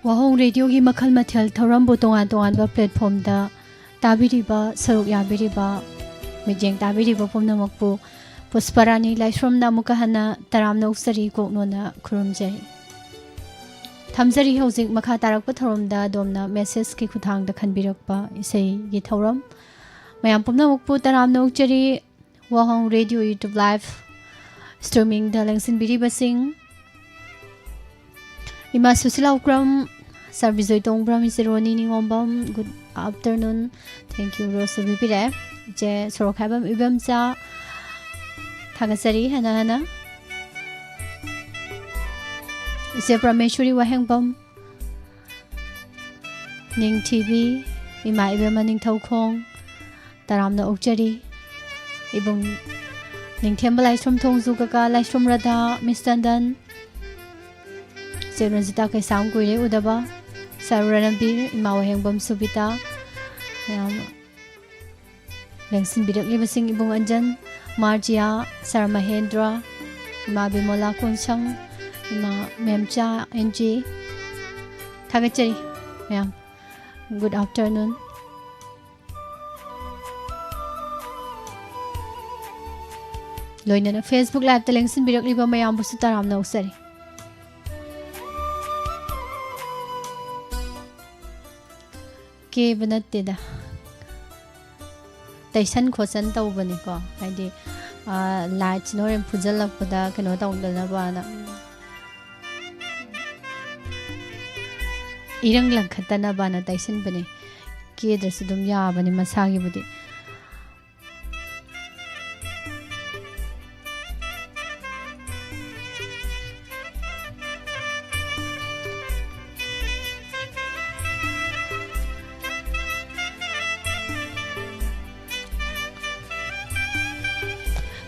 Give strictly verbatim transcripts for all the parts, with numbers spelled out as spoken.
ꯋꯥꯍꯣꯡ ꯔꯦꯗꯤꯑꯣꯒꯤ ꯃꯈꯜ ꯃꯊꯦꯜ ꯊꯧꯔꯝꯕꯨ ꯇꯣꯉꯥꯟ ꯇꯣꯉꯥꯟꯕ platformꯗ ꯇꯥꯕꯤꯔꯤꯕ, ꯁꯔꯨꯛ ꯌꯥꯕꯤꯔꯤꯕ, ꯃꯤꯠꯌꯦꯡ ꯇꯥꯕꯤꯔꯤꯕ ꯄꯨꯝꯅꯃꯛꯄꯨ ꯄꯨꯁꯄꯔꯥꯅꯤ ꯂꯥꯏꯁ꯭ꯔꯝꯅ ꯑꯃꯨꯛꯀ ꯍꯟꯅ ꯇꯔꯥꯝꯅ ꯑꯣꯛꯆꯔꯤ, ꯀꯣꯛꯅꯣꯟꯅ ꯈꯨꯔꯨꯝꯖꯔꯤ꯫ ꯊꯝꯖꯔꯤ꯫ ꯍꯧꯖꯤꯛ ꯃꯈꯥ ꯇꯥꯔꯛꯄ ꯊꯧꯔꯝꯗ ꯑꯗꯣꯝꯅ messageꯀꯤ ꯈꯨꯠꯊꯥꯡꯗ ꯈꯟꯕꯤꯔꯛꯄ ꯏꯁꯩꯒꯤ ꯊꯧꯔꯝ꯫ ꯃꯌꯥꯝ ꯄꯨꯝꯅꯃꯛꯄꯨ ꯇꯔꯥꯝꯅ ꯑꯣꯛꯆꯔꯤ꯫ ꯋꯥꯍꯣꯡ ꯔꯦꯗꯤꯑꯣ YouTube live streamingꯗ ꯂꯦꯡꯁꯤꯟꯕꯤꯔꯤꯕꯁꯤꯡ, ꯏꯃꯥ ꯁꯨꯁꯤꯂꯥ ꯎꯀ꯭ꯔꯝ, ꯁꯥꯔ ꯕꯤꯖꯣꯏ ꯇꯣꯡꯕ꯭ꯔꯝ, ꯏꯆꯦ ꯔꯣꯅꯤ ꯅꯤꯉꯣꯝꯕꯝ, good afternoon, thank you, rose ꯁꯨ ꯄꯤꯕꯤꯔꯛꯑꯦ꯫ ꯏꯆꯦ ꯁꯣꯔꯣꯛꯈꯥꯏꯕꯝ ꯏꯕꯦꯝꯆꯥ, ꯊꯥꯒꯠꯆꯔꯤ ꯍꯟꯅ ꯍꯟꯅ꯫ ꯏꯆꯦ ꯄ꯭ꯔꯃꯦꯁꯣꯔꯤ ꯋꯥꯍꯦꯡꯕꯝ, ꯅꯤꯡꯊꯤꯕꯤ, ꯏꯃꯥ ꯏꯕꯦꯝꯃ ꯅꯤꯡꯊꯧꯈꯣꯡ, ꯇꯔꯥꯝꯅ ꯑꯣꯛꯆꯔꯤ꯫ ꯏꯕꯨꯡ ꯅꯤꯡꯊꯦꯝꯕ ꯂꯥꯏꯁ꯭ꯔꯝ ꯊꯣꯡꯖꯨ, ꯀꯀꯥ ꯂꯥꯏꯁ꯭ꯔꯝ ꯔꯥꯙꯥ, ꯃꯤꯁ ꯇꯟꯗꯟ, ꯆꯦ ꯔꯟꯖꯤꯇꯥ ꯀꯩꯁꯥꯝ, ꯀꯨꯏꯔꯦ ꯎꯗꯕ, ꯁꯥꯔ ꯔꯅꯕꯤꯔ, ꯏꯃꯥ ꯋꯥꯍꯦꯡꯕꯝ ꯁꯨꯕꯤꯇꯥ, ꯃꯌꯥꯝ ꯂꯦꯡꯁꯤꯟꯕꯤꯔꯛꯂꯤꯕꯁꯤꯡ, ꯏꯕꯨꯡ ꯑꯟꯖꯟ, ꯃꯥꯔꯖꯤꯌꯥ, ꯁꯥꯔ ꯃꯍꯦꯟꯗ꯭ꯔ, ꯏꯃꯥ ꯕꯤꯃꯣꯂꯥ ꯀꯣꯟꯁꯪ, ꯏꯃꯥ ꯃꯦꯝꯆꯥ ꯑꯦꯟ ꯖꯤ, ꯊꯥꯒꯠꯆꯔꯤ ꯃꯌꯥꯝ꯫ Good afternoon꯫ ꯂꯣꯏꯅꯅ Facebook liveꯇ ꯂꯦꯡꯁꯤꯟꯕꯤꯔꯛꯂꯤꯕ ꯃꯌꯥꯝꯕꯨꯁꯨ ꯇꯔꯥꯝꯅ ꯑꯣꯛꯆꯔꯤ꯫ ꯀꯦꯕ ꯅꯠꯇꯦꯗ, ꯇꯩꯁꯟ ꯈꯣꯠꯆꯟ ꯇꯧꯕꯅꯤꯀꯣ꯫ ꯍꯥꯏꯗꯤ, ꯑꯥ, lightꯁꯤꯅ ꯍꯣꯔꯦꯟ ꯐꯨꯖꯜꯂꯛꯄꯗ ꯀꯩꯅꯣ ꯇꯧꯗꯅꯕꯅ, ꯏꯔꯪ ꯂꯪꯈꯠꯇꯅꯕꯅ ꯇꯩꯁꯟꯕꯅꯤ꯫ ꯀꯦꯗ꯭ꯔꯁꯨ ꯑꯗꯨꯝ ꯌꯥꯕꯅꯤ ꯃꯁꯥꯒꯤꯕꯨꯗꯤ꯫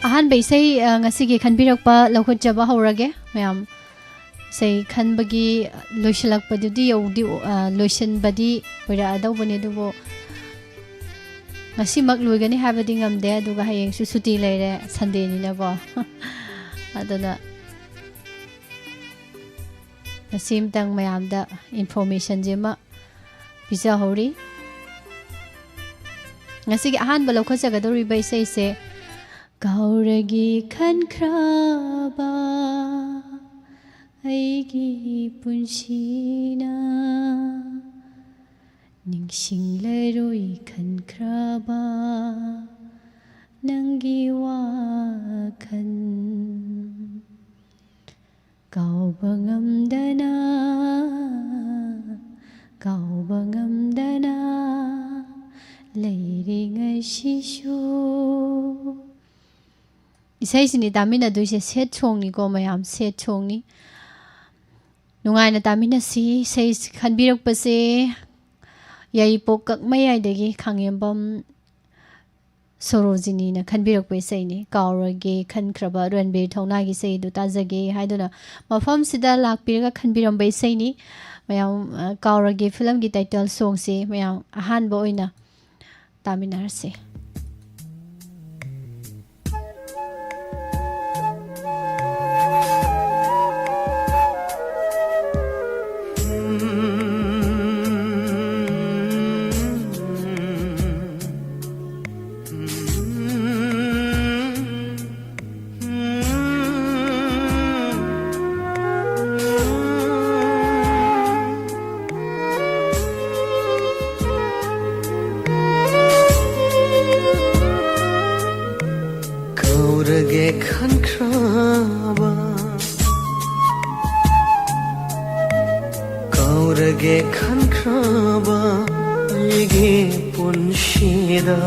ꯑꯍꯥꯟꯕ ꯏꯁꯩ, ꯑ, ꯉꯁꯤꯒꯤ ꯈꯟꯕꯤꯔꯛꯄ ꯂꯧꯈꯠꯆꯕ ꯍꯧꯔꯒꯦ ꯃꯌꯥꯝ꯫ ꯏꯁꯩ ꯈꯟꯕꯒꯤ ꯂꯣꯏꯁꯤꯜꯂꯛꯄꯗꯨꯗꯤ ꯌꯧꯗꯤ, ꯑ, ꯂꯣꯏꯁꯤꯟꯕꯗꯤ ꯑꯣꯏꯔꯛꯑꯗꯧꯕꯅꯤ, ꯑꯗꯨꯕꯨ ꯉꯁꯤꯃꯛ ꯂꯣꯏꯒꯅꯤ ꯍꯥꯏꯕꯗꯤ ꯉꯝꯗꯦ꯫ ꯑꯗꯨꯒ ꯍꯌꯦꯡꯁꯨ ꯁꯨꯇꯤ ꯂꯩꯔꯦ, Sundayꯅꯤꯅꯀꯣ꯫ ꯑꯗꯨꯅ ꯉꯁꯤꯃꯇꯪ ꯃꯌꯥꯝꯗ informationꯁꯦ ꯑꯃ ꯄꯤꯖꯍꯧꯔꯤ꯫ ꯉꯁꯤꯒꯤ ꯑꯍꯥꯟꯕ ꯂꯧꯈꯠꯆꯒꯗꯧꯔꯤꯕ ꯏꯁꯩꯁꯦ ꯀꯥꯎꯔꯒꯦ ꯈꯟꯈ꯭ꯔꯕ ꯑꯩꯒꯤ ꯄꯨꯟꯁꯤꯅ ꯅꯤꯡꯁꯤꯡꯂꯔꯣꯏ ꯈꯟꯈ꯭ꯔꯕ ꯅꯪꯒꯤ ꯋꯥꯈꯜ ꯀꯥꯎꯕ ꯉꯝꯗꯅ ꯀꯥꯎꯕ ꯉꯝꯗꯅ ꯂꯩꯔꯤ ꯉꯁꯤꯁꯨ꯫ ꯏꯁꯩꯁꯤꯅꯤ ꯇꯥꯃꯤꯟꯅꯗꯣꯏꯁꯦ꯫ Sad songꯅꯤꯀꯣ ꯃꯌꯥꯝ, sad songꯅꯤ꯫ ꯅꯨꯡꯉꯥꯏꯅ ꯇꯥꯃꯤꯟꯅꯁꯤ꯫ ꯏꯁꯩ ꯈꯟꯕꯤꯔꯛꯄꯁꯦ ꯌꯥꯏꯔꯤꯄꯣꯛ ꯀꯛꯃꯌꯥꯏꯗꯒꯤ ꯈꯥꯉꯦꯝꯕꯝ ꯁꯣꯔꯣꯖꯤꯅꯤꯅ ꯈꯟꯕꯤꯔꯛꯄ ꯏꯁꯩꯅꯤ꯫ ꯀꯥꯎꯔꯒꯦ ꯈꯟꯈ꯭ꯔꯕ ꯔꯟꯕꯤꯔ ꯊꯧꯅꯥꯒꯤ ꯏꯁꯩꯗꯨ ꯇꯥꯖꯒꯦ ꯍꯥꯏꯗꯨꯅ ꯃꯐꯝꯁꯤꯗ ꯂꯥꯛꯄꯤꯔꯒ ꯈꯟꯕꯤꯔꯝꯕ ꯏꯁꯩꯅꯤ꯫ ꯃꯌꯥꯝ, ꯑ, ꯀꯥꯎꯔꯒꯦ ꯐꯤꯂꯝꯒꯤ title songꯁꯤ ꯃꯌꯥꯝ ꯑꯍꯥꯟꯕ ꯑꯣꯏꯅ ꯇꯥꯃꯤꯟꯅꯔꯁꯤ꯫ ꯀꯥꯎꯔꯒꯦ ꯈꯟꯈ꯭ꯔꯕ ꯀꯥꯎꯔꯒꯦ ꯈꯟꯈ꯭ꯔꯕ ꯑꯩꯒꯤ ꯄꯨꯟꯁꯤꯗ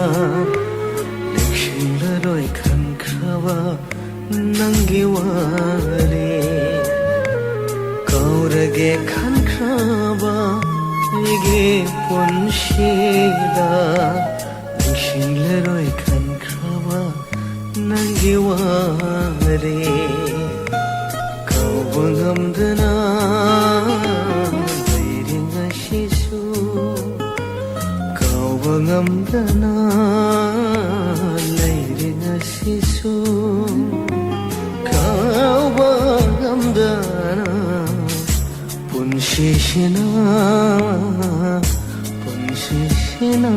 ꯅꯤꯡꯁꯤꯡꯂꯔꯣꯏ ꯈꯟꯈ꯭ꯔꯕ ꯅꯪꯒꯤ ꯋꯥꯔꯤ ꯀꯥꯎꯔꯒꯦ ꯈꯟꯈ꯭ꯔꯕ ꯑꯩꯒꯤ ꯄꯨꯟꯁꯤꯗ ꯅꯤꯡꯁꯤꯡꯂꯔꯣꯏ ꯈꯟꯈ꯭ꯔꯕ ꯅꯪꯒꯤ ꯋꯥꯔꯤ ꯀꯥꯎꯕ ꯉꯝꯗꯅ ꯂꯩꯔꯤ ꯉꯁꯤꯁꯨ ꯀꯥꯎꯕ ꯉꯝꯗꯅ ꯂꯩꯔꯤ ꯉꯁꯤꯁꯨ ꯀꯥꯎꯕ ꯉꯝꯗꯅ ꯁꯤꯅ, ꯄꯨꯟꯁꯤꯁꯤꯅ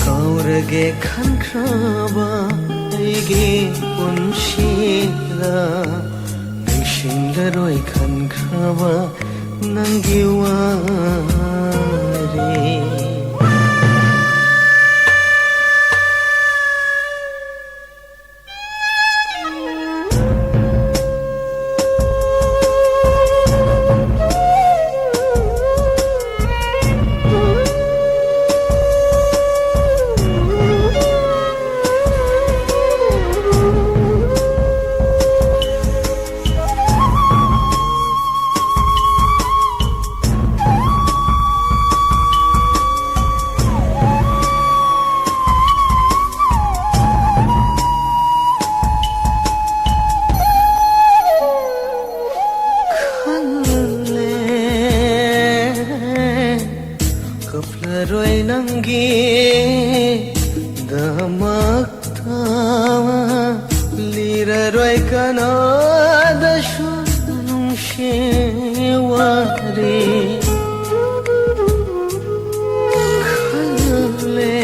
ꯀꯥꯎꯔꯒꯦ ꯈꯟꯈ꯭ꯔꯕ ꯑꯩꯒꯤ ꯄꯨꯟꯁꯤꯗ ꯅꯤꯡꯁꯤꯡꯂꯔꯣꯏ ꯈꯟꯈ꯭ꯔꯕ ꯅꯪꯒꯤ ꯋꯥꯔꯤ꯫ ꯈꯜꯂꯦ, ꯀꯞꯂꯔꯣꯏ ꯅꯪꯒꯤꯗꯃꯛꯇ, ꯂꯤꯔꯔꯣꯏ ꯀꯅꯥꯗꯁꯨ ꯅꯨꯡꯁꯤ ꯋꯥꯔꯤ꯫ ꯈꯜꯂꯦ,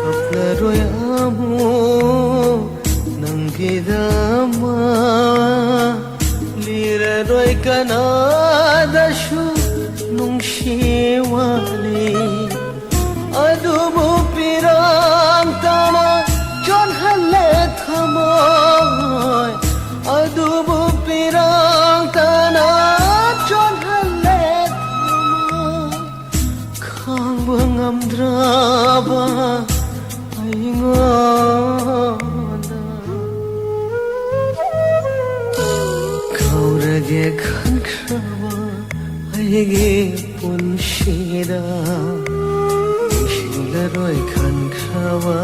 ꯀꯞꯂꯔꯣꯏ ꯑꯃꯨꯛ ꯅꯪꯒꯤꯗꯃꯛ, ꯂꯤꯔꯔꯣꯏ ꯀꯅꯥꯗꯁꯨ ꯅꯨꯡꯁꯤ ꯋꯥꯔꯤ꯫ ꯑꯗꯨꯕꯨ ꯄꯤꯔꯥꯡꯇꯅ ꯆꯣꯟꯍꯜꯂꯦ ꯊꯃꯣꯏ, ꯑꯗꯨꯕꯨ ꯄꯤꯔꯥꯡꯇꯅ ꯆꯣꯟꯍꯜꯂꯦ ꯊꯃꯣꯏ꯫ ꯈꯥꯡꯕ ꯉꯝꯗ꯭ꯔꯕ ꯑꯩꯉꯣꯟꯗ ꯀꯥꯎꯔꯒꯦ ꯈꯟꯈ꯭ꯔꯕ ꯑꯩꯒꯤ ꯄꯨꯟꯁꯤꯗ ꯅꯤꯡꯁꯤꯡꯂꯔꯣꯏ ꯈꯟꯈ꯭ꯔꯕ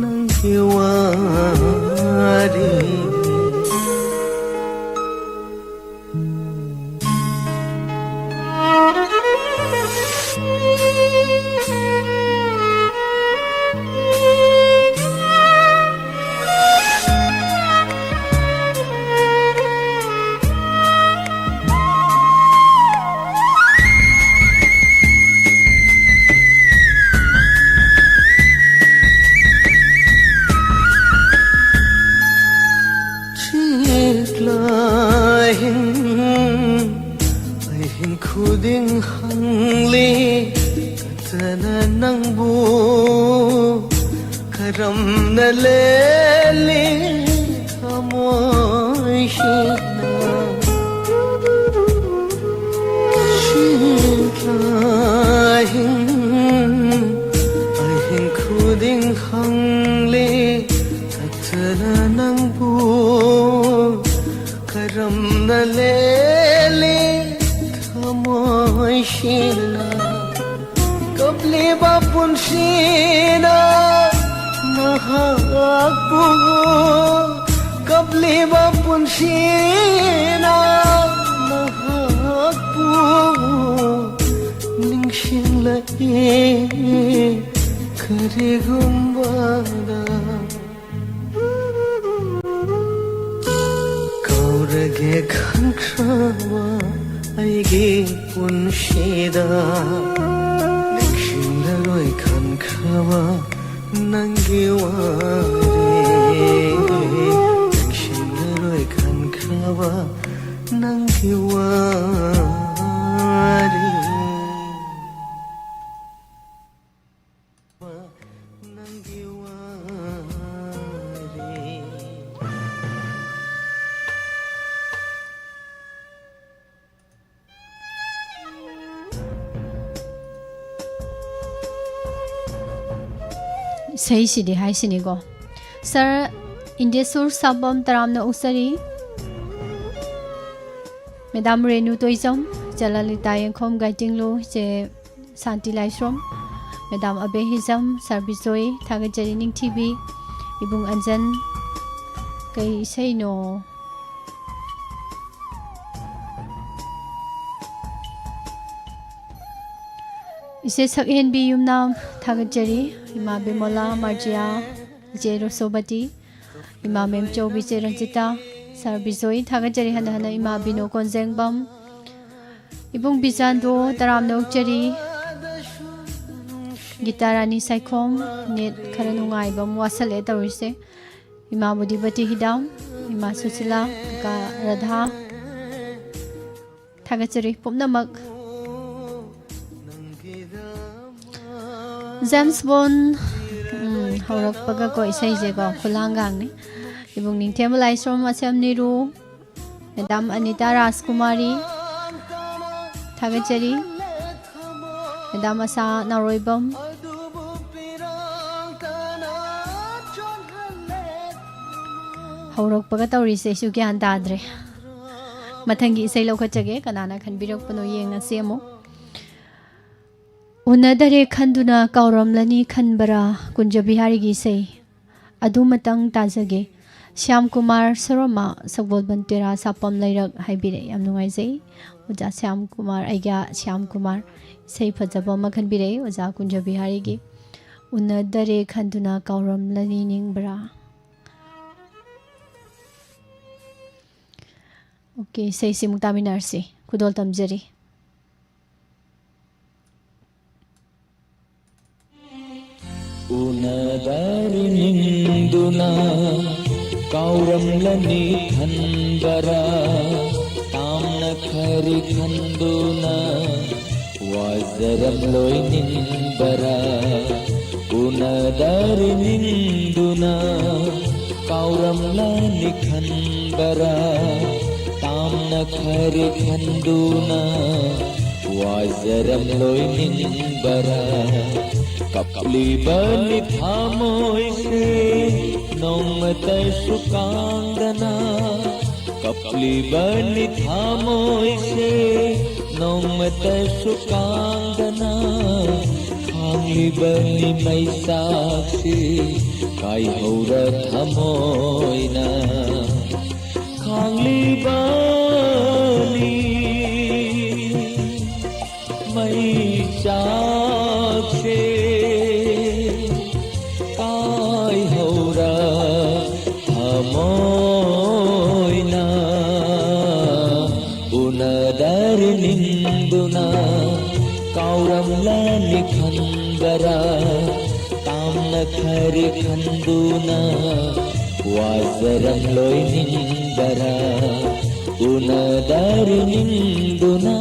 ꯅꯪꯒꯤ ꯋꯥꯔꯤ꯫ ꯂꯦ꯫ ꯀꯠꯇꯅ ꯅꯪꯕꯨ ꯀꯔꯝꯅ ꯂꯦꯜꯂꯤ ꯊꯃꯣꯏꯁꯤꯅ꯫ ꯁꯤꯟꯊꯥꯍꯤꯡ ꯑꯍꯤꯡ ꯈꯨꯗꯤꯡ ꯍꯪꯂꯤ ꯀꯠꯇꯅ ꯅꯪꯕꯨ ꯀꯔꯝꯅ ꯂꯦꯜꯂꯤ ꯊꯃꯣꯏꯁꯤꯅ꯫ ꯀꯞꯂꯤꯕ ꯄꯨꯟꯁꯤꯅ ꯅꯍꯥꯛꯄꯨ, ꯀꯞꯂꯤꯕ ꯄꯨꯟꯁꯤꯅ ꯅꯍꯥꯛꯄꯨ ꯅꯤꯡꯁꯤꯡꯂꯛꯏ ꯀꯔꯤꯒꯨꯝꯕꯗ꯫ ꯀꯥꯎꯔꯒꯦ ꯈꯟꯈ꯭ꯔꯕ ꯑꯩꯒꯤ ꯄꯨꯟꯁꯤꯗ ꯅꯤꯡꯁꯤꯡꯂꯔꯣꯏ ꯈꯟꯈ꯭ꯔꯕ ꯅꯪꯒꯤ ꯋꯥꯔꯤ꯫ ꯅꯤꯡꯁꯤꯡꯂꯔꯣꯏ ꯈꯟꯈ꯭ꯔꯕ ꯅꯪꯒꯤ ꯋꯥꯔꯤ꯫ ꯏꯁꯩꯁꯤꯗꯤ ꯍꯥꯏꯁꯤꯅꯤꯀꯣ꯫ ꯁꯥꯔ ꯏꯟꯗꯦꯁꯣꯔ ꯁꯥꯄꯝ ꯇꯔꯥꯝꯅ ꯑꯣꯛꯆꯔꯤ꯫ ꯃꯦꯗꯥꯝ ꯔꯦꯅꯨ ꯇꯣꯏꯖꯝ, ꯏꯆꯦ ꯂꯂꯤꯇꯥ ꯌꯦꯡꯈꯣꯝ ꯒꯥꯏꯇꯤꯡꯂꯨ, ꯏꯆꯦ ꯁꯥꯟꯇꯤ ꯂꯥꯏꯁ꯭ꯔꯣꯝ, ꯃꯦꯗꯥꯝ ꯑꯕꯦ ꯍꯤꯖꯝ, ꯁꯥꯔ ꯕꯤꯖꯣꯏ, ꯊꯥꯒꯠꯆꯔꯤ ꯅꯤꯡꯊꯤꯕꯤ, ꯏꯕꯨꯡ ꯑꯟꯖꯟ, ꯀꯩ ꯏꯁꯩꯅꯣ? ꯏꯆꯦ ꯁꯛꯍꯦꯟꯕꯤ ꯌꯨꯝꯅꯥꯝ, ꯊꯥꯒꯠꯆꯔꯤ꯫ ꯏꯃꯥ ꯕꯤꯃꯣꯂꯥ, ꯃꯥꯔꯖꯤꯌꯥ, ꯏꯆꯦ ꯔꯣꯁꯣꯕꯇꯤ, ꯏꯃꯥ ꯃꯦꯝꯆꯧꯕꯤ, ꯏꯆꯦ ꯔꯟꯖꯤꯇꯥ, ꯁꯥꯔ ꯕꯤꯖꯣꯏ, ꯊꯥꯒꯠꯆꯔꯤ ꯍꯟꯅ ꯍꯟꯅ꯫ ꯏꯃꯥ ꯕꯤꯅꯣ ꯀꯣꯟꯖꯦꯡꯕꯝ, ꯏꯕꯨꯡ ꯕꯤꯖꯥꯟꯗꯣ, ꯇꯔꯥꯝꯅ ꯑꯣꯛꯆꯔꯤ꯫ ꯒꯤꯇꯥ ꯔꯥꯅꯤ ꯁꯥꯏꯈꯣꯝ, ꯅꯦꯠ ꯈꯔ ꯅꯨꯡꯉꯥꯏꯕ ꯑꯃ ꯋꯥꯠꯁꯜꯂꯛꯑꯦ ꯇꯧꯔꯤꯁꯦ꯫ ꯏꯃꯥ ꯕꯨꯙꯤꯄꯇꯤ ꯍꯤꯗꯥꯝ, ꯏꯃꯥ ꯁꯨꯁꯤꯂꯥ, ꯀꯀꯥ ꯔꯥꯙꯥ, ꯊꯥꯒꯠꯆꯔꯤ ꯄꯨꯝꯅꯃꯛ꯫ ꯖꯦꯝꯁ ꯕꯣꯟ, ꯎꯝ, ꯍꯧꯔꯛꯄꯒꯀꯣ, ꯏꯁꯩꯁꯦꯀꯣ, ꯈꯨꯂꯥꯡꯒꯥꯡꯅꯤ꯫ ꯏꯕꯨꯡ ꯅꯤꯡꯊꯦꯝꯕ ꯂꯥꯏꯁ꯭ꯔꯣꯝ ꯑꯁꯦꯝ ꯅꯤꯔꯨ, ꯃꯦꯗꯥꯝ ꯑꯅꯤꯇꯥ ꯔꯥꯖꯀꯨꯃꯥꯔꯤ, ꯊꯥꯒꯠꯆꯔꯤ꯫ ꯃꯦꯗꯥꯝ ꯑꯁꯥ ꯅꯥꯎꯔꯣꯏꯕꯝ꯫ ꯍꯧꯔꯛꯄꯒ ꯇꯧꯔꯤꯁꯦ ꯑꯩꯁꯨ ꯒ꯭ꯌꯥꯟ ꯇꯥꯗ꯭ꯔꯦ꯫ ꯃꯊꯪꯒꯤ ꯏꯁꯩ ꯂꯧꯈꯠꯆꯒꯦ, ꯀꯅꯥꯅ ꯈꯟꯕꯤꯔꯛꯄꯅꯣ ꯌꯦꯡꯉꯁꯤ ꯑꯃꯨꯛ꯫ ꯎꯅꯗꯔꯦ ꯈꯟꯗꯨꯅ ꯀꯥꯎꯔꯝꯂꯅꯤ ꯈꯟꯕꯔꯥ, ꯀꯨꯟꯖ ꯕꯤꯍꯥꯔꯤꯒꯤ ꯏꯁꯩ꯫ ꯑꯗꯨꯃꯇꯪ ꯇꯥꯖꯒꯦ꯫ ꯁ꯭ꯌꯥꯝ ꯀꯨꯃꯥꯔ ꯁꯔꯣꯃꯥ, ꯁꯒꯣꯜꯕꯟ ꯇꯦꯔꯥ ꯁꯥꯄꯝ ꯂꯩꯔꯛ ꯍꯥꯏꯕꯤꯔꯛꯑꯦ꯫ ꯌꯥꯝ ꯅꯨꯡꯉꯥꯏꯖꯩ꯫ ꯑꯣꯖꯥ ꯁ꯭ꯌꯥꯝ ꯀꯨꯃꯥꯔ, ꯑꯩꯒ ꯁ꯭ꯌꯥꯝ ꯀꯨꯃꯥꯔ꯫ ꯏꯁꯩ ꯐꯖꯕ ꯑꯃ ꯈꯟꯕꯤꯔꯛꯑꯦ ꯑꯣꯖꯥ ꯀꯨꯟꯖ ꯕꯤꯍꯥꯔꯤꯒꯤ꯫ ꯎꯅꯗꯔꯦ ꯈꯟꯗꯨꯅ ꯀꯥꯎꯔꯝꯂꯅꯤ ꯅꯤꯡꯕ꯭ꯔꯥ꯫ ꯑꯣꯀꯦ, ꯏꯁꯩꯁꯤ ꯑꯃꯨꯛ ꯇꯥꯃꯤꯟꯅꯔꯁꯤ꯫ ꯈꯨꯗꯣꯜ ꯇꯝꯖꯔꯤ꯫ ꯎꯅꯗꯔꯤ ꯅꯤꯡꯗꯨꯅ ꯀꯥꯎꯔꯝꯂꯅꯤ ꯈꯟꯕꯔꯥ, ꯇꯥꯝꯅ ꯈꯔꯤ ꯈꯟꯗꯨꯅ ꯋꯥꯖꯔꯝꯂꯣꯏ ꯅꯤꯡꯕꯔꯥ, ꯎꯅꯗꯔꯤ ꯅꯤꯡꯗꯨꯅ ꯀꯥꯎꯔꯝꯂꯅꯤ ꯈꯟꯕꯔꯥ, ꯇꯥꯝꯅ ꯈꯔꯤ ꯈꯟꯗꯨꯅ ꯋꯥꯖꯔꯝꯂꯣꯏ ꯅꯤꯡꯕꯔꯥ, ꯀꯞꯂꯤꯕꯅꯤ ꯊꯃꯣꯏꯁꯦ ꯅꯣꯡꯃꯇꯁꯨ ꯀꯥꯡꯗꯅ, ꯀꯞꯂꯤꯕꯅꯤ ꯊꯃꯣꯏꯁꯦ ꯅꯣꯡꯃꯇꯁꯨ ꯀꯥꯡꯗꯅ, ꯈꯥꯡꯂꯤꯕꯅꯤ ꯃꯩꯆꯥꯛꯁꯦ ꯀꯥꯏꯍꯧꯔ ꯊꯃꯣꯏꯅ꯫ ꯈꯥꯡꯂꯤꯕꯅꯤ ꯃꯩꯆꯥꯛꯁꯦ ꯀꯥꯏꯍꯧꯔ ꯊꯃꯣꯏꯅ꯫ ꯎꯅꯗꯔꯤ ꯅꯤꯡꯗꯨꯅ ꯀꯥꯎꯔꯝꯂꯅꯤ ꯈꯟꯕꯔꯥ, ꯇꯥꯝꯅ ꯈꯔꯤ ꯈꯟꯗꯨꯅ ꯋꯥꯖꯔꯝꯂꯣꯏ ꯅꯤꯡꯕꯔꯥ, ꯎꯅꯗꯔꯤ ꯅꯤꯡꯗꯨꯅ꯫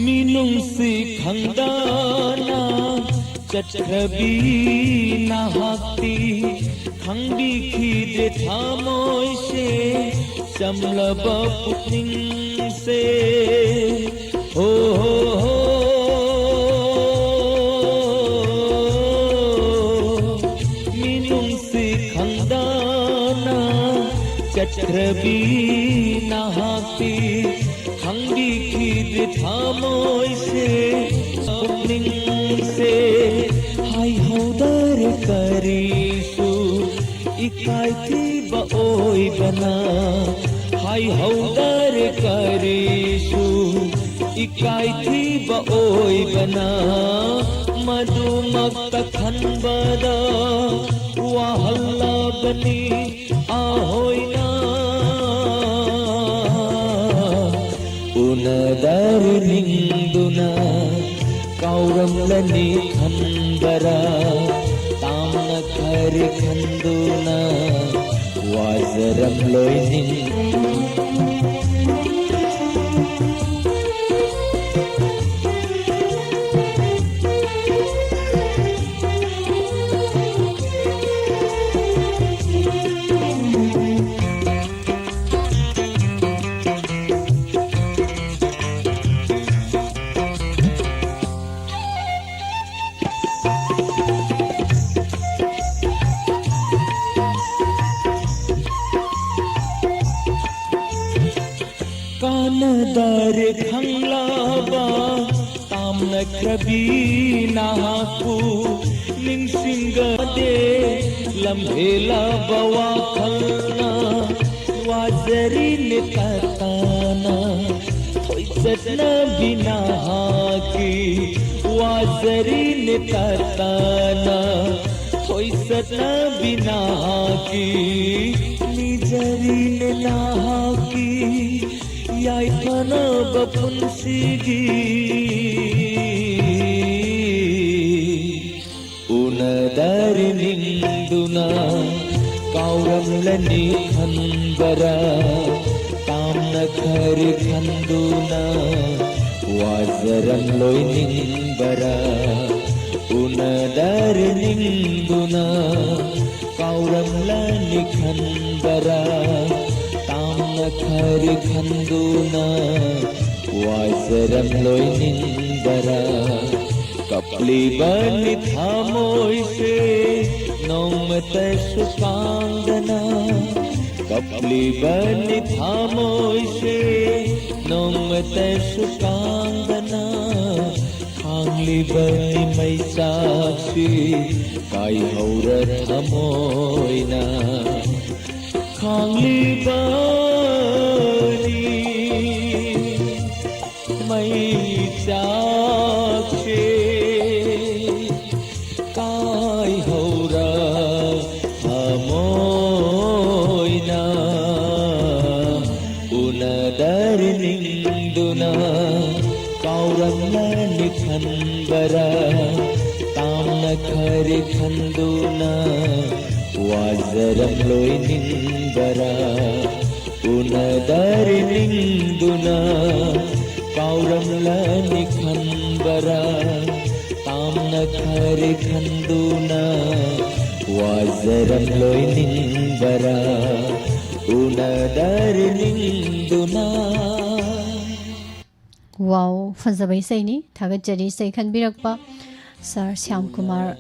ꯃꯤꯅꯨꯡꯁꯤ ꯈꯪꯗꯅ ꯆꯠꯈ꯭ꯔꯕꯤ ꯅꯍꯥꯛꯇꯤ ꯈꯪꯕꯤꯈꯤꯗ꯭ꯔꯦ ꯊꯃꯣꯏꯁꯦ ꯆꯝꯂꯕ ꯄꯨꯛꯅꯤꯡꯁꯦ꯫ ꯍꯣ, ꯍꯣ, ꯍꯣ꯫ ꯃꯤꯅꯨꯡꯁꯤ ꯈꯪꯗꯅ ꯆꯠꯈ꯭ꯔꯕꯤ ꯅꯍꯥꯛꯇꯤ ꯈꯪꯕꯤꯈꯤꯗ꯭ꯔꯦ ꯊꯃꯣꯏꯁꯦ ꯄꯨꯛꯅꯤꯡꯁꯦ꯫ ꯍꯥꯏꯍꯧꯗꯔꯦ ꯀꯔꯤꯁꯨ ꯏꯀꯥꯏꯊꯤꯕ ꯑꯣꯏꯕꯅ꯫ ꯍꯥꯏꯍꯧꯗꯔꯦ ꯀꯔꯤꯁꯨ ꯏꯀꯥꯏꯊꯤꯕ ꯑꯣꯏꯕꯅ꯫ ꯃꯗꯨꯃꯛꯇ ꯈꯟꯕꯗ ꯋꯥꯍꯜꯂꯕꯅꯤ ꯑꯍꯣꯏꯅ꯫ ꯎꯅꯗꯔꯦ ꯅꯤꯡꯗꯨꯅ ꯀꯥꯎꯔꯝꯂꯅꯤ ꯈꯟꯕꯔꯥ? ꯇꯥꯝꯅꯈ꯭ꯔꯦ ꯈꯟꯗꯨꯅ ꯋꯥꯖꯔꯝꯂꯣꯏ ꯅꯤꯡ꯫ ꯀꯥꯟꯅꯗꯔꯦ ꯈꯪꯂꯕ ꯇꯥꯝꯅꯈ꯭ꯔꯕꯤ ꯅꯍꯥꯛꯄꯨ ꯅꯤꯡꯁꯤꯡꯒꯗꯦ ꯂꯝꯍꯦꯜꯂꯕ ꯋꯥꯈꯜꯅ꯫ ꯋꯥꯖꯔꯤꯅꯦ ꯇꯇꯥꯅ ꯊꯣꯏꯆꯠꯅꯕꯤ ꯅꯍꯥꯛꯀꯤ꯫ ꯋꯥꯖꯔꯤꯅꯦ ꯇꯇꯥꯅ ꯊꯣꯏꯆꯠꯅꯕꯤ ꯅꯍꯥꯛꯀꯤ꯫ ꯅꯤꯖꯔꯤꯅꯦ ꯅꯍꯥꯛꯀꯤ ꯌꯥꯏꯐꯅꯕ ꯄꯨꯟꯁꯤꯒꯤ꯫ ꯎꯅꯗꯔꯦ ꯅꯤꯡꯗꯨꯅ ꯀꯥꯎꯔꯝꯂꯅꯤ ꯈꯟꯕꯔꯥ? ꯇꯥꯝꯅꯈ꯭ꯔꯦ ꯈꯟꯗꯨꯅ ꯋꯥꯖꯔꯝꯂꯣꯏ ꯅꯤꯡꯕꯔꯥ, ꯎꯅꯗꯔꯦ ꯅꯤꯡꯗꯨꯅ, ꯀꯥꯎꯔꯝꯂꯅꯤ ꯈꯟꯕꯔꯥ, ꯇꯥꯝꯅꯈ꯭ꯔꯦ ꯈꯟꯗꯨꯅ, ꯋꯥꯖꯔꯝꯂꯣꯏ ꯅꯤꯡꯕꯔꯥ, ꯀꯞꯂꯤꯕꯅꯤ ꯊꯃꯣꯏꯁꯦ ꯅꯣꯡꯃꯇꯁꯨ ꯀꯥꯡꯗꯅ, ꯀꯞꯂꯤꯕꯅꯤ ꯊꯃꯣꯏꯁꯦ ꯅꯣꯡꯃꯇꯁꯨ ꯀꯥꯡꯗꯅ, ꯈꯥꯡꯂꯤꯕꯅꯤ ꯃꯩꯆꯥꯛꯁꯤ ꯀꯥꯏꯍꯧꯔ ꯊꯃꯣꯏꯅ, ꯈꯥꯡꯂꯤꯕꯅꯤ ꯃꯩꯆꯥꯛꯁꯤ ꯀꯥꯏꯍꯧꯔ ꯊꯃꯣꯏꯅ, ꯎꯅꯗꯔꯦ ꯅꯤꯡꯗꯨꯅ, ꯀꯥꯎꯔꯝꯂꯅꯤ ꯈꯟꯕꯔꯥ, ꯇꯥꯝꯅꯈ꯭ꯔꯦ ꯈꯟꯗꯨꯅ, ꯋꯥꯖꯔꯝꯂꯣꯏ ꯅꯤꯡꯕꯔꯥ, ꯎꯅꯗꯔꯦ ꯅꯤꯡꯗꯨꯅ, ꯀꯥꯎꯔꯝꯂꯅꯤ ꯈꯟꯕꯔꯥ, ꯇꯥꯝꯅꯈ꯭ꯔꯦ ꯈꯟꯗꯨꯅ, ꯋꯥꯖꯔꯝꯂꯣꯏ ꯅꯤꯡꯕꯔꯥ, ꯎꯅꯗꯔꯦ ꯅꯤꯡꯗꯨꯅ꯫ ꯋꯥꯎ, ꯐꯖꯕ ꯏꯁꯩꯅꯤ꯫ ꯊꯥꯒꯠꯆꯔꯤ ꯏꯁꯩ ꯈꯟꯕꯤꯔꯛꯄ ꯁꯥꯔ ꯁ꯭ꯌꯥꯝ ꯀꯨꯃꯥꯔ꯫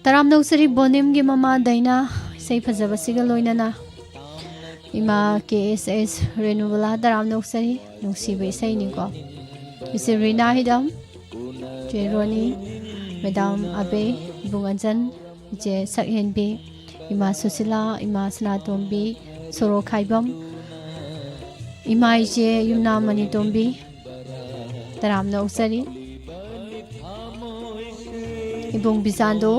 ꯇꯔꯥꯝꯅ ꯑꯣꯛꯆꯔꯤ ꯕꯣꯅꯤꯝꯒꯤ ꯃꯃꯥ ꯗꯥꯏꯅꯥ, ꯏꯁꯩ ꯐꯖꯕꯁꯤꯒ ꯂꯣꯏꯅꯅ꯫ ꯏꯃꯥ ꯀꯦ ꯑꯦꯁ ꯑꯦꯁ ꯔꯦꯅꯨꯕꯂꯥ, ꯇꯔꯥꯝꯅ ꯑꯣꯛꯆꯔꯤ꯫ ꯅꯨꯡꯁꯤꯕ ꯏꯁꯩꯅꯤꯀꯣ꯫ ꯏꯆꯦ ꯔꯤꯅꯥ ꯍꯤꯗꯝ, ꯏꯆꯦ ꯔꯣꯅꯤ, ꯃꯦꯗꯥꯝ ꯑꯕꯦ, ꯏꯕꯨꯡ ꯑꯟꯖꯟ, ꯏꯆꯦ ꯁꯛꯍꯦꯟꯕꯤ, ꯏꯃꯥ ꯁꯨꯁꯤꯂꯥ, ꯏꯃꯥ ꯁꯅꯥꯇꯣꯝꯕꯤ, ꯁꯣꯔꯣꯛ ꯈꯥꯏꯕꯝ, ꯏꯃꯥ ꯏꯆꯦ ꯌꯨꯝꯅꯥꯝ ꯃꯅꯤꯇꯣꯝꯕꯤ, ꯇꯔꯥꯝꯅ ꯑꯣꯛꯆꯔꯤ꯫ ꯏꯕꯨꯡ ꯕꯤꯆꯥꯟꯗꯣ,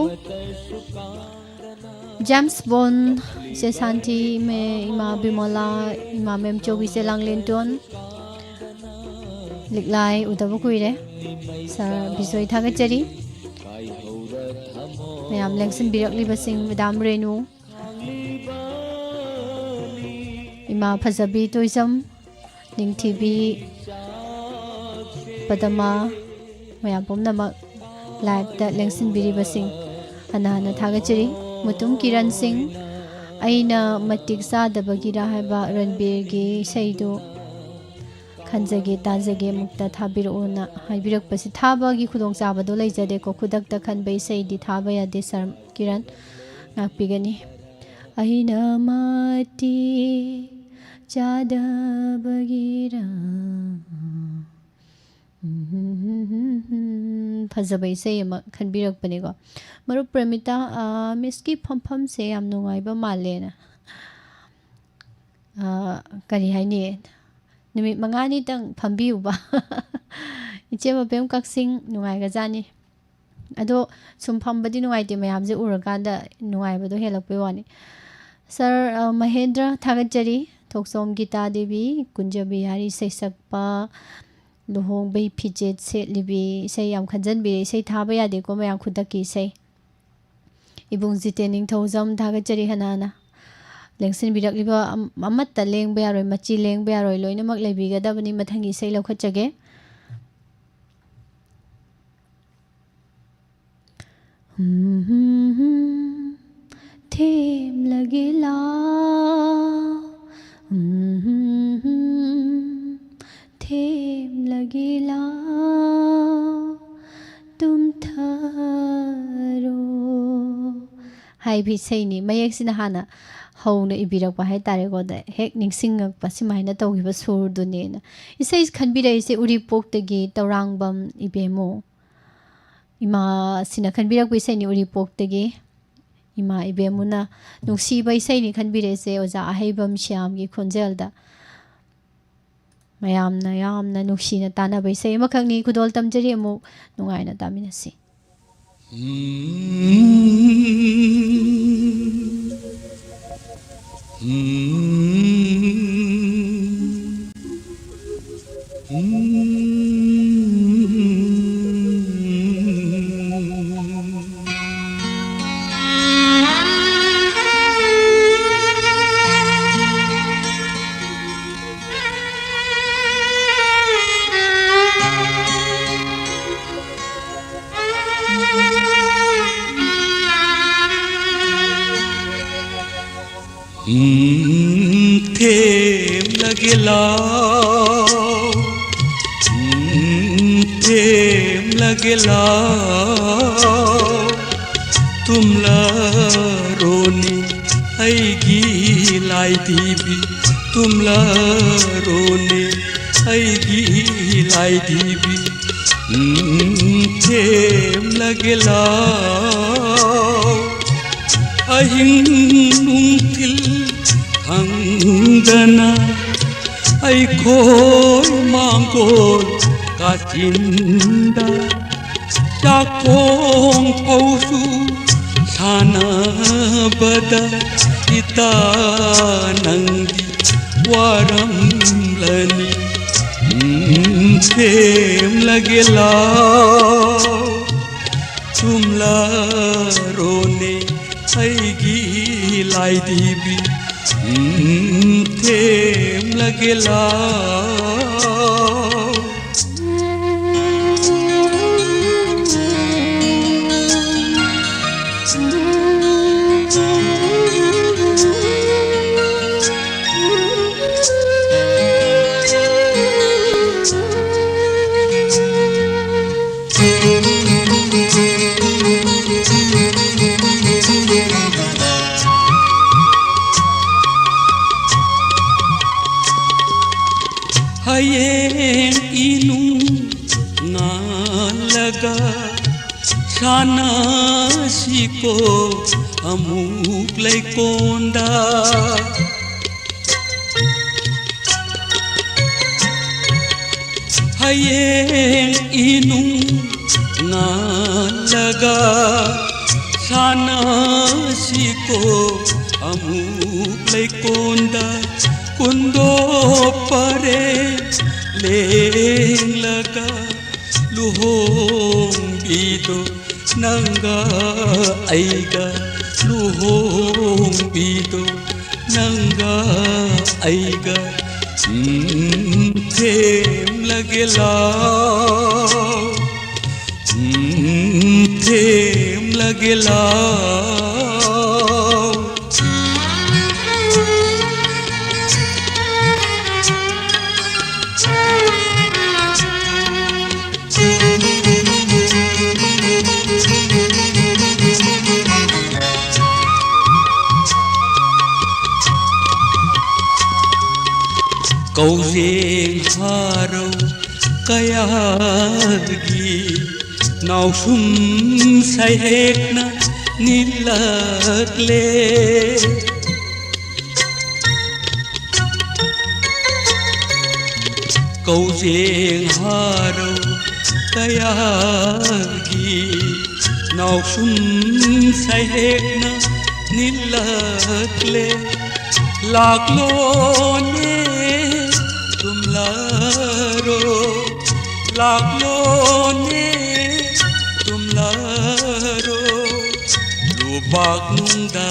ꯖꯦꯝꯁ ꯕꯣꯟ, ꯏꯆꯦ ꯁꯥꯟꯇꯤ, ꯏꯃꯦ-, ꯏꯃꯥ ꯕꯤꯃꯣꯂꯥ, ꯏꯃꯥ ꯃꯦꯝꯆꯧꯕꯤ, ꯏꯆꯦ ꯂꯥꯡꯂꯦꯟꯇꯣꯟ, ꯂꯤꯛꯂꯥꯏ ꯎꯗꯕ ꯀꯨꯏꯔꯦ꯫ ꯁꯥꯔ ꯕꯤꯖꯣꯏ ꯊꯥꯒꯠꯆꯔꯤ꯫ ꯃꯌꯥꯝ ꯂꯦꯡꯁꯤꯟꯕꯤꯔꯛꯂꯤꯕꯁꯤꯡ, ꯃꯦꯗꯥꯝ ꯔꯦꯅꯨ, ꯏꯃꯥ ꯐꯖꯕꯤ ꯇꯣꯏꯖꯝ, ꯅꯤꯡꯊꯤꯕꯤ, ꯄꯗꯃꯥ, ꯃꯌꯥꯝ ꯄꯨꯝꯅꯃꯛ live-ꯇ ꯂꯦꯡꯁꯤꯟꯕꯤꯔꯤꯕꯁꯤꯡ ꯍꯟꯅ ꯍꯟꯅ ꯊꯥꯒꯠꯆꯔꯤ꯫ ꯃꯨꯇꯨꯝ ꯀꯤꯔꯟ ꯁꯤꯡ, "ꯑꯩꯅ ꯃꯇꯤꯛ ꯆꯥꯗꯕꯒꯤꯔꯥ" ꯍꯥꯏꯕ ꯔꯟꯕꯤꯔꯒꯤ ꯏꯁꯩꯗꯨ ꯈꯟꯖꯒꯦ, ꯇꯥꯖꯒꯦ, ꯑꯃꯨꯛꯇ ꯊꯥꯕꯤꯔꯛꯎꯅ ꯍꯥꯏꯕꯤꯔꯛꯄꯁꯤ, ꯊꯥꯕꯒꯤ ꯈꯨꯗꯣꯡꯆꯥꯕꯗꯣ ꯂꯩꯖꯗꯦꯀꯣ꯫ ꯈꯨꯗꯛꯇ ꯈꯟꯕ ꯏꯁꯩꯗꯤ ꯊꯥꯕ ꯌꯥꯗꯦ꯫ ꯁꯥꯔ ꯀꯤꯔꯟ ꯉꯥꯛꯄꯤꯒꯅꯤ꯫ "ꯑꯩꯅ ꯃꯇꯤꯛ ꯆꯥꯗꯕꯒꯤꯔꯥ"꯫ ꯐꯖꯕ ꯏꯁꯩ ꯑꯃ ꯈꯟꯕꯤꯔꯛꯄꯅꯤꯀꯣ꯫ ꯃꯔꯨꯞ ꯄ꯭ꯔꯃꯤꯇꯥ, ꯑꯥ, ꯃꯤꯁꯀꯤ ꯐꯝꯐꯝꯁꯦ ꯌꯥꯝ ꯅꯨꯡꯉꯥꯏꯕ ꯃꯥꯜꯂꯦꯅ꯫ ꯑꯥ, ꯀꯔꯤ ꯍꯥꯏꯅꯤ? ꯅꯨꯃꯤꯠ ꯃꯉꯥꯅꯤꯇꯪ ꯐꯝꯕꯤꯌꯨꯕ꯫ ꯏꯆꯦ ꯃꯕꯦꯝ ꯀꯛꯆꯤꯡ ꯅꯨꯡꯉꯥꯏꯒ꯭ꯔꯖꯥꯠꯅꯤ꯫ ꯑꯗꯣ ꯁꯨꯝ ꯐꯝꯕꯗꯤ ꯅꯨꯡꯉꯥꯏꯇꯦ, ꯃꯌꯥꯝꯁꯦ ꯎꯔꯀꯥꯟꯗ ꯅꯨꯡꯉꯥꯏꯕꯗꯣ ꯍꯦꯜꯂꯛꯄꯩ ꯋꯥꯅꯤ꯫ ꯁꯥꯔ, ꯑ, ꯃꯍꯦꯟꯗ꯭ꯔ, ꯊꯥꯒꯠꯆꯔꯤ꯫ ꯊꯣꯛꯆꯣꯝ ꯒꯤꯇꯥ ꯗꯦꯕꯤ, ꯀꯨꯟꯖ ꯕꯤꯍꯥꯔꯤ ꯏꯁꯩ ꯁꯛꯄ, ꯂꯨꯍꯣꯡꯕꯩ ꯐꯤꯖꯦꯠ ꯁꯦꯠꯂꯤꯕꯤ, ꯏꯁꯩ ꯌꯥꯝ ꯈꯟꯖꯟꯕꯤꯔꯦ꯫ ꯏꯁꯩ ꯊꯥꯕ ꯌꯥꯗꯦꯀꯣ ꯃꯌꯥꯝ, ꯈꯨꯗꯛꯀꯤ ꯏꯁꯩ꯫ ꯏꯕꯨꯡ ꯖꯤꯇꯦꯟ ꯅꯤꯡꯊꯧꯖꯝ, ꯊꯥꯒꯠꯆꯔꯤ ꯍꯟꯅ ꯍꯟꯅ꯫ ꯂꯦꯡꯁꯤꯟꯕꯤꯔꯛꯂꯤꯕ ꯑꯝ-, ꯑꯃꯠꯇ ꯂꯦꯡꯕ ꯌꯥꯔꯣꯏ, ꯃꯆꯤ ꯂꯦꯡꯕ ꯌꯥꯔꯣꯏ, ꯂꯣꯏꯅꯃꯛ ꯂꯩꯕꯤꯒꯗꯕꯅꯤ꯫ ꯃꯊꯪꯒꯤ ꯏꯁꯩ ꯂꯧꯈꯠꯆꯒꯦ꯫ ꯊꯦꯝꯂꯒꯦ ꯂꯥꯎ, ꯊꯦꯝꯂꯒꯦ ꯂꯥꯎ, ꯇꯨꯝꯊꯔꯣ ꯍꯥꯏꯕ ꯏꯁꯩꯅꯤ꯫ ꯃꯌꯦꯛꯁꯤꯅ ꯍꯥꯟꯅ ꯍꯧꯅ ꯏꯕꯤꯔꯛꯄ ꯍꯥꯏꯇꯥꯔꯦꯀꯣ꯫ ꯑꯗ ꯍꯦꯛ ꯅꯤꯡꯁꯤꯡꯉꯛꯄ ꯁꯨꯃꯥꯏꯅ ꯇꯧꯈꯤꯕ ꯁꯨꯔꯗꯨꯅꯦꯅ꯫ ꯏꯁꯩ ꯈꯟꯕꯤꯔꯛꯏꯁꯦ ꯎꯔꯤꯄꯣꯛꯇꯒꯤ ꯇꯧꯔꯥꯡꯕꯝ ꯏꯕꯦꯝꯃꯨ꯫ ꯏꯃꯥꯁꯤꯅ ꯈꯟꯕꯤꯔꯛꯄ ꯏꯁꯩꯅꯤ ꯎꯔꯤꯄꯣꯛꯇꯒꯤ꯫ ꯏꯃꯥ ꯏꯕꯦꯝꯃꯨꯅ ꯅꯨꯡꯁꯤꯕ ꯏꯁꯩꯅꯤ ꯈꯟꯕꯤꯔꯛꯏꯁꯦ ꯑꯣꯖꯥ ꯑꯍꯩꯕꯝ ꯁ꯭ꯌꯥꯝꯒꯤ ꯈꯣꯟꯖꯦꯜꯗ꯫ ꯃꯌꯥꯝꯅ ꯌꯥꯝꯅ ꯅꯨꯡꯁꯤꯅ ꯇꯥꯅꯕ ꯏꯁꯩ ꯑꯃꯈꯛꯅꯤ꯫ ꯈꯨꯗꯣꯜ ꯇꯝꯖꯔꯤ, ꯑꯃꯨꯛ ꯅꯨꯡꯉꯥꯏꯅ ꯇꯥꯃꯤꯟꯅꯁꯤ꯫ ꯂꯥꯎ, ꯎꯝ, ꯊꯦꯝꯂꯒꯦ ꯂꯥꯎ, ꯇꯨꯝꯂꯔꯣꯅꯦ ꯑꯩꯒꯤ ꯂꯥꯏꯙꯤꯕꯤ, ꯇꯨꯝꯂꯔꯣꯅꯦ ꯑꯩꯒꯤ ꯂꯥꯏꯙꯤꯕꯤ, ꯎꯝ, ꯊꯦꯝꯂꯒꯦ ꯂꯥꯎ꯫ ꯑꯍꯤꯡ ꯅꯨꯡꯊꯤꯜ ꯈꯪꯗꯅ ꯑꯩꯈꯣꯏ ꯃꯥꯡꯒꯣꯜ ꯀꯥꯆꯤꯟꯗ ꯆꯥꯛꯈꯣꯡ ꯐꯧꯁꯨ ꯁꯥꯟꯅꯕꯗ ꯏꯇꯥ ꯅꯪꯗꯤ ꯋꯥꯔꯝꯂꯅꯤ꯫ ꯎꯝ, ꯊꯦꯝꯂꯒꯦ ꯂꯥꯎ, ꯇꯨꯝꯂꯔꯣꯅꯦ ꯑꯩꯒꯤ ꯂꯥꯏꯙꯤꯕꯤ, ꯎꯝ, ꯊꯦꯝꯂꯒꯦ ꯂꯥꯎ꯫ ꯍꯌꯦꯡ ꯏꯅꯨꯡ ꯉꯥꯜꯂꯒ ꯁꯥꯟꯅꯁꯤꯀꯣ ꯑꯃꯨꯛ ꯂꯩꯀꯣꯟꯗ꯫ ꯍꯌꯦꯡ ꯏꯅꯨꯡ ꯉꯥꯜꯂꯒ ꯁꯥꯟꯅꯁꯤꯀꯣ ꯑꯃꯨꯛ ꯂꯩꯀꯣꯟꯗ꯫ ꯀꯨꯟꯗꯣ ꯄꯔꯦꯡ ꯂꯦꯡꯂꯒ ꯂꯨꯍꯣꯡꯕꯤꯗꯣ ꯅꯪꯒ ꯑꯩꯒ, ꯂꯨꯍꯣꯡꯕꯤꯗꯣ ꯅꯪꯒ ꯑꯩꯒ, ꯎꯝ, ꯊꯦꯝꯂꯒꯦ ꯂꯥꯎ, ꯎꯝ, ꯊꯦꯝꯂꯒꯦ ꯂꯥꯎ꯫ ꯀꯧꯖꯦꯡ ꯍꯥꯔꯧ ꯀꯌꯥꯒꯤ ꯅꯥꯎꯁꯨꯝ ꯁꯩꯍꯦꯛꯅ ꯅꯤꯜꯂꯛꯂꯦ꯫ ꯀꯧꯖꯦꯡ ꯍꯥꯔꯧ ꯀꯌꯥꯒꯤ ꯅꯥꯎꯁꯨꯝ ꯁꯩꯍꯦꯛꯅ ꯅꯤꯜꯂꯛꯂꯦ꯫ ꯂꯥꯛꯂꯣꯅꯦ ꯇꯨꯝꯂꯔꯣ, ꯂꯥꯛꯂꯣꯅꯦ ꯇꯨꯝꯂꯔꯣ꯫ ꯂꯨꯕꯥꯛꯅꯨꯡꯗ,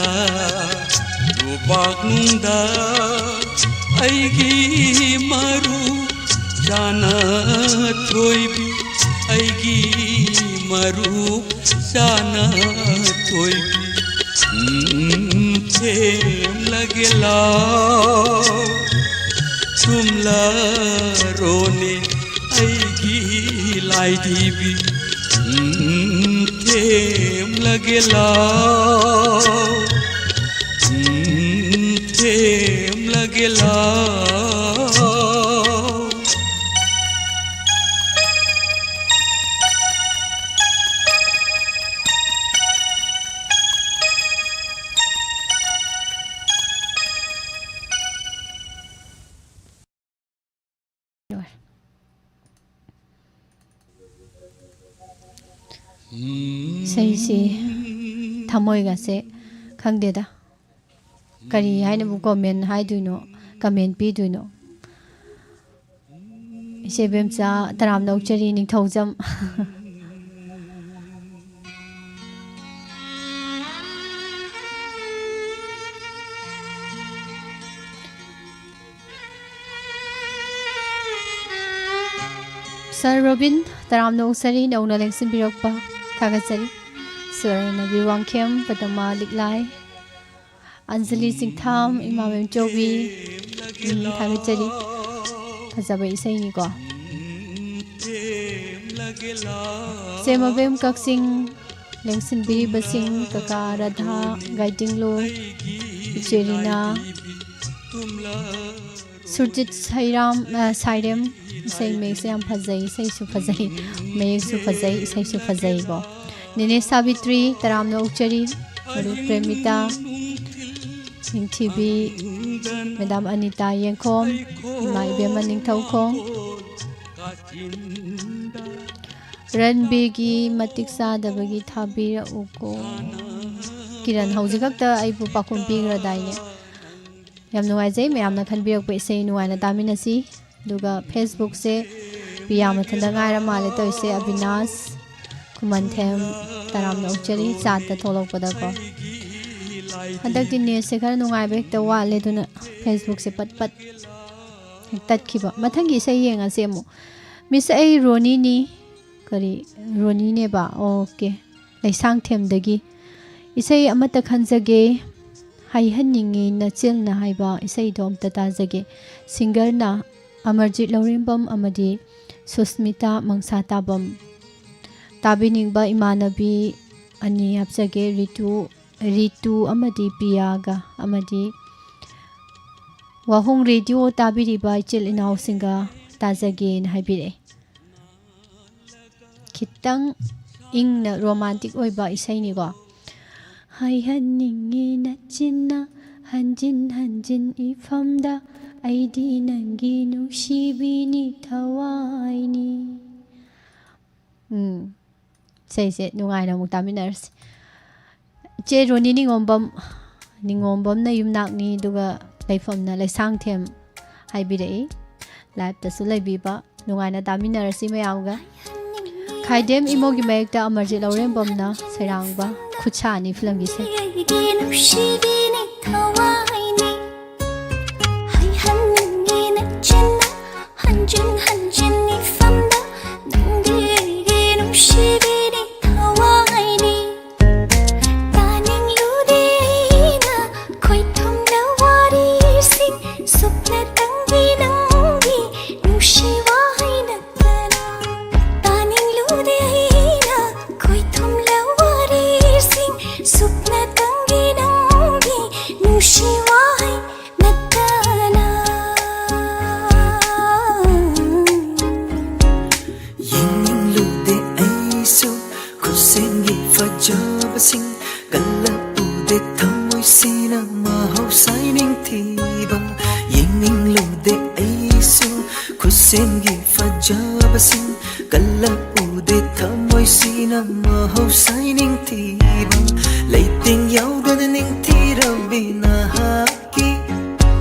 ꯂꯨꯕꯥꯛꯅꯨꯡꯗ ꯑꯩꯒꯤ ꯃꯔꯨ ꯆꯥꯅ ꯊꯣꯏꯕꯤ, ꯑꯩꯒꯤ ꯃꯔꯨ ꯆꯥꯅ ꯊꯣꯏꯕꯤ꯫ ꯎꯝ, ꯊꯦꯝꯂꯒꯦ ꯂꯥꯎ, ꯊꯨꯝꯂꯔꯣꯅꯦ ꯑꯩꯒꯤ ꯂꯥꯏꯗꯤꯕꯤ꯫ ꯎꯝ, ꯊꯦꯝꯂꯒꯦ ꯂꯥꯎ, ꯎꯝ, ꯊꯦꯝꯂꯒꯦ ꯂꯥꯎ꯫ ꯏꯁꯩꯁꯤ ꯊꯃꯣꯏꯒꯁꯦ ꯈꯪꯗꯦꯗ, ꯀꯔꯤ ꯍꯥꯏꯅꯕꯨ ꯀꯣꯃꯦꯟ ꯍꯥꯏꯗꯣꯏꯅꯣ, ꯀꯃꯦꯟ ꯄꯤꯗꯣꯏꯅꯣ? ꯏꯆꯦ ꯏꯕꯦꯝꯆꯥ ꯇꯔꯥꯝꯅ ꯑꯣꯛꯆꯔꯤ ꯅꯤꯡꯊꯧꯖꯝ꯫ ꯁꯥꯔ ꯔꯣꯕꯤꯟ, ꯇꯔꯥꯝꯅ ꯑꯣꯛꯆꯔꯤ, ꯅꯧꯅ ꯂꯦꯡꯁꯤꯟꯕꯤꯔꯛꯄ ꯊꯥꯒꯠꯆꯔꯤ꯫ ꯁꯥꯔ ꯅꯕꯤ ꯋꯥꯡꯈꯦꯝ, ꯄꯗꯃꯥ ꯂꯤꯛꯂꯥꯏ, ꯑꯟꯖꯂꯤ ꯆꯤꯡꯊꯥꯝ, ꯏꯃꯥꯕꯦꯝ ꯆꯧꯕꯤ, ꯎꯝ, ꯊꯥꯒꯠꯆꯔꯤ꯫ ꯐꯖꯕ ꯏꯁꯩꯅꯤꯀꯣ꯫ ꯁꯦꯃꯕꯦꯝ ꯀꯛꯆꯤꯡ, ꯂꯦꯡꯁꯤꯟꯕꯤꯔꯤꯕꯁꯤꯡ, ꯀꯀꯥ ꯔꯥꯙꯥ, ꯒꯥꯏꯗꯤꯡꯂꯨ, ꯏꯆꯦ ꯔꯤꯅꯥ, ꯁꯨꯔꯖꯤꯠ ꯁꯩꯔꯥꯝ, ꯑ, ꯁꯥꯏꯔꯦꯝ, ꯏꯁꯩ ꯃꯌꯦꯛꯁꯦ ꯌꯥꯝ ꯐꯖꯩ, ꯏꯁꯩꯁꯨ ꯐꯖꯩ, ꯃꯌꯦꯛꯁꯨ ꯐꯖꯩ, ꯏꯁꯩꯁꯨ ꯐꯖꯩꯀꯣ꯫ ꯅꯦꯅꯦ ꯁꯥꯕꯤꯇ꯭ꯔꯤ, ꯇꯔꯥꯝꯅ ꯑꯣꯛꯆꯔꯤ꯫ ꯃꯔꯨꯞ ꯄ꯭ꯔꯦꯃꯤꯇꯥ, ꯅꯤꯡꯊꯤꯕꯤ, ꯃꯦꯗꯥꯝ ꯑꯅꯤꯇꯥ ꯌꯦꯡꯈꯣꯝ, ꯏꯃꯥ ꯏꯕꯦꯝꯃ ꯅꯤꯡꯊꯧꯈꯣꯡ꯫ ꯔꯟꯕꯤꯒꯤ ꯃꯇꯤꯛ ꯆꯥꯗꯕꯒꯤ ꯊꯥꯕꯤꯔꯛꯎꯀꯣ꯫ ꯀꯤꯔꯟ, ꯍꯧꯖꯤꯛ ꯈꯛꯇ ꯑꯩꯕꯨ ꯄꯥꯎꯈꯨꯝ ꯄꯤꯈ꯭ꯔꯗꯥꯏꯅꯦ? ꯌꯥꯝ ꯅꯨꯡꯉꯥꯏꯖꯩ ꯃꯌꯥꯝꯅ ꯈꯟꯕꯤꯔꯛꯄ ꯏꯁꯩ ꯅꯨꯡꯉꯥꯏꯅ ꯇꯥꯃꯤꯟꯅꯁꯤ꯫ ꯑꯗꯨꯒ Facebookꯁꯦ ꯄꯤꯌꯥ ꯃꯊꯟꯇ ꯉꯥꯏꯔ ꯃꯥꯜꯂꯦ ꯇꯧꯔꯤꯁꯦ꯫ ꯑꯕꯤꯅꯥꯁ ꯈꯨꯃꯟꯊꯦꯝ, ꯇꯔꯥꯝꯅ ꯑꯣꯛꯆꯔꯤ꯫ Chatꯇ ꯊꯣꯛꯂꯛꯄꯗꯀꯣ꯫ ꯍꯟꯗꯛꯇꯤ netꯁꯦ ꯈꯔ ꯅꯨꯡꯉꯥꯏꯕ ꯍꯦꯛꯇ ꯋꯥꯠꯂꯦ, ꯑꯗꯨꯅ Facebookꯁꯦ ꯄꯠ ꯄꯠ ꯍꯦꯛ ꯇꯠꯈꯤꯕ꯫ ꯃꯊꯪꯒꯤ ꯏꯁꯩ ꯌꯦꯡꯉꯁꯤ ꯑꯃꯨꯛ꯫ Miss, ꯑꯩ ꯔꯣꯅꯤꯅꯤ꯫ ꯀꯔꯤ? ꯔꯣꯅꯤꯅꯦꯕ? OK꯫ ꯂꯩꯁꯥꯡꯊꯦꯝꯗꯒꯤ꯫ ꯏꯁꯩ ꯑꯃꯠꯇ ꯈꯟꯖꯒꯦ, ꯍꯥꯏꯍꯟꯅꯤꯡꯉꯤ ꯅꯆꯤꯟꯅ ꯍꯥꯏꯕ ꯏꯁꯩꯗꯣ ꯑꯝꯇ ꯇꯥꯖꯒꯦ꯫ Singerꯅ ꯑꯃꯔꯖꯤꯠ ꯂꯧꯔꯦꯝꯕꯝ ꯑꯃꯗꯤ ꯁꯨꯁꯃꯤꯇꯥ ꯃꯪꯁꯥꯇꯥꯕꯝ꯫ ꯇꯥꯕꯤꯅꯤꯡꯕ ꯏꯃꯥꯟꯅꯕꯤ ꯑꯅꯤ ꯍꯥꯞꯆꯒꯦ, ꯔꯤꯇꯨ, ꯔꯤꯇꯨ ꯑꯃꯗꯤ ꯄꯤꯌꯥꯒ ꯑꯃꯗꯤ ꯋꯥꯍꯣꯡ ꯔꯦꯗꯤꯑꯣ ꯇꯥꯕꯤꯔꯤꯕ ꯏꯆꯤꯜ ꯏꯅꯥꯎꯁꯤꯡꯒ ꯇꯥꯖꯒꯦꯅ ꯍꯥꯏꯕꯤꯔꯛꯑꯦ꯫ ꯈꯤꯇꯪ ꯏꯪꯅ romantic ꯑꯣꯏꯕ ꯏꯁꯩꯅꯤꯀꯣ꯫ ꯍꯥꯏꯍꯟꯅꯤꯡꯉꯤ ꯅꯆꯤꯟꯅ ꯍꯟꯖꯤꯟ ꯍꯟꯖꯤꯟ ꯏꯐꯝꯗ, ꯑꯩꯗꯤ ꯅꯪꯒꯤ ꯅꯨꯡꯁꯤꯕꯤꯅꯤ ꯊꯋꯥꯏꯅꯤ꯫ ꯎꯝ, ꯏꯁꯩꯁꯦ ꯅꯨꯡꯉꯥꯏꯅ ꯑꯃꯨꯛ ꯇꯥꯃꯤꯟꯅꯔꯁꯤ꯫ ꯏꯆꯦ ꯔꯣꯅꯤ ꯅꯤꯉꯣꯝꯕꯝ, ꯅꯤꯉꯣꯝꯕꯝꯅ ꯌꯨꯝꯅꯥꯛꯅꯤ, ꯑꯗꯨꯒ ꯂꯩꯐꯝꯅ ꯂꯩꯁꯥꯡꯊꯦꯝ ꯍꯥꯏꯕꯤꯔꯛꯏ꯫ Liveꯇꯁꯨ ꯂꯩꯕꯤꯕ, ꯅꯨꯡꯉꯥꯏꯅ ꯇꯥꯃꯤꯟꯅꯔꯁꯤ ꯃꯌꯥꯝꯒ꯫ ꯈꯥꯏꯗꯦꯝ ꯏꯃꯣꯒꯤ ꯃꯌꯦꯛꯇ ꯑꯃꯔꯖꯤꯠ ꯂꯧꯔꯦꯝꯕꯝꯅ ꯁꯩꯔꯥꯡꯕ ꯈꯨꯠꯁꯥ ꯑꯅꯤ ꯐꯤꯂꯝꯒꯤ ꯏꯁꯩ꯫ ꯑꯩꯒꯤ ꯅꯨꯡꯁꯤꯕꯤꯅꯤ ꯊꯋꯥꯏꯅꯤ, ꯍꯥꯏꯍꯟꯅꯤꯡꯉꯤ ꯅꯆꯤꯟꯅ ꯍꯟꯖꯤꯟ ꯍꯟꯖꯤꯟ ꯏꯐꯝꯗ, ꯅꯪꯗꯤ ꯑꯩꯒꯤ ꯅꯨꯡꯁꯤꯕꯤꯅꯤ ꯊꯋꯥꯏꯅꯤ꯫ ꯇꯥꯅꯤꯡꯂꯨꯗꯦ ꯑꯩꯅ ꯈꯣꯏꯊꯨꯝꯅ ꯋꯥꯔꯤꯁꯤꯡ, ꯁꯨꯞꯅꯇꯪꯒꯤ ꯅꯪꯒꯤ ꯅꯨꯡꯁꯤ ꯋꯥꯍꯩ ꯅꯠꯇꯅ꯫ ꯇꯥꯅꯤꯡꯂꯨꯗꯦ ꯑꯩꯅ ꯈꯣꯏꯊꯨꯝꯅ ꯋꯥꯔꯤꯁꯤꯡ, ꯁꯨꯞꯅꯇꯪꯒꯤ ꯅꯪꯒꯤ ꯅꯨꯡꯁꯤ ꯅꯪꯒꯤ ꯐꯖꯕꯁꯤꯡ ꯀꯜꯂꯛꯎꯗꯦ, ꯊꯃꯣꯏꯁꯤꯅ ꯃꯍꯧꯁꯥ ꯅꯤꯡꯊꯤꯕ, ꯂꯩꯇꯦꯡ ꯌꯥꯎꯗꯅ ꯅꯤꯡꯊꯤꯔꯕꯤ ꯅꯍꯥꯛꯀꯤ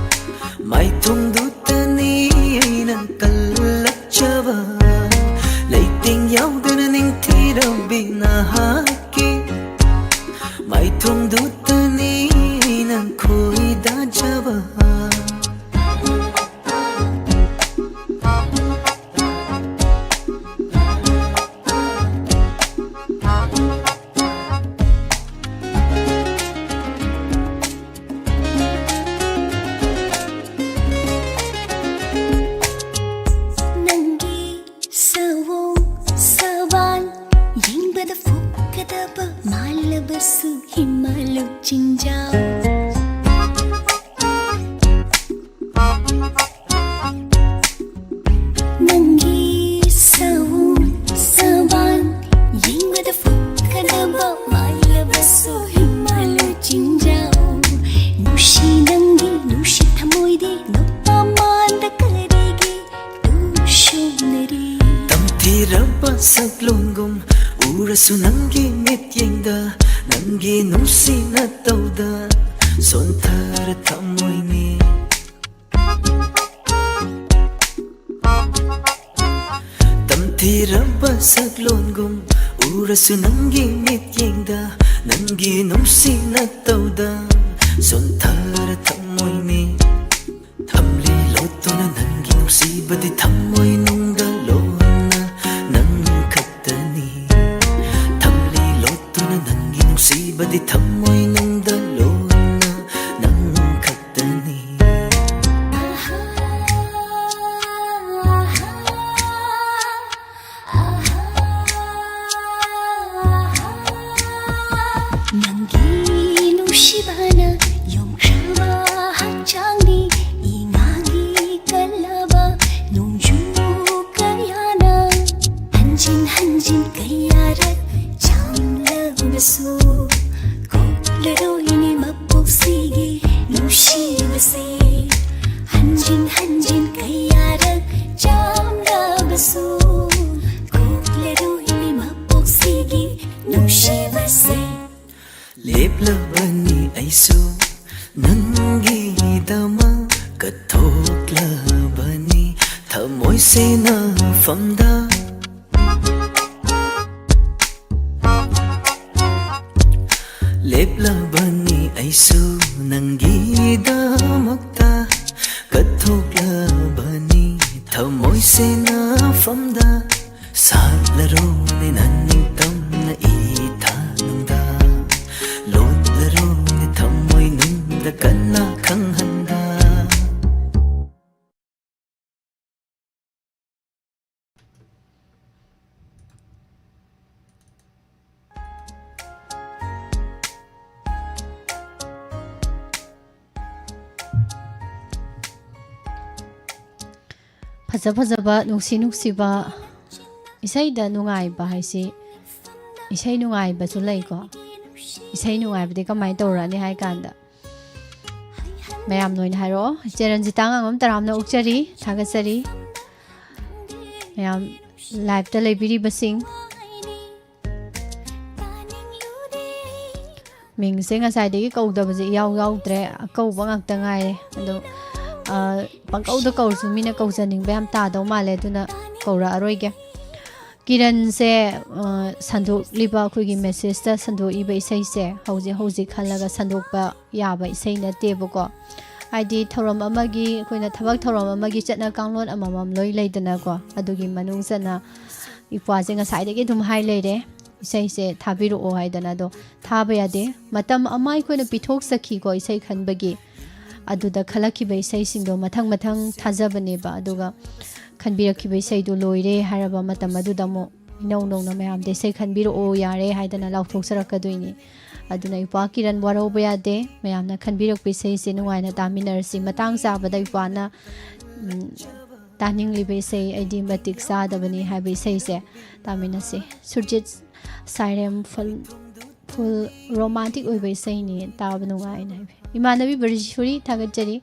ꯃꯥꯏꯊꯣꯡꯗꯨꯇꯅꯤ ꯑꯩꯅ ꯀꯜꯂꯛꯆꯕ, ꯂꯩꯇꯦꯡ ꯌꯥꯎꯗꯅ ꯅꯤꯡꯊꯤꯔꯕꯤ ꯅꯍꯥꯛꯀꯤ ꯃꯥꯏꯊꯣꯡꯗꯨꯇꯅꯤ ꯑꯩꯅ ꯈꯣꯏꯗꯥꯖꯕ꯫ ꯅꯪꯒꯤ ꯁꯑꯣꯡ ꯁꯕꯥꯟ ꯌꯦꯡꯕꯗ ꯐꯨꯒꯗꯕ ꯃꯥꯜꯂꯕꯁꯨ ꯍꯤꯃꯥꯂꯨ ꯆꯤꯡꯖꯥꯎ꯫ ꯅꯪꯒꯤ ꯁꯑꯣꯡ ꯁꯕꯥꯟ ꯌꯦꯡꯕꯗ ꯐꯨꯒꯗꯕ ꯃꯥꯜꯂꯕꯁꯨ ꯍꯤꯃꯥꯂꯨ ꯆꯤꯡꯖꯥꯎ꯫ ꯅꯨꯡꯁꯤ ꯅꯪꯒꯤ ꯅꯨꯡꯁꯤ ꯊꯃꯣꯏꯗꯤ ꯅꯨꯄꯥ ꯃꯥꯟꯗ ꯀꯔꯤꯒꯤ ꯇꯨꯁꯣꯟꯅꯔꯤ? ꯇꯝꯊꯤꯔꯕ ꯁꯛꯂꯣꯟꯒꯨꯝ ꯎꯔꯁꯨ ꯅꯪꯒꯤ ꯃꯤꯠꯌꯦꯡꯗ, ꯅꯪꯒꯤ ꯅꯨꯡꯁꯤ ꯅꯇꯧꯗ ꯁꯣꯟꯊꯔ ꯊꯃꯣꯏꯅꯤ꯫ ꯇꯝꯊꯤꯔꯕ ꯁꯛꯂꯣꯟꯒꯨꯝ ꯎꯔꯁꯨ ꯅꯪꯒꯤ ꯃꯤꯠꯌꯦꯡꯗ, ꯅꯪꯒꯤ ꯅꯨꯡꯁꯤ ꯅꯇꯧꯗ ꯁꯣꯟꯊꯔ ꯊꯃꯣꯏꯅꯤ꯫ ꯊꯝꯂꯤ ꯂꯣꯠꯇꯨꯅ ꯅꯪꯒꯤ ꯅꯨꯡꯁꯤꯕꯗꯤ ꯊꯃꯣꯏꯅꯨꯡꯗ ꯂꯣꯟꯅ ꯅꯪ ꯈꯛꯇꯅꯤ꯫ ꯊꯝꯂꯤ ꯂꯣꯠꯇꯨꯅ ꯅꯪꯒꯤ ꯅꯨꯡꯁꯤꯕꯗꯤ ꯊꯃꯣꯏꯅꯨꯡꯗ ꯂꯣꯟꯅ ꯅꯪ ꯈꯛꯇꯅꯤ꯫ ꯅꯪꯒꯤ ꯅꯨꯡꯁꯤꯕꯅ ꯌꯣꯝꯈ꯭ꯔꯕ ꯍꯛꯆꯥꯡꯅꯤ꯫ ꯏꯉꯥꯒꯤ ꯀꯜꯂꯕ ꯅꯣꯡꯖꯨ ꯀꯌꯥꯅ ꯍꯟꯖꯤꯟ ꯍꯟꯖꯤꯟ ꯀꯌꯥꯔꯛ ꯆꯥꯝꯂꯕꯁꯨ, ꯀꯣ ꯕꯅꯤ ꯑꯩꯁꯨ ꯅꯪꯒꯤꯗꯃꯛ ꯀꯠꯊꯣꯛꯂꯕꯅꯤ ꯊꯃꯣꯏ ꯁꯦꯟꯅꯐꯝꯗ꯫ ꯂꯦꯞꯂꯕꯅꯤ ꯑꯩꯁꯨ ꯅꯪꯒꯤꯗꯃꯛꯇ ꯀꯠꯊꯣꯛꯂꯕꯅꯤ ꯊꯃꯣꯏ ꯁꯦꯟꯅꯐꯝꯗ꯫ ꯁꯥꯠꯂꯔꯣꯅꯦ ꯅꯪ ꯅꯤꯡꯇꯝꯅ ꯏꯊꯥꯅꯨꯡꯗ ꯂꯣꯠꯂꯔꯣꯅꯦ ꯊꯃꯣꯏ ꯅꯨꯡꯗ ꯀꯟꯅ ꯈꯪꯍꯟꯗ꯫ ꯐꯖ ꯐꯖꯕ, ꯅꯨꯡꯁꯤ ꯅꯨꯡꯁꯤꯕ, ꯏꯁꯩꯗ ꯅꯨꯡꯉꯥꯏꯕ ꯍꯥꯏꯁꯤ, ꯏꯁꯩ ꯅꯨꯡꯉꯥꯏꯕꯁꯨ ꯂꯩꯀꯣ꯫ ꯏꯁꯩ ꯅꯨꯡꯉꯥꯏꯕꯗꯤ ꯀꯃꯥꯏꯅ ꯇꯧꯔꯛꯑꯅꯤ ꯍꯥꯏ ꯀꯥꯟꯗ, ꯃꯌꯥꯝꯅ ꯑꯣꯏꯅ ꯍꯥꯏꯔꯛꯑꯣ꯫ ꯏꯆꯦ ꯔꯟꯖꯤꯇꯥ ꯉꯥꯉꯣꯝ ꯇꯔꯥꯝꯅ ꯑꯣꯛꯆꯔꯤ, ꯊꯥꯒꯠꯆꯔꯤ꯫ ꯃꯌꯥꯝ live-ꯇ ꯂꯩꯕꯤꯔꯤꯕꯁꯤꯡ, ꯃꯤꯡꯁꯦ ꯉꯁꯥꯏꯗꯒꯤ ꯀꯧꯗꯕꯁꯦ ꯏꯌꯥꯎ ꯌꯥꯎꯗ꯭ꯔꯦ, ꯑꯀꯧꯕ ꯉꯥꯛꯇ ꯉꯥꯏꯔꯦ꯫ ꯑꯗꯣ, ꯑ, ꯄꯪꯀꯧꯗ ꯀꯧꯔꯁꯨ ꯃꯤꯅ ꯀꯧꯖꯅꯤꯡꯕ ꯌꯥꯝ ꯇꯥꯗꯧ ꯃꯥꯜꯂꯦ, ꯑꯗꯨꯅ ꯀꯧꯔꯛꯑꯔꯣꯏꯒꯦ꯫ ꯀꯤꯔꯟꯁꯦ, ꯑ, ꯁꯟꯗꯣꯛꯂꯤꯕ, ꯑꯩꯈꯣꯏꯒꯤ message-ꯇ ꯁꯟꯗꯣꯛꯏꯕ ꯏꯁꯩꯁꯦ ꯍꯧꯖꯤꯛ ꯍꯧꯖꯤꯛ ꯈꯜꯂꯒ ꯁꯟꯗꯣꯛꯄ ꯌꯥꯕ ꯏꯁꯩ ꯅꯠꯇꯦꯕꯀꯣ꯫ ꯍꯥꯏꯗꯤ ꯊꯧꯔꯝ ꯑꯃꯒꯤ, ꯑꯩꯈꯣꯏꯅ ꯊꯕꯛ ꯊꯧꯔꯝ ꯑꯃꯒꯤ ꯆꯠꯅ ꯀꯥꯡꯂꯣꯟ ꯑꯃꯃꯝ ꯂꯣꯏ ꯂꯩꯗꯅꯀꯣ꯫ ꯑꯗꯨꯒꯤ ꯃꯅꯨꯡ ꯆꯟꯅ ꯏꯄ꯭ꯋꯥꯁꯦ ꯉꯁꯥꯏꯗꯒꯤ ꯑꯗꯨꯝ ꯍꯥꯏ ꯂꯩꯔꯦ, ꯏꯁꯩꯁꯦ ꯊꯥꯕꯤꯔꯛꯑꯣ ꯍꯥꯏꯗꯅ꯫ ꯑꯗꯣ ꯊꯥꯕ ꯌꯥꯗꯦ꯫ ꯃꯇꯝ ꯑꯃ ꯑꯩꯈꯣꯏꯅ ꯄꯤꯊꯣꯛꯆꯈꯤꯀꯣ ꯏꯁꯩ ꯈꯟꯕꯒꯤ꯫ ꯑꯗꯨꯗ ꯈꯜꯂꯛꯈꯤꯕ ꯏꯁꯩꯁꯤꯡꯗꯣ ꯃꯊꯪ ꯃꯊꯪ ꯊꯥꯖꯕꯅꯦꯕ꯫ ꯑꯗꯨꯒ ꯈꯟꯕꯤꯔꯛꯈꯤꯕ ꯏꯁꯩꯗꯣ ꯂꯣꯏꯔꯦ ꯍꯥꯏꯔꯕ ꯃꯇꯝ ꯑꯗꯨꯗ ꯑꯃꯨꯛ ꯏꯅꯧ ꯅꯧꯅ ꯃꯌꯥꯝꯗ ꯏꯁꯩ ꯈꯟꯕꯤꯔꯛꯑꯣ ꯌꯥꯔꯦ ꯍꯥꯏꯗꯅ ꯂꯥꯎꯊꯣꯛꯆꯔꯛꯀꯗꯣꯏꯅꯤ꯫ ꯑꯗꯨꯅ ꯏꯄ꯭ꯋꯥ ꯀꯤꯔꯟ ꯋꯥꯔꯧꯕ ꯌꯥꯗꯦ꯫ ꯃꯌꯥꯝꯅ ꯈꯟꯕꯤꯔꯛꯄ ꯏꯁꯩꯁꯦ ꯅꯨꯡꯉꯥꯏꯅ ꯇꯥꯃꯤꯟꯅꯔꯁꯤ꯫ ꯃꯇꯥꯡ ꯆꯥꯕꯗ ꯏꯄ꯭ꯋꯥꯅ, ꯎꯝ, ꯇꯥꯅꯤꯡꯂꯤꯕ ꯏꯁꯩ, ꯑꯩꯗꯤ ꯃꯇꯤꯛ ꯆꯥꯗꯕꯅꯤ ꯍꯥꯏꯕ ꯏꯁꯩꯁꯦ ꯇꯥꯃꯤꯟꯅꯁꯤ꯫ ꯁꯨꯔꯖꯤꯠ ꯁꯥꯏꯔꯦꯝ full, full romantic ꯑꯣꯏꯕ ꯏꯁꯩꯅꯤ, ꯇꯥꯕ ꯅꯨꯡꯉꯥꯏꯅ ꯍꯥꯏꯕꯤ꯫ ꯏꯃꯥꯟꯅꯕꯤ ꯕꯔꯤꯁꯨꯔꯤ, ꯊꯥꯒꯠꯆꯔꯤ꯫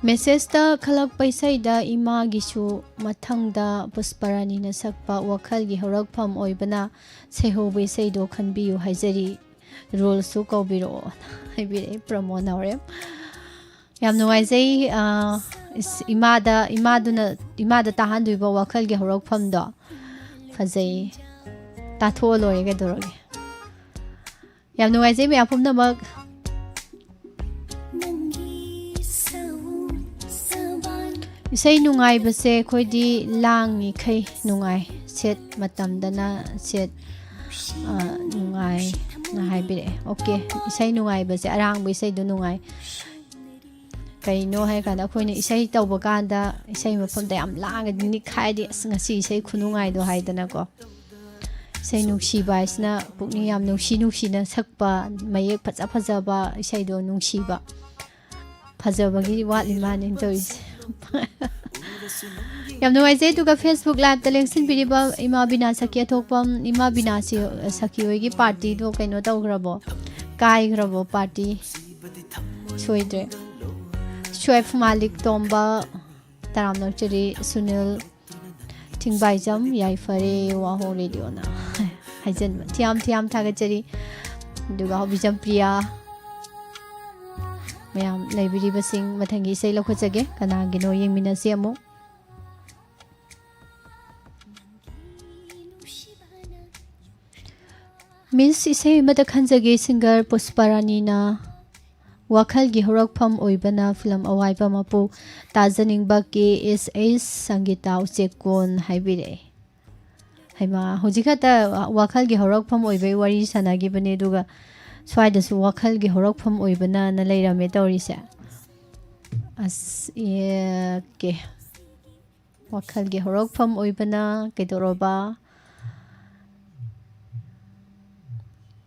ꯃꯦꯁꯦꯖꯇ ꯈꯜꯂꯛꯄ ꯏꯁꯩꯗ ꯏꯃꯥꯒꯤꯁꯨ, ꯃꯊꯪꯗ ꯄꯨꯁꯄꯔꯥꯅꯤꯅ ꯁꯛꯄ ꯋꯥꯈꯜꯒꯤ ꯍꯧꯔꯛꯐꯝ ꯑꯣꯏꯕꯅ ꯁꯩꯍꯧꯕ ꯏꯁꯩꯗꯣ ꯈꯟꯕꯤꯌꯨ ꯍꯥꯏꯖꯔꯤ꯫ ꯔꯨꯜꯁꯁꯨ ꯀꯧꯕꯤꯔꯛꯑꯣ ꯍꯥꯏꯕꯤꯔꯛꯑꯦ ꯄ꯭ꯔꯃꯣ ꯅꯥꯎꯔꯦꯝ꯫ ꯌꯥꯝ ꯅꯨꯡꯉꯥꯏꯖꯩ꯫ ꯑ, ꯏꯁ-, ꯏꯃꯥꯗ, ꯏꯃꯥꯗꯨꯅ, ꯏꯃꯥꯗ ꯇꯥꯍꯟꯗꯣꯏꯕ ꯋꯥꯈꯜꯒꯤ ꯍꯧꯔꯛꯐꯝꯗꯣ꯫ ꯐꯖꯩ꯫ ꯇꯥꯊꯣꯛꯑ ꯂꯣꯏꯔꯦ ꯀꯩꯗꯧꯔꯒꯦ꯫ ꯌꯥꯝ ꯅꯨꯡꯉꯥꯏꯖꯩ ꯃꯌꯥꯝ ꯄꯨꯝꯅꯃꯛ꯫ ꯏꯁꯩ ꯅꯨꯡꯉꯥꯏꯕꯁꯦ ꯑꯩꯈꯣꯏꯗꯤ ꯂꯥꯡꯉꯤꯈꯩ ꯅꯨꯡꯉꯥꯏ꯫ ꯁꯦꯠ ꯃꯇꯝꯗꯅ ꯁꯦꯠ, ꯑ, ꯅꯨꯡꯉꯥꯏꯅ ꯍꯥꯏꯕꯤꯔꯛꯑꯦ꯫ ꯑꯣꯀꯦ, ꯏꯁꯩ ꯅꯨꯡꯉꯥꯏꯕꯁꯦ ꯑꯔꯥꯡꯕ ꯏꯁꯩꯗꯣ ꯅꯨꯡꯉꯥꯏ꯫ ꯀꯩꯅꯣ ꯍꯥꯏꯔꯀꯥꯟꯗ ꯑꯩꯈꯣꯏꯅ ꯏꯁꯩ ꯇꯧꯕ ꯀꯥꯟꯗ ꯏꯁꯩ ꯃꯐꯝꯗ ꯌꯥꯝ ꯂꯥꯡꯉꯗꯤ ꯅꯤꯛꯈꯥꯏꯔꯗꯤ, "ꯑꯁ, ꯉꯁꯤ ꯏꯁꯩ ꯈꯨꯅꯨꯡꯉꯥꯏꯗꯣ" ꯍꯥꯏꯗꯅꯀꯣ꯫ ꯏꯁꯩ ꯅꯨꯡꯁꯤꯕ ꯍꯥꯏꯁꯤꯅ ꯄꯨꯛꯅꯤꯡ ꯌꯥꯝ ꯅꯨꯡꯁꯤ ꯅꯨꯡꯁꯤꯅ ꯁꯛꯄ, ꯃꯌꯦꯛ ꯐꯖ ꯐꯖꯕ ꯏꯁꯩꯗꯣ ꯅꯨꯡꯁꯤꯕ꯫ ꯐꯖꯕꯒꯤ ꯋꯥꯠꯂꯤ ꯃꯥꯅꯦ ꯇꯧꯔꯤꯁꯦ꯫ ꯌꯥꯝ ꯅꯨꯡꯉꯥꯏꯖꯩ꯫ ꯑꯗꯨꯒ Facebook Liveꯇ ꯂꯦꯡꯁꯤꯟꯕꯤꯔꯤꯕ ꯏꯃꯥ ꯕꯤꯅꯥ ꯁꯈꯤ ꯑꯊꯣꯛꯄꯝ, ꯏꯃꯥ ꯕꯤꯅꯥꯁꯤ, ꯁꯈꯤ ꯍꯣꯏꯒꯤ ꯄꯥꯔꯇꯤꯗꯣ ꯀꯩꯅꯣ ꯇꯧꯈ꯭ꯔꯕꯣ? ꯀꯥꯏꯈ꯭ꯔꯕꯣ ꯄꯥꯔꯇꯤ? ꯁꯣꯏꯗ꯭ꯔꯦ꯫ ꯁ꯭ꯋꯦꯐ ꯃꯥꯂꯤꯛ ꯇꯣꯝꯕ, ꯇꯔꯥꯝꯅ ꯑꯣꯛꯆꯔꯤ꯫ ꯁꯨꯅꯤꯜ ꯊꯤꯡꯕꯥꯏꯖꯝ, ꯌꯥꯏꯐꯔꯦ ꯋꯥꯍꯣꯡ ꯔꯦꯗꯤꯑꯣꯅ ꯍꯥꯏꯖꯟꯕ꯫ ꯊꯤꯌꯥꯝ ꯊꯤꯌꯥꯝ ꯊꯥꯒꯠꯆꯔꯤ꯫ ꯑꯗꯨꯒ ꯍꯧꯕꯤꯖꯝ ꯄ꯭ꯔꯤꯌꯥ, ꯃꯌꯥꯝ ꯂꯩꯕꯤꯔꯤꯕꯁꯤꯡ ꯃꯊꯪꯒꯤ ꯏꯁꯩ ꯂꯧꯈꯠꯆꯒꯦ꯫ ꯀꯅꯥꯒꯤꯅꯣ ꯌꯦꯡꯃꯤꯟꯅꯁꯤ ꯑꯃꯨꯛ꯫ ꯃꯤꯁ, ꯏꯁꯩ ꯑꯃꯇ ꯈꯟꯖꯒꯦ, ꯁꯤꯡꯒꯔ ꯄꯨꯁꯄꯔꯥꯅꯤꯅ ꯋꯥꯈꯜꯒꯤ ꯍꯧꯔꯛꯐꯝ ꯑꯣꯏꯕꯅ ꯐꯤꯂꯝ ꯑꯋꯥꯏꯕ ꯃꯄꯨ ꯇꯥꯖꯅꯤꯡꯕ ꯀꯦ ꯑꯦꯁ ꯑꯩꯁ ꯁꯪꯒꯤꯇꯥ ꯎꯆꯦꯛꯀꯣꯟ ꯍꯥꯏꯕꯤꯔꯛꯑꯦ꯫ ꯍꯩꯃꯥ, ꯍꯧꯖꯤꯛ ꯈꯛꯇ ꯋꯥꯈꯜꯒꯤ ꯍꯧꯔꯛꯐꯝ ꯑꯣꯏꯕꯩ ꯋꯥꯔꯤ ꯁꯥꯟꯅꯈꯤꯕꯅꯦ, ꯑꯗꯨꯒ ꯁ꯭ꯋꯥꯏꯗꯁꯨ ꯋꯥꯈꯜꯒꯤ ꯍꯧꯔꯛꯐꯝ ꯑꯣꯏꯕꯅꯅ ꯂꯩꯔꯝꯃꯦ ꯇꯧꯔꯤꯁꯦ꯫ ꯑꯁ, ꯑꯦ, ꯑꯣꯀꯦ꯫ ꯋꯥꯈꯜꯒꯤ ꯍꯧꯔꯛꯐꯝ ꯑꯣꯏꯕꯅ ꯀꯩꯗꯧꯔꯕ?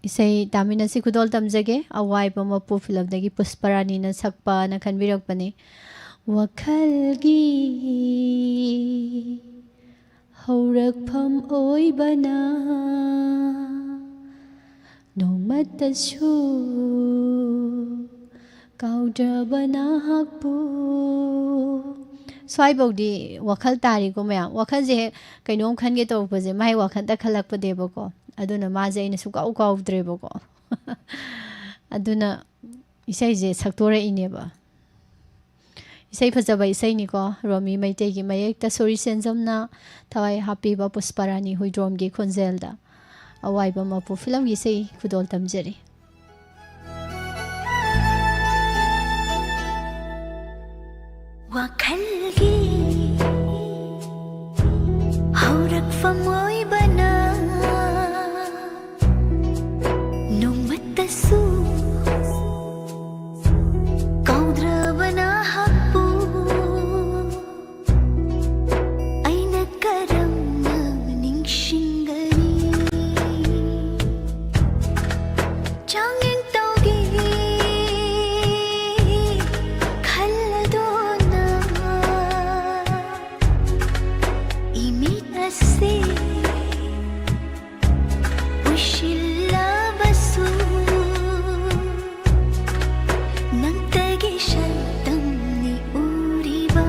ꯏꯁꯩ ꯇꯥꯃꯤꯟꯅꯁꯤ꯫ ꯈꯨꯗꯣꯜ ꯇꯝꯖꯒꯦ꯫ ꯑꯋꯥꯏꯕ ꯃꯄꯨ ꯐꯤꯂꯝꯗꯒꯤ ꯄꯨꯁꯄꯔꯥꯅꯤꯅ ꯁꯛꯄꯅ ꯈꯟꯕꯤꯔꯛꯄꯅꯤ꯫ ꯋꯥꯈꯜꯒꯤ ꯍꯧꯔꯛꯐꯝ ꯑꯣꯏꯕꯅ ꯅꯣꯡꯃꯇꯁꯨ ꯀꯥꯎꯗ꯭ꯔꯕ ꯅꯍꯥꯛꯄꯨ꯫ ꯁ꯭ꯋꯥꯏꯐꯧꯗꯤ ꯋꯥꯈꯜ ꯇꯥꯔꯤꯀꯣ ꯃꯌꯥꯝ? ꯋꯥꯈꯜꯁꯦ ꯍꯦꯛ ꯀꯩꯅꯣꯝ ꯈꯟꯒꯦ ꯇꯧꯔꯛꯄꯁꯦ ꯃꯥꯏ ꯋꯥꯈꯜꯗ ꯈꯜꯂꯛꯄꯅꯦꯕꯀꯣ꯫ ꯑꯗꯨꯅ ꯃꯥꯁꯦ ꯑꯩꯅ ꯁꯨꯡꯀꯥꯎ ꯀꯥꯎꯗ꯭ꯔꯦꯕꯀꯣ꯫ ꯑꯗꯨꯅ ꯏꯁꯩꯁꯦ ꯁꯛꯇꯣꯔꯛꯏꯅꯦꯕ꯫ ꯏꯁꯩ ꯐꯖꯕ ꯏꯁꯩꯅꯤꯀꯣ꯫ ꯔꯣꯃꯤ ꯃꯩꯇꯩꯒꯤ ꯃꯌꯦꯛꯇ ꯁꯣꯔꯤ ꯁꯦꯟꯖꯝꯅ ꯊꯋꯥꯏ ꯍꯥꯞꯄꯤꯕ ꯄꯨꯁꯄꯥꯔꯥꯅꯤ ꯍꯨꯏꯗ꯭ꯔꯣꯝꯒꯤ ꯈꯣꯟꯖꯦꯜꯗ ꯑꯋꯥꯏꯕ ꯃꯄꯨ ꯐꯤꯂꯝꯒꯤ ꯏꯁꯩ ꯈꯨꯗꯣꯜ ꯇꯝꯖꯔꯤ꯫ ꯋꯥꯈꯜꯒꯤ ꯍꯧꯔꯛꯐꯝ ꯑꯣꯏꯕꯅ ꯅꯣꯡꯃꯇꯁꯨ ꯀꯥꯎꯗ꯭ꯔꯕ ꯅꯍꯥꯛꯄꯨ ꯑꯩꯅ ꯀꯔꯝꯅ ꯅꯤꯡꯁꯤꯡꯒꯅꯤ? ꯆꯥꯡꯌꯦꯡ ꯇꯧꯒꯦ ꯈꯜꯂꯗꯨꯅ ꯏꯃꯤꯠ ꯑꯁꯤ ꯎꯏꯁꯤꯜꯂꯕꯁꯨ ꯅꯪꯇꯒꯤ ꯁꯛꯇꯝꯅꯤ ꯎꯔꯤꯕ꯫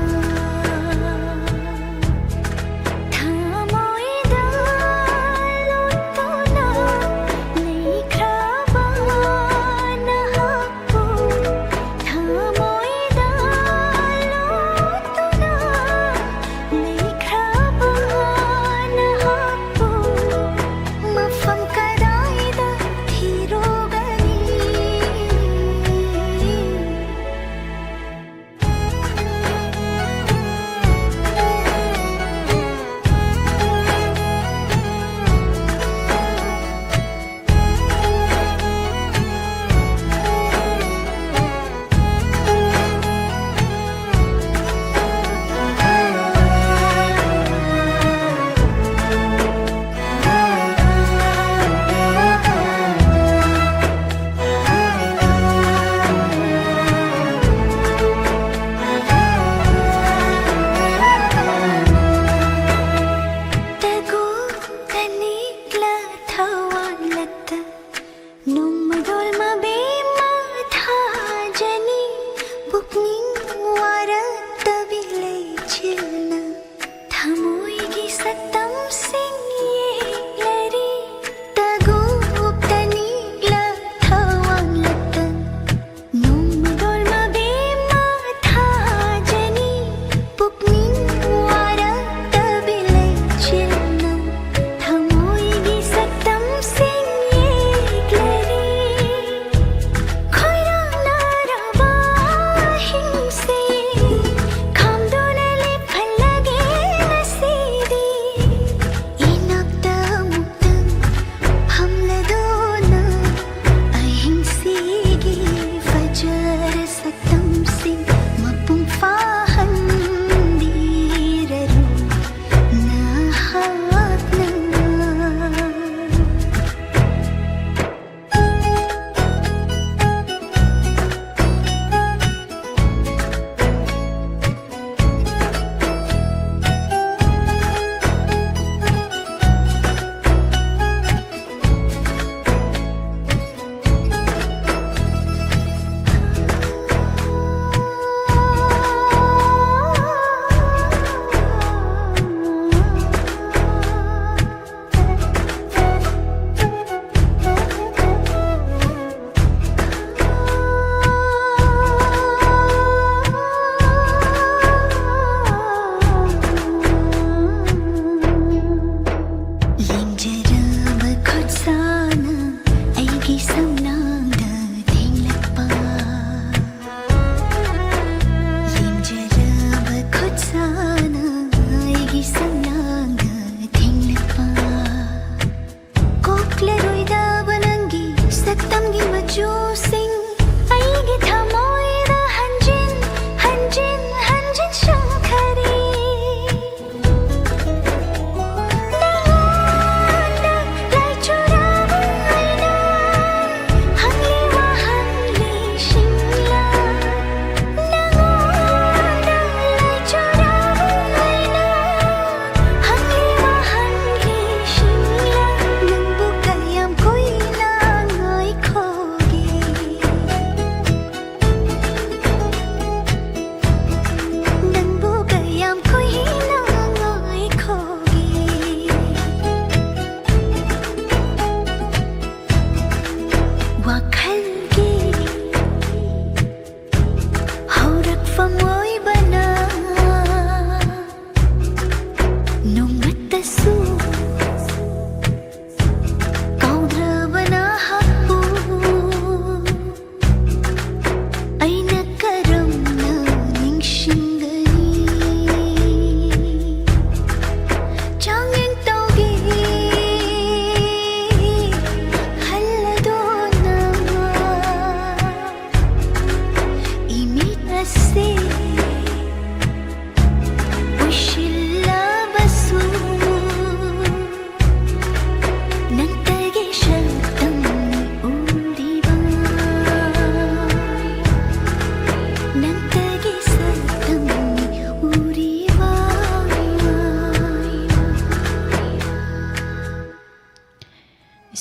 ꯊꯃꯣꯏꯗ ꯂꯣꯠꯇꯨꯅ ꯂꯩꯈ꯭ꯔꯕ ꯅꯍꯥꯛꯄꯨ ꯊꯃꯣꯏꯗ ꯂꯣꯠꯇꯨꯅ ꯂꯩꯈ꯭ꯔꯕ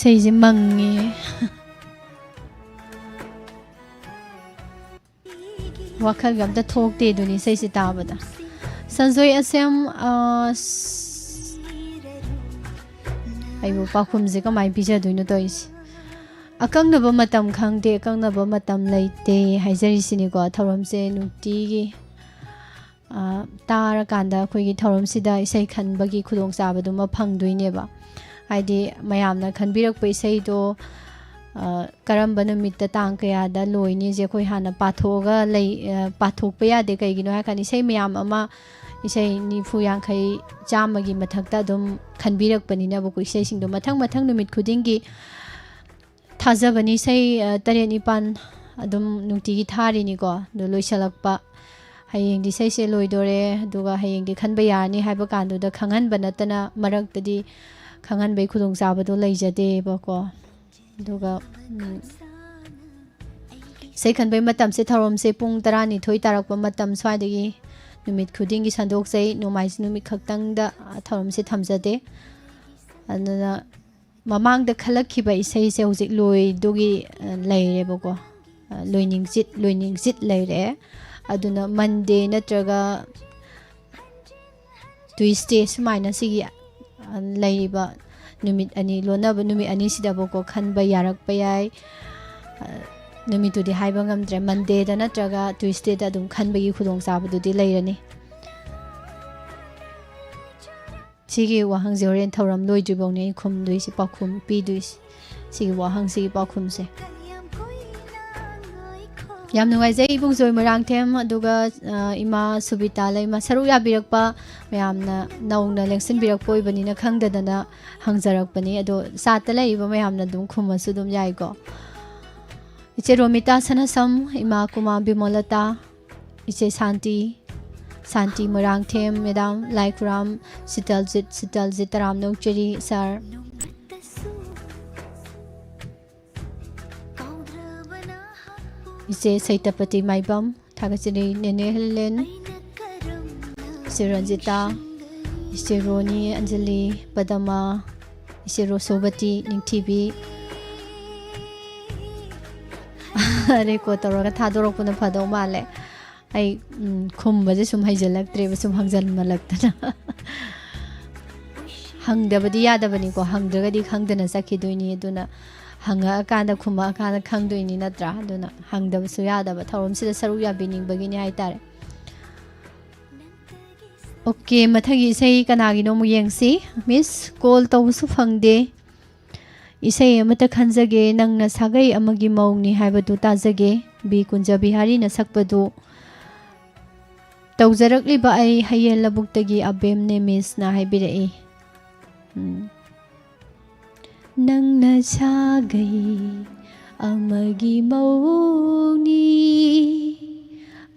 ꯏꯁꯩꯁꯦ ꯃꯪꯉꯦ꯫ ꯋꯥꯈꯜꯒ ꯑꯝꯇ ꯊꯣꯛꯇꯦ ꯑꯗꯨꯅꯤ ꯏꯁꯩꯁꯦ ꯇꯥꯕꯗ꯫ ꯁꯟꯖꯣꯏ ꯑꯁꯦꯝ, ꯑ, ꯁ-, ꯑꯩꯕꯨ ꯄꯥꯎꯈꯨꯝꯁꯦ ꯀꯃꯥꯏꯅ ꯄꯤꯖꯗꯣꯏꯅꯣ ꯇꯧꯔꯤꯁꯦ? "ꯑꯀꯛꯅꯕ ꯃꯇꯝ ꯈꯪꯗꯦ, ꯑꯀꯛꯅꯕ ꯃꯇꯝ ꯂꯩꯇꯦ" ꯍꯥꯏꯖꯔꯤꯁꯤꯅꯤꯀꯣ꯫ ꯊꯧꯔꯝꯁꯦ ꯅꯨꯡꯇꯤꯒꯤ, ꯑ, ꯇꯥꯔꯀꯥꯟꯗ ꯑꯩꯈꯣꯏꯒꯤ ꯊꯧꯔꯝꯁꯤꯗ ꯏꯁꯩ ꯈꯟꯕꯒꯤ ꯈꯨꯗꯣꯡꯆꯥꯕꯗꯨꯃ ꯐꯪꯗꯣꯏꯅꯦꯕ꯫ ꯍꯥꯏꯗꯤ ꯃꯌꯥꯝꯅ ꯈꯟꯕꯤꯔꯛꯄ ꯏꯁꯩꯗꯣ, ꯑ, ꯀꯔꯝꯕ ꯅꯨꯃꯤꯠꯇ ꯇꯥꯡ ꯀꯌꯥꯗ ꯂꯣꯏꯅꯤꯁꯦ ꯑꯩꯈꯣꯏ ꯍꯥꯟꯅ ꯄꯥꯊꯣꯛꯑꯒ ꯂꯩ-, ꯑ, ꯄꯥꯊꯣꯛꯄ ꯌꯥꯗꯦ꯫ ꯀꯩꯒꯤꯅꯣ ꯍꯥꯏꯔꯀꯥꯟꯗ ꯏꯁꯩ ꯃꯌꯥꯝ ꯑꯃ, ꯏꯁꯩ ꯅꯤꯐꯨ, ꯌꯥꯡꯈꯩ, ꯆꯥꯝꯃꯒꯤ ꯃꯊꯛꯇ ꯑꯗꯨꯝ ꯈꯟꯕꯤꯔꯛꯄꯅꯤꯅꯕꯀꯣ, ꯏꯁꯩꯁꯤꯡꯗꯣ ꯃꯊꯪ ꯃꯊꯪ ꯅꯨꯃꯤꯠ ꯈꯨꯗꯤꯡꯒꯤ ꯊꯥꯖꯕꯅꯤ꯫ ꯏꯁꯩ, ꯑ, ꯇꯔꯦꯠ ꯅꯤꯄꯥꯟ ꯑꯗꯨꯝ ꯅꯨꯡꯇꯤꯒꯤ ꯊꯥꯔꯤꯅꯤꯀꯣ꯫ ꯑꯗꯨ ꯂꯣꯏꯁꯤꯜꯂꯛꯄ, ꯍꯌꯦꯡꯗꯤ ꯏꯁꯩꯁꯦ ꯂꯣꯏꯗꯣꯔꯦ, ꯑꯗꯨꯒ ꯍꯌꯦꯡꯗꯤ ꯈꯟꯕ ꯌꯥꯔꯅꯤ ꯍꯥꯏꯕ ꯀꯥꯟꯗꯨꯗ ꯈꯪꯍꯟꯕ ꯅꯠꯇꯅ ꯃꯔꯛꯇꯗꯤ ꯈꯪꯍꯟꯕꯒꯤ ꯈꯨꯗꯣꯡꯆꯥꯕꯗꯣ ꯂꯩꯖꯗꯦꯕꯀꯣ꯫ ꯑꯗꯨꯒ, ꯎꯝ, ꯏꯁꯩ ꯈꯟꯕꯒꯤ ꯃꯇꯝꯁꯦ, ꯊꯧꯔꯝꯁꯦ ꯄꯨꯡ ꯇꯔꯥꯅꯤꯊꯣꯏ ꯇꯥꯔꯛꯄ ꯃꯇꯝ ꯁ꯭ꯋꯥꯏꯗꯒꯤ ꯅꯨꯃꯤꯠ ꯈꯨꯗꯤꯡꯒꯤ ꯁꯟꯗꯣꯛꯆꯩ꯫ ꯅꯣꯡꯃꯥꯏꯖꯤꯡ ꯅꯨꯃꯤꯠ ꯈꯛꯇꯪꯗ, ꯑ, ꯊꯧꯔꯝꯁꯦ ꯊꯝꯖꯗꯦ꯫ ꯑꯗꯨꯅ ꯃꯃꯥꯡꯗ ꯈꯜꯂꯛꯈꯤꯕ ꯏꯁꯩꯁꯦ ꯍꯧꯖꯤꯛ ꯂꯣꯏꯗꯨꯒꯤ, ꯑ, ꯂꯩꯔꯦꯕꯀꯣ꯫ ꯑ, ꯂꯣꯏꯅꯤꯡꯆꯤꯠ, ꯂꯣꯏꯅꯤꯡꯆꯤꯠ ꯂꯩꯔꯦ꯫ ꯑꯗꯨꯅ Monday ꯅꯠꯇ꯭ꯔꯒ Tuesday ꯁꯨꯃꯥꯏꯅ ꯁꯤꯒꯤ, ꯑ, ꯂꯩꯔꯤꯕ ꯅꯨꯃꯤꯠ ꯑꯅꯤ, ꯂꯣꯟꯅꯕ ꯅꯨꯃꯤꯠ ꯑꯅꯤꯁꯤꯗꯕꯨꯀꯣ ꯈꯟꯕ ꯌꯥꯔꯛꯄ ꯌꯥꯏ꯫ ꯑ, ꯅꯨꯃꯤꯠꯇꯨꯗꯤ ꯍꯥꯏꯕ ꯉꯝꯗ꯭ꯔꯦ꯫ Monday ꯗ ꯅꯠꯇ꯭ꯔꯒ Tuesday ꯗ ꯑꯗꯨꯝ ꯈꯟꯕꯒꯤ ꯈꯨꯗꯣꯡꯆꯥꯕꯗꯨꯗꯤ ꯂꯩꯔꯅꯤ꯫ ꯁꯤꯒꯤ ꯋꯥꯍꯪꯁꯦ ꯍꯣꯔꯦꯟ ꯊꯧꯔꯝ ꯂꯣꯏꯗ꯭ꯔꯤꯐꯥꯎꯅꯦ ꯑꯩ ꯈꯨꯝꯗꯣꯏꯁꯦ, ꯄꯥꯎꯈꯨꯝ ꯄꯤꯗꯣꯏꯁꯦ꯫ ꯁꯤꯒꯤ ꯋꯥꯍꯪꯁꯤꯒꯤ ꯄꯥꯎꯈꯨꯝꯁꯦ꯫ ꯌꯥꯝ ꯅꯨꯡꯉꯥꯏꯖꯩ ꯏꯕꯨꯡꯖꯣꯏ ꯃꯣꯏꯔꯥꯡꯊꯦꯝ, ꯑꯗꯨꯒ, ꯑ, ꯏꯃꯥ ꯁꯨꯕꯤꯇꯥ ꯂꯩꯃ ꯁꯔꯨꯛ ꯌꯥꯕꯤꯔꯛꯄ ꯃꯌꯥꯝꯅ ꯅꯧꯅ ꯂꯦꯡꯁꯤꯟꯕꯤꯔꯛꯄ ꯑꯣꯏꯕꯅꯤꯅ ꯈꯪꯗꯗꯅ ꯍꯪꯖꯔꯛꯄꯅꯤ꯫ ꯑꯗꯣ ꯆꯥꯠꯇ ꯂꯩꯔꯤꯕ ꯃꯌꯥꯝꯅ ꯑꯗꯨꯝ ꯈꯨꯝꯃꯁꯨ ꯑꯗꯨꯝ ꯌꯥꯏꯀꯣ꯫ ꯏꯆꯦ ꯔꯣꯃꯤꯇꯥ ꯁꯅꯥꯁꯝ, ꯏꯃꯥ ꯀꯨꯃꯥ ꯕꯤꯃꯣꯂꯇꯥ, ꯏꯆꯦ ꯁꯥꯟꯇꯤ, ꯁꯥꯟꯇꯤ ꯃꯣꯏꯔꯥꯡꯊꯦꯝ ꯃꯦꯗꯥꯝ, ꯂꯥꯏꯈꯨꯔꯥꯝ ꯁꯤꯇꯜꯖꯤꯠ, ꯁꯤꯇꯜꯖꯤꯠ ꯇꯔꯥꯝꯅ ꯑꯣꯛꯆꯔꯤ ꯁꯥꯔ꯫ ꯏꯆꯦ ꯁꯩꯇꯄꯇꯤ ꯃꯥꯏꯕꯝ, ꯊꯥꯒꯠꯆꯔꯤ꯫ ꯅꯦꯅꯦ ꯍꯦꯂꯦꯟ, ꯏꯆꯦ ꯔꯟꯖꯤꯇꯥ, ꯏꯆꯦ ꯔꯣꯅꯤ, ꯑꯟꯖꯂꯤ, ꯄꯗꯃ, ꯏꯆꯦ ꯔꯣꯁꯣꯕꯇꯤ ꯅꯤꯡꯊꯤꯕꯤ꯫ ꯔꯦꯀꯣꯔꯗ ꯇꯧꯔꯒ ꯊꯥꯗꯣꯔꯛꯄꯅ ꯐꯗꯧ ꯃꯥꯜꯂꯦ꯫ ꯑꯩ, ꯎꯝ, ꯈꯨꯝꯕꯁꯦ ꯁꯨꯝ ꯍꯩꯖꯜꯂꯛꯇ꯭ꯔꯦꯕ, ꯁꯨꯝ ꯍꯪꯖꯟꯃꯜꯂꯛꯇꯅ꯫ ꯍꯪꯗꯕꯗꯤ ꯌꯥꯗꯕꯅꯤꯀꯣ, ꯍꯪꯗ꯭ꯔꯒꯗꯤ ꯈꯪꯗꯅ ꯆꯠꯈꯤꯗꯣꯏꯅꯤ꯫ ꯑꯗꯨꯅ ꯍꯪꯉꯛꯑꯀꯥꯟꯗ, ꯈꯨꯝꯃꯛꯑꯀꯥꯟꯗ ꯈꯪꯗꯣꯏꯅꯤ ꯅꯠꯇ꯭ꯔꯥ? ꯑꯗꯨꯅ ꯍꯪꯗꯕꯁꯨ ꯌꯥꯗꯕ ꯊꯧꯔꯝꯁꯤꯗ ꯁꯔꯨꯛ ꯌꯥꯕꯤꯅꯤꯡꯕꯒꯤꯅꯤ ꯍꯥꯏꯇꯥꯔꯦ꯫ ꯑꯣꯀꯦ, ꯃꯊꯪꯒꯤ ꯏꯁꯩ ꯀꯅꯥꯒꯤꯅꯣ ꯑꯃꯨꯛ ꯌꯦꯡꯁꯤ꯫ ꯃꯤꯁ, ꯀꯣꯜ ꯇꯧꯕꯁꯨ ꯐꯪꯗꯦ꯫ ꯏꯁꯩ ꯑꯃꯇ ꯈꯟꯖꯒꯦ, ꯅꯪꯅ ꯁꯥꯒꯩ ꯑꯃꯒꯤ ꯃꯧꯅꯤ ꯍꯥꯏꯕꯗꯨ ꯇꯥꯖꯒꯦ꯫ ꯕꯤ ꯀꯨꯟꯖꯕꯤꯍꯥꯔꯤꯅ ꯁꯛꯄꯗꯨ꯫ ꯇꯧꯖꯔꯛꯂꯤꯕ ꯑꯩ ꯍꯌꯦꯜ ꯂꯧꯕꯨꯛꯇꯒꯤ ꯑꯕꯦꯝꯅꯦ, ꯃꯤꯁꯅ ꯍꯥꯏꯕꯤꯔꯛꯏ꯫ ꯎꯝ꯫ ꯅꯪꯅ ꯁꯥꯒꯩ ꯑꯃꯒꯤ ꯃꯧꯅꯤ,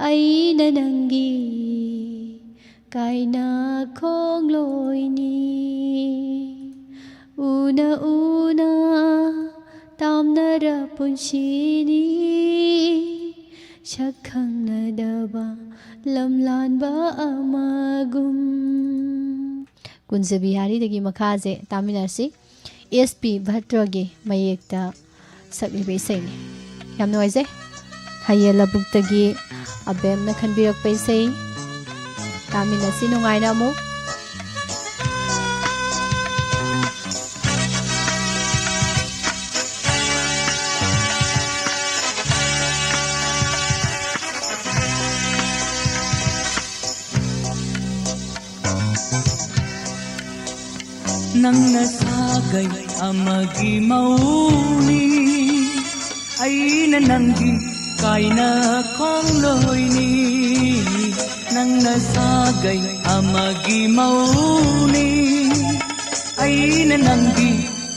ꯑꯩꯅ ꯅꯪꯒꯤ ꯀꯥꯏꯅ ꯈꯣꯡꯂꯣꯏꯅꯤ꯫ ꯎꯅ ꯎꯅ ꯇꯥꯝꯅꯔ ꯄꯨꯟꯁꯤꯅꯤ, ꯁꯛ ꯈꯪꯅꯗꯕ ꯂꯝꯂꯥꯟꯕ ꯑꯃꯒꯨꯝ꯫ ꯀꯨꯟꯖꯕꯤꯍꯥꯔꯤꯗꯒꯤ ꯃꯈꯥꯁꯦ ꯇꯥꯃꯤꯟꯅꯔꯁꯤ꯫ ꯑꯦꯁ ꯄꯤ ꯚꯠꯇ꯭ꯔꯒꯤ ꯃꯌꯦꯛꯇ ꯁꯛꯂꯤꯕ ꯏꯁꯩꯅꯤ꯫ ꯌꯥꯝ ꯅꯨꯡꯉꯥꯏꯖꯩ꯫ ꯍꯌꯦꯜ ꯂꯧꯕꯨꯛꯇꯒꯤ ꯑꯕꯦꯝꯅ ꯈꯟꯕꯤꯔꯛꯄ ꯏꯁꯩ꯫ ꯇꯥꯃꯤꯟꯅꯁꯤ ꯅꯨꯡꯉꯥꯏꯅ ꯑꯃꯨꯛ꯫ ꯅꯪꯅ ꯁꯥꯒꯩ ꯑꯃꯒꯤ ꯃꯧꯅꯤ, ꯑꯩꯅ ꯅꯪꯒꯤ ꯀꯥꯏꯅ ꯈꯣꯡꯂꯣꯏꯅꯤ꯫ ꯅꯪꯅ ꯁꯥꯒꯩ ꯑꯃꯒꯤ ꯃꯧꯅꯤ, ꯑꯩꯅ ꯅꯪꯒꯤ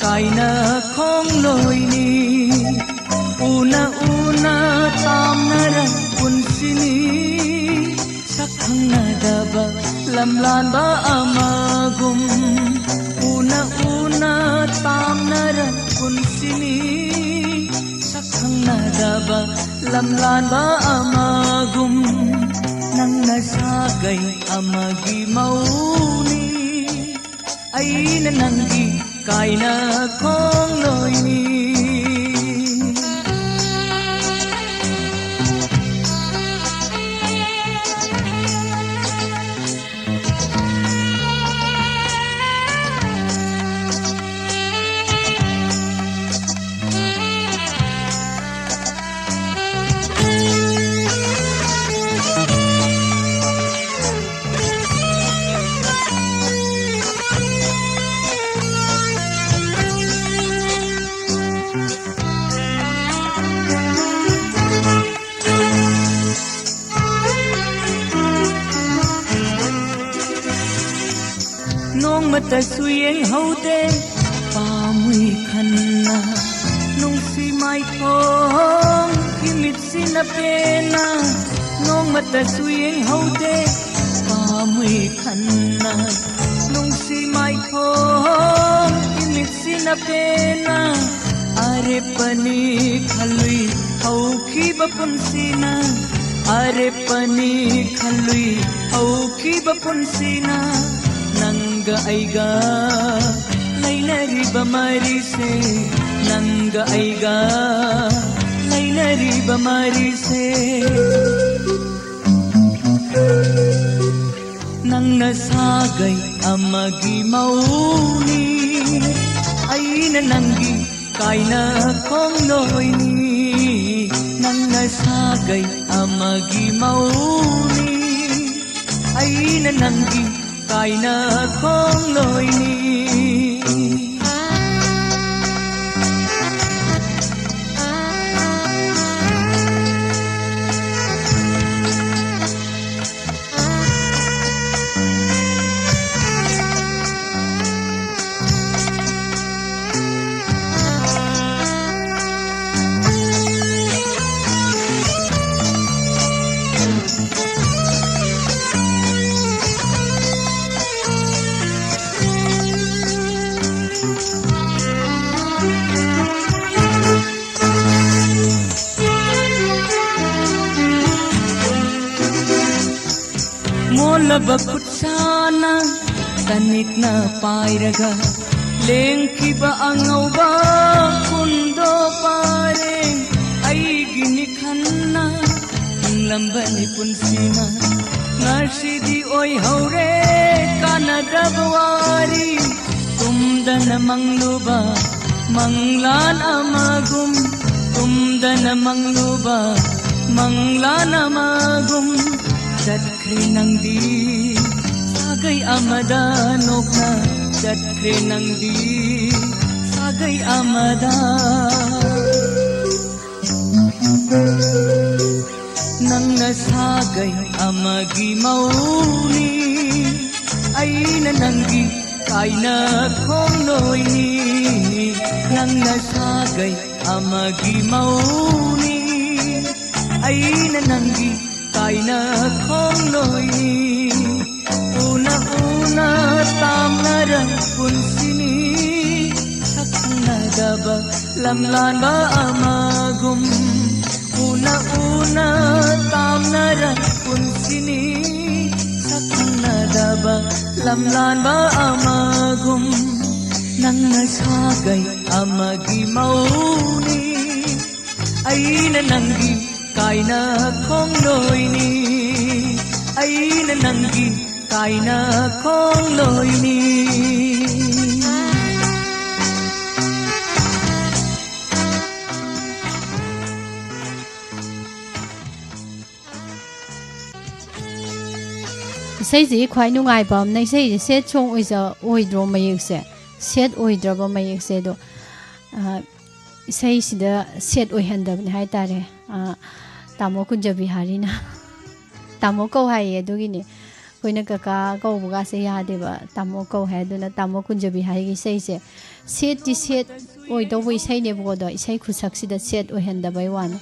ꯀꯥꯏꯅ ꯈꯣꯡꯂꯣꯏꯅꯤ꯫ ꯎꯅ ꯎꯅ ꯇꯥꯝꯅꯔ ꯄꯨꯟꯁꯤꯅꯤ, ꯁꯛ ꯈꯪꯅꯗꯕ ꯂꯝꯂꯥꯟꯕ ꯑꯃꯒꯨꯝ꯫ ꯎꯅ ꯎꯅ ꯇꯥꯝꯅꯔ ꯄꯨꯟꯁꯤꯅꯤ, ꯁꯛ ꯈꯪꯅꯗꯕ ꯂꯝꯂꯥꯟꯕ ꯑꯃꯒꯨꯝ꯫ ꯅꯪꯅ ꯁꯥꯒꯩ ꯑꯃꯒꯤ ꯃꯧꯅꯤ, ꯑꯩꯅ ꯅꯪꯒꯤ ꯀꯥꯏꯅ ꯈꯣꯡꯂꯣꯏꯅꯤ꯫ ꯅꯣꯡꯃꯇꯁꯨ ꯌꯦꯡꯍꯧꯗꯦ ꯄꯥꯝꯃꯨꯏ ꯈꯟꯅ, ꯅꯨꯡꯁꯤ ꯃꯥꯏꯊꯣꯡꯒꯤ ꯃꯤꯠꯁꯤꯅ ꯄꯦꯟꯅ꯫ ꯅꯣꯡꯃꯇꯁꯨ ꯌꯦꯡꯍꯧꯗꯦ ꯄꯥꯝꯃꯨꯏ ꯈꯟꯅ, ꯅꯨꯡꯁꯤ ꯃꯥꯏꯊꯣꯡꯒꯤ ꯃꯤꯠꯁꯤꯅ ꯄꯦꯟꯅ꯫ ꯑꯔꯦꯞꯄꯅꯤ ꯈꯜꯂꯨꯏ ꯍꯧꯈꯤꯕ ꯄꯨꯟꯁꯤꯅ, ꯑꯔꯦꯞꯄꯅꯤ ꯈꯜꯂꯨꯏ ꯍꯧꯈꯤꯕ ꯄꯨꯟꯁꯤꯅ꯫ ꯅꯪꯒ ꯑꯩꯒ ꯂꯩꯅꯔꯤꯕ ꯃꯔꯤꯁꯦ, ꯅꯪꯒ ꯑꯩꯒ ꯂꯩꯅꯔꯤꯕ ꯃꯔꯤꯁꯦ꯫ ꯅꯪꯅ ꯁꯥꯒꯩ ꯑꯃꯒꯤ ꯃꯧꯅꯤ, ꯑꯩꯅ ꯅꯪꯒꯤ ꯀꯥꯏꯅ ꯈꯣꯡꯂꯣꯏꯅꯤ꯫ ꯅꯪꯅ ꯁꯥꯒꯩ ꯑꯃꯒꯤ ꯃꯧꯅꯤ, ꯑꯩꯅ ꯅꯪꯒꯤ ꯀꯥꯏꯅ ꯈꯣꯡꯂꯣꯏꯅꯤ꯫ ꯃꯣꯜꯂꯕ ꯈꯨꯠꯁꯥꯅ ꯇꯅꯤꯛꯅ ꯄꯥꯏꯔꯒ, ꯂꯦꯡꯈꯤꯕ ꯑꯉꯧꯕ ꯀꯨꯟꯗꯣ ꯄꯔꯦꯡ ꯑꯩꯒꯤ ꯃꯤꯈꯟꯅ ꯍꯤꯡꯂꯝꯕꯅꯤ ꯄꯨꯟꯁꯤꯅ꯫ ꯉꯁꯤꯗꯤ ꯑꯣꯏꯍꯧꯔꯦ ꯀꯥꯟꯅꯗꯕ ꯋꯥꯔꯤ꯫ ꯇꯨꯝꯗꯅ ꯃꯪꯂꯨꯕ ꯃꯪꯂꯥꯟ ꯑꯃꯒꯨꯝ, ꯇꯨꯝꯗꯅ ꯃꯪꯂꯨꯕ ꯃꯪꯂꯥꯟ ꯑꯃꯒꯨꯝ꯫ ꯆꯠꯈ꯭ꯔꯦ ꯅꯪꯗꯤ ꯁꯥꯒꯩ ꯑꯃꯗ ꯅꯣꯛꯅ, ꯆꯠꯈ꯭ꯔꯦ ꯅꯪꯗꯤ ꯁꯥꯒꯩ ꯑꯃꯗ꯫ ꯅꯪꯅ ꯁꯥꯒꯩ ꯑꯃꯒꯤ ꯃꯧꯅꯤ, ꯑꯩꯅ ꯅꯪꯒꯤ ꯀꯥꯏꯅ ꯈꯣꯡꯂꯣꯏꯅꯤ꯫ ꯅꯪꯅ ꯁꯥꯒꯩ ꯑꯃꯒꯤ ꯃꯧꯅꯤ, ꯑꯩꯅ ꯅꯪꯒꯤ ꯀꯥꯏꯅ ꯈꯣꯡꯂꯣꯏꯅꯤ꯫ ꯎꯅ ꯎꯅ ꯇꯥꯝꯅꯔ ꯄꯨꯟꯁꯤꯅꯤ, ꯁꯛ ꯈꯪꯅꯗꯕ ꯂꯝꯂꯥꯟꯕ ꯑꯃꯒꯨꯝ꯫ ꯎꯅ ꯎꯅ ꯇꯥꯝꯅꯔ ꯄꯨꯟꯁꯤꯅꯤ, ꯁꯛ ꯈꯪꯅꯗꯕ ꯂꯝꯂꯥꯟꯕ ꯑꯃꯒꯨꯝ꯫ ꯅꯪꯅ ꯁꯥꯒꯩ ꯑꯃꯒꯤ ꯃꯧꯅꯤ, ꯑꯩꯅ ꯅꯪꯒꯤ ꯀꯥꯏꯅ ꯈꯣꯡꯂꯣꯏꯅꯤ, ꯑꯩꯅ ꯅꯪꯒꯤ ꯀꯥꯏꯅ ꯈꯣꯡꯂꯣꯏꯅꯤ꯫ ꯏꯁꯩꯁꯤꯒꯤ ꯈ꯭ꯋꯥꯏ ꯅꯨꯡꯉꯥꯏꯕ ꯑꯃꯅ, ꯏꯁꯩꯁꯦ ꯁꯦꯠ ꯁꯣꯡ ꯑꯣꯏꯖ-, ꯑꯣꯏꯗ꯭ꯔꯣ ꯃꯌꯦꯛꯁꯦ? ꯁꯦꯠ ꯑꯣꯏꯗ꯭ꯔꯕ ꯃꯌꯦꯛꯁꯦ꯫ ꯑꯗꯣ, ꯑ, ꯏꯁꯩꯁꯤꯗ ꯁꯦꯠ ꯑꯣꯏꯍꯟꯗꯕꯅꯦ ꯍꯥꯏꯇꯥꯔꯦ꯫ ꯑ, ꯇꯥꯃꯣ ꯀꯨꯟꯖꯕꯤꯍꯥꯔꯤꯅ꯫ ꯇꯥꯃꯣ ꯀꯧ ꯍꯥꯏꯌꯦ, ꯑꯗꯨꯒꯤꯅꯦ꯫ ꯑꯩꯈꯣꯏꯅ ꯀꯀꯥ ꯀꯧꯕꯒꯥꯁꯦ ꯌꯥꯗꯦꯕ, ꯇꯥꯃꯣ ꯀꯧ ꯍꯥꯏ꯫ ꯑꯗꯨꯅ ꯇꯥꯃꯣ ꯀꯨꯟꯖꯕꯤꯍꯥꯔꯤꯒꯤ ꯏꯁꯩꯁꯦ ꯁꯦꯠꯇꯤ ꯁꯦꯠ ꯑꯣꯏꯗꯧꯕ ꯏꯁꯩꯅꯦꯕꯀꯣ, ꯑꯗꯣ ꯏꯁꯩ ꯈꯨꯁꯛꯁꯤꯗ ꯁꯦꯠ ꯑꯣꯏꯍꯟꯗꯕꯩ ꯋꯥꯅꯤ꯫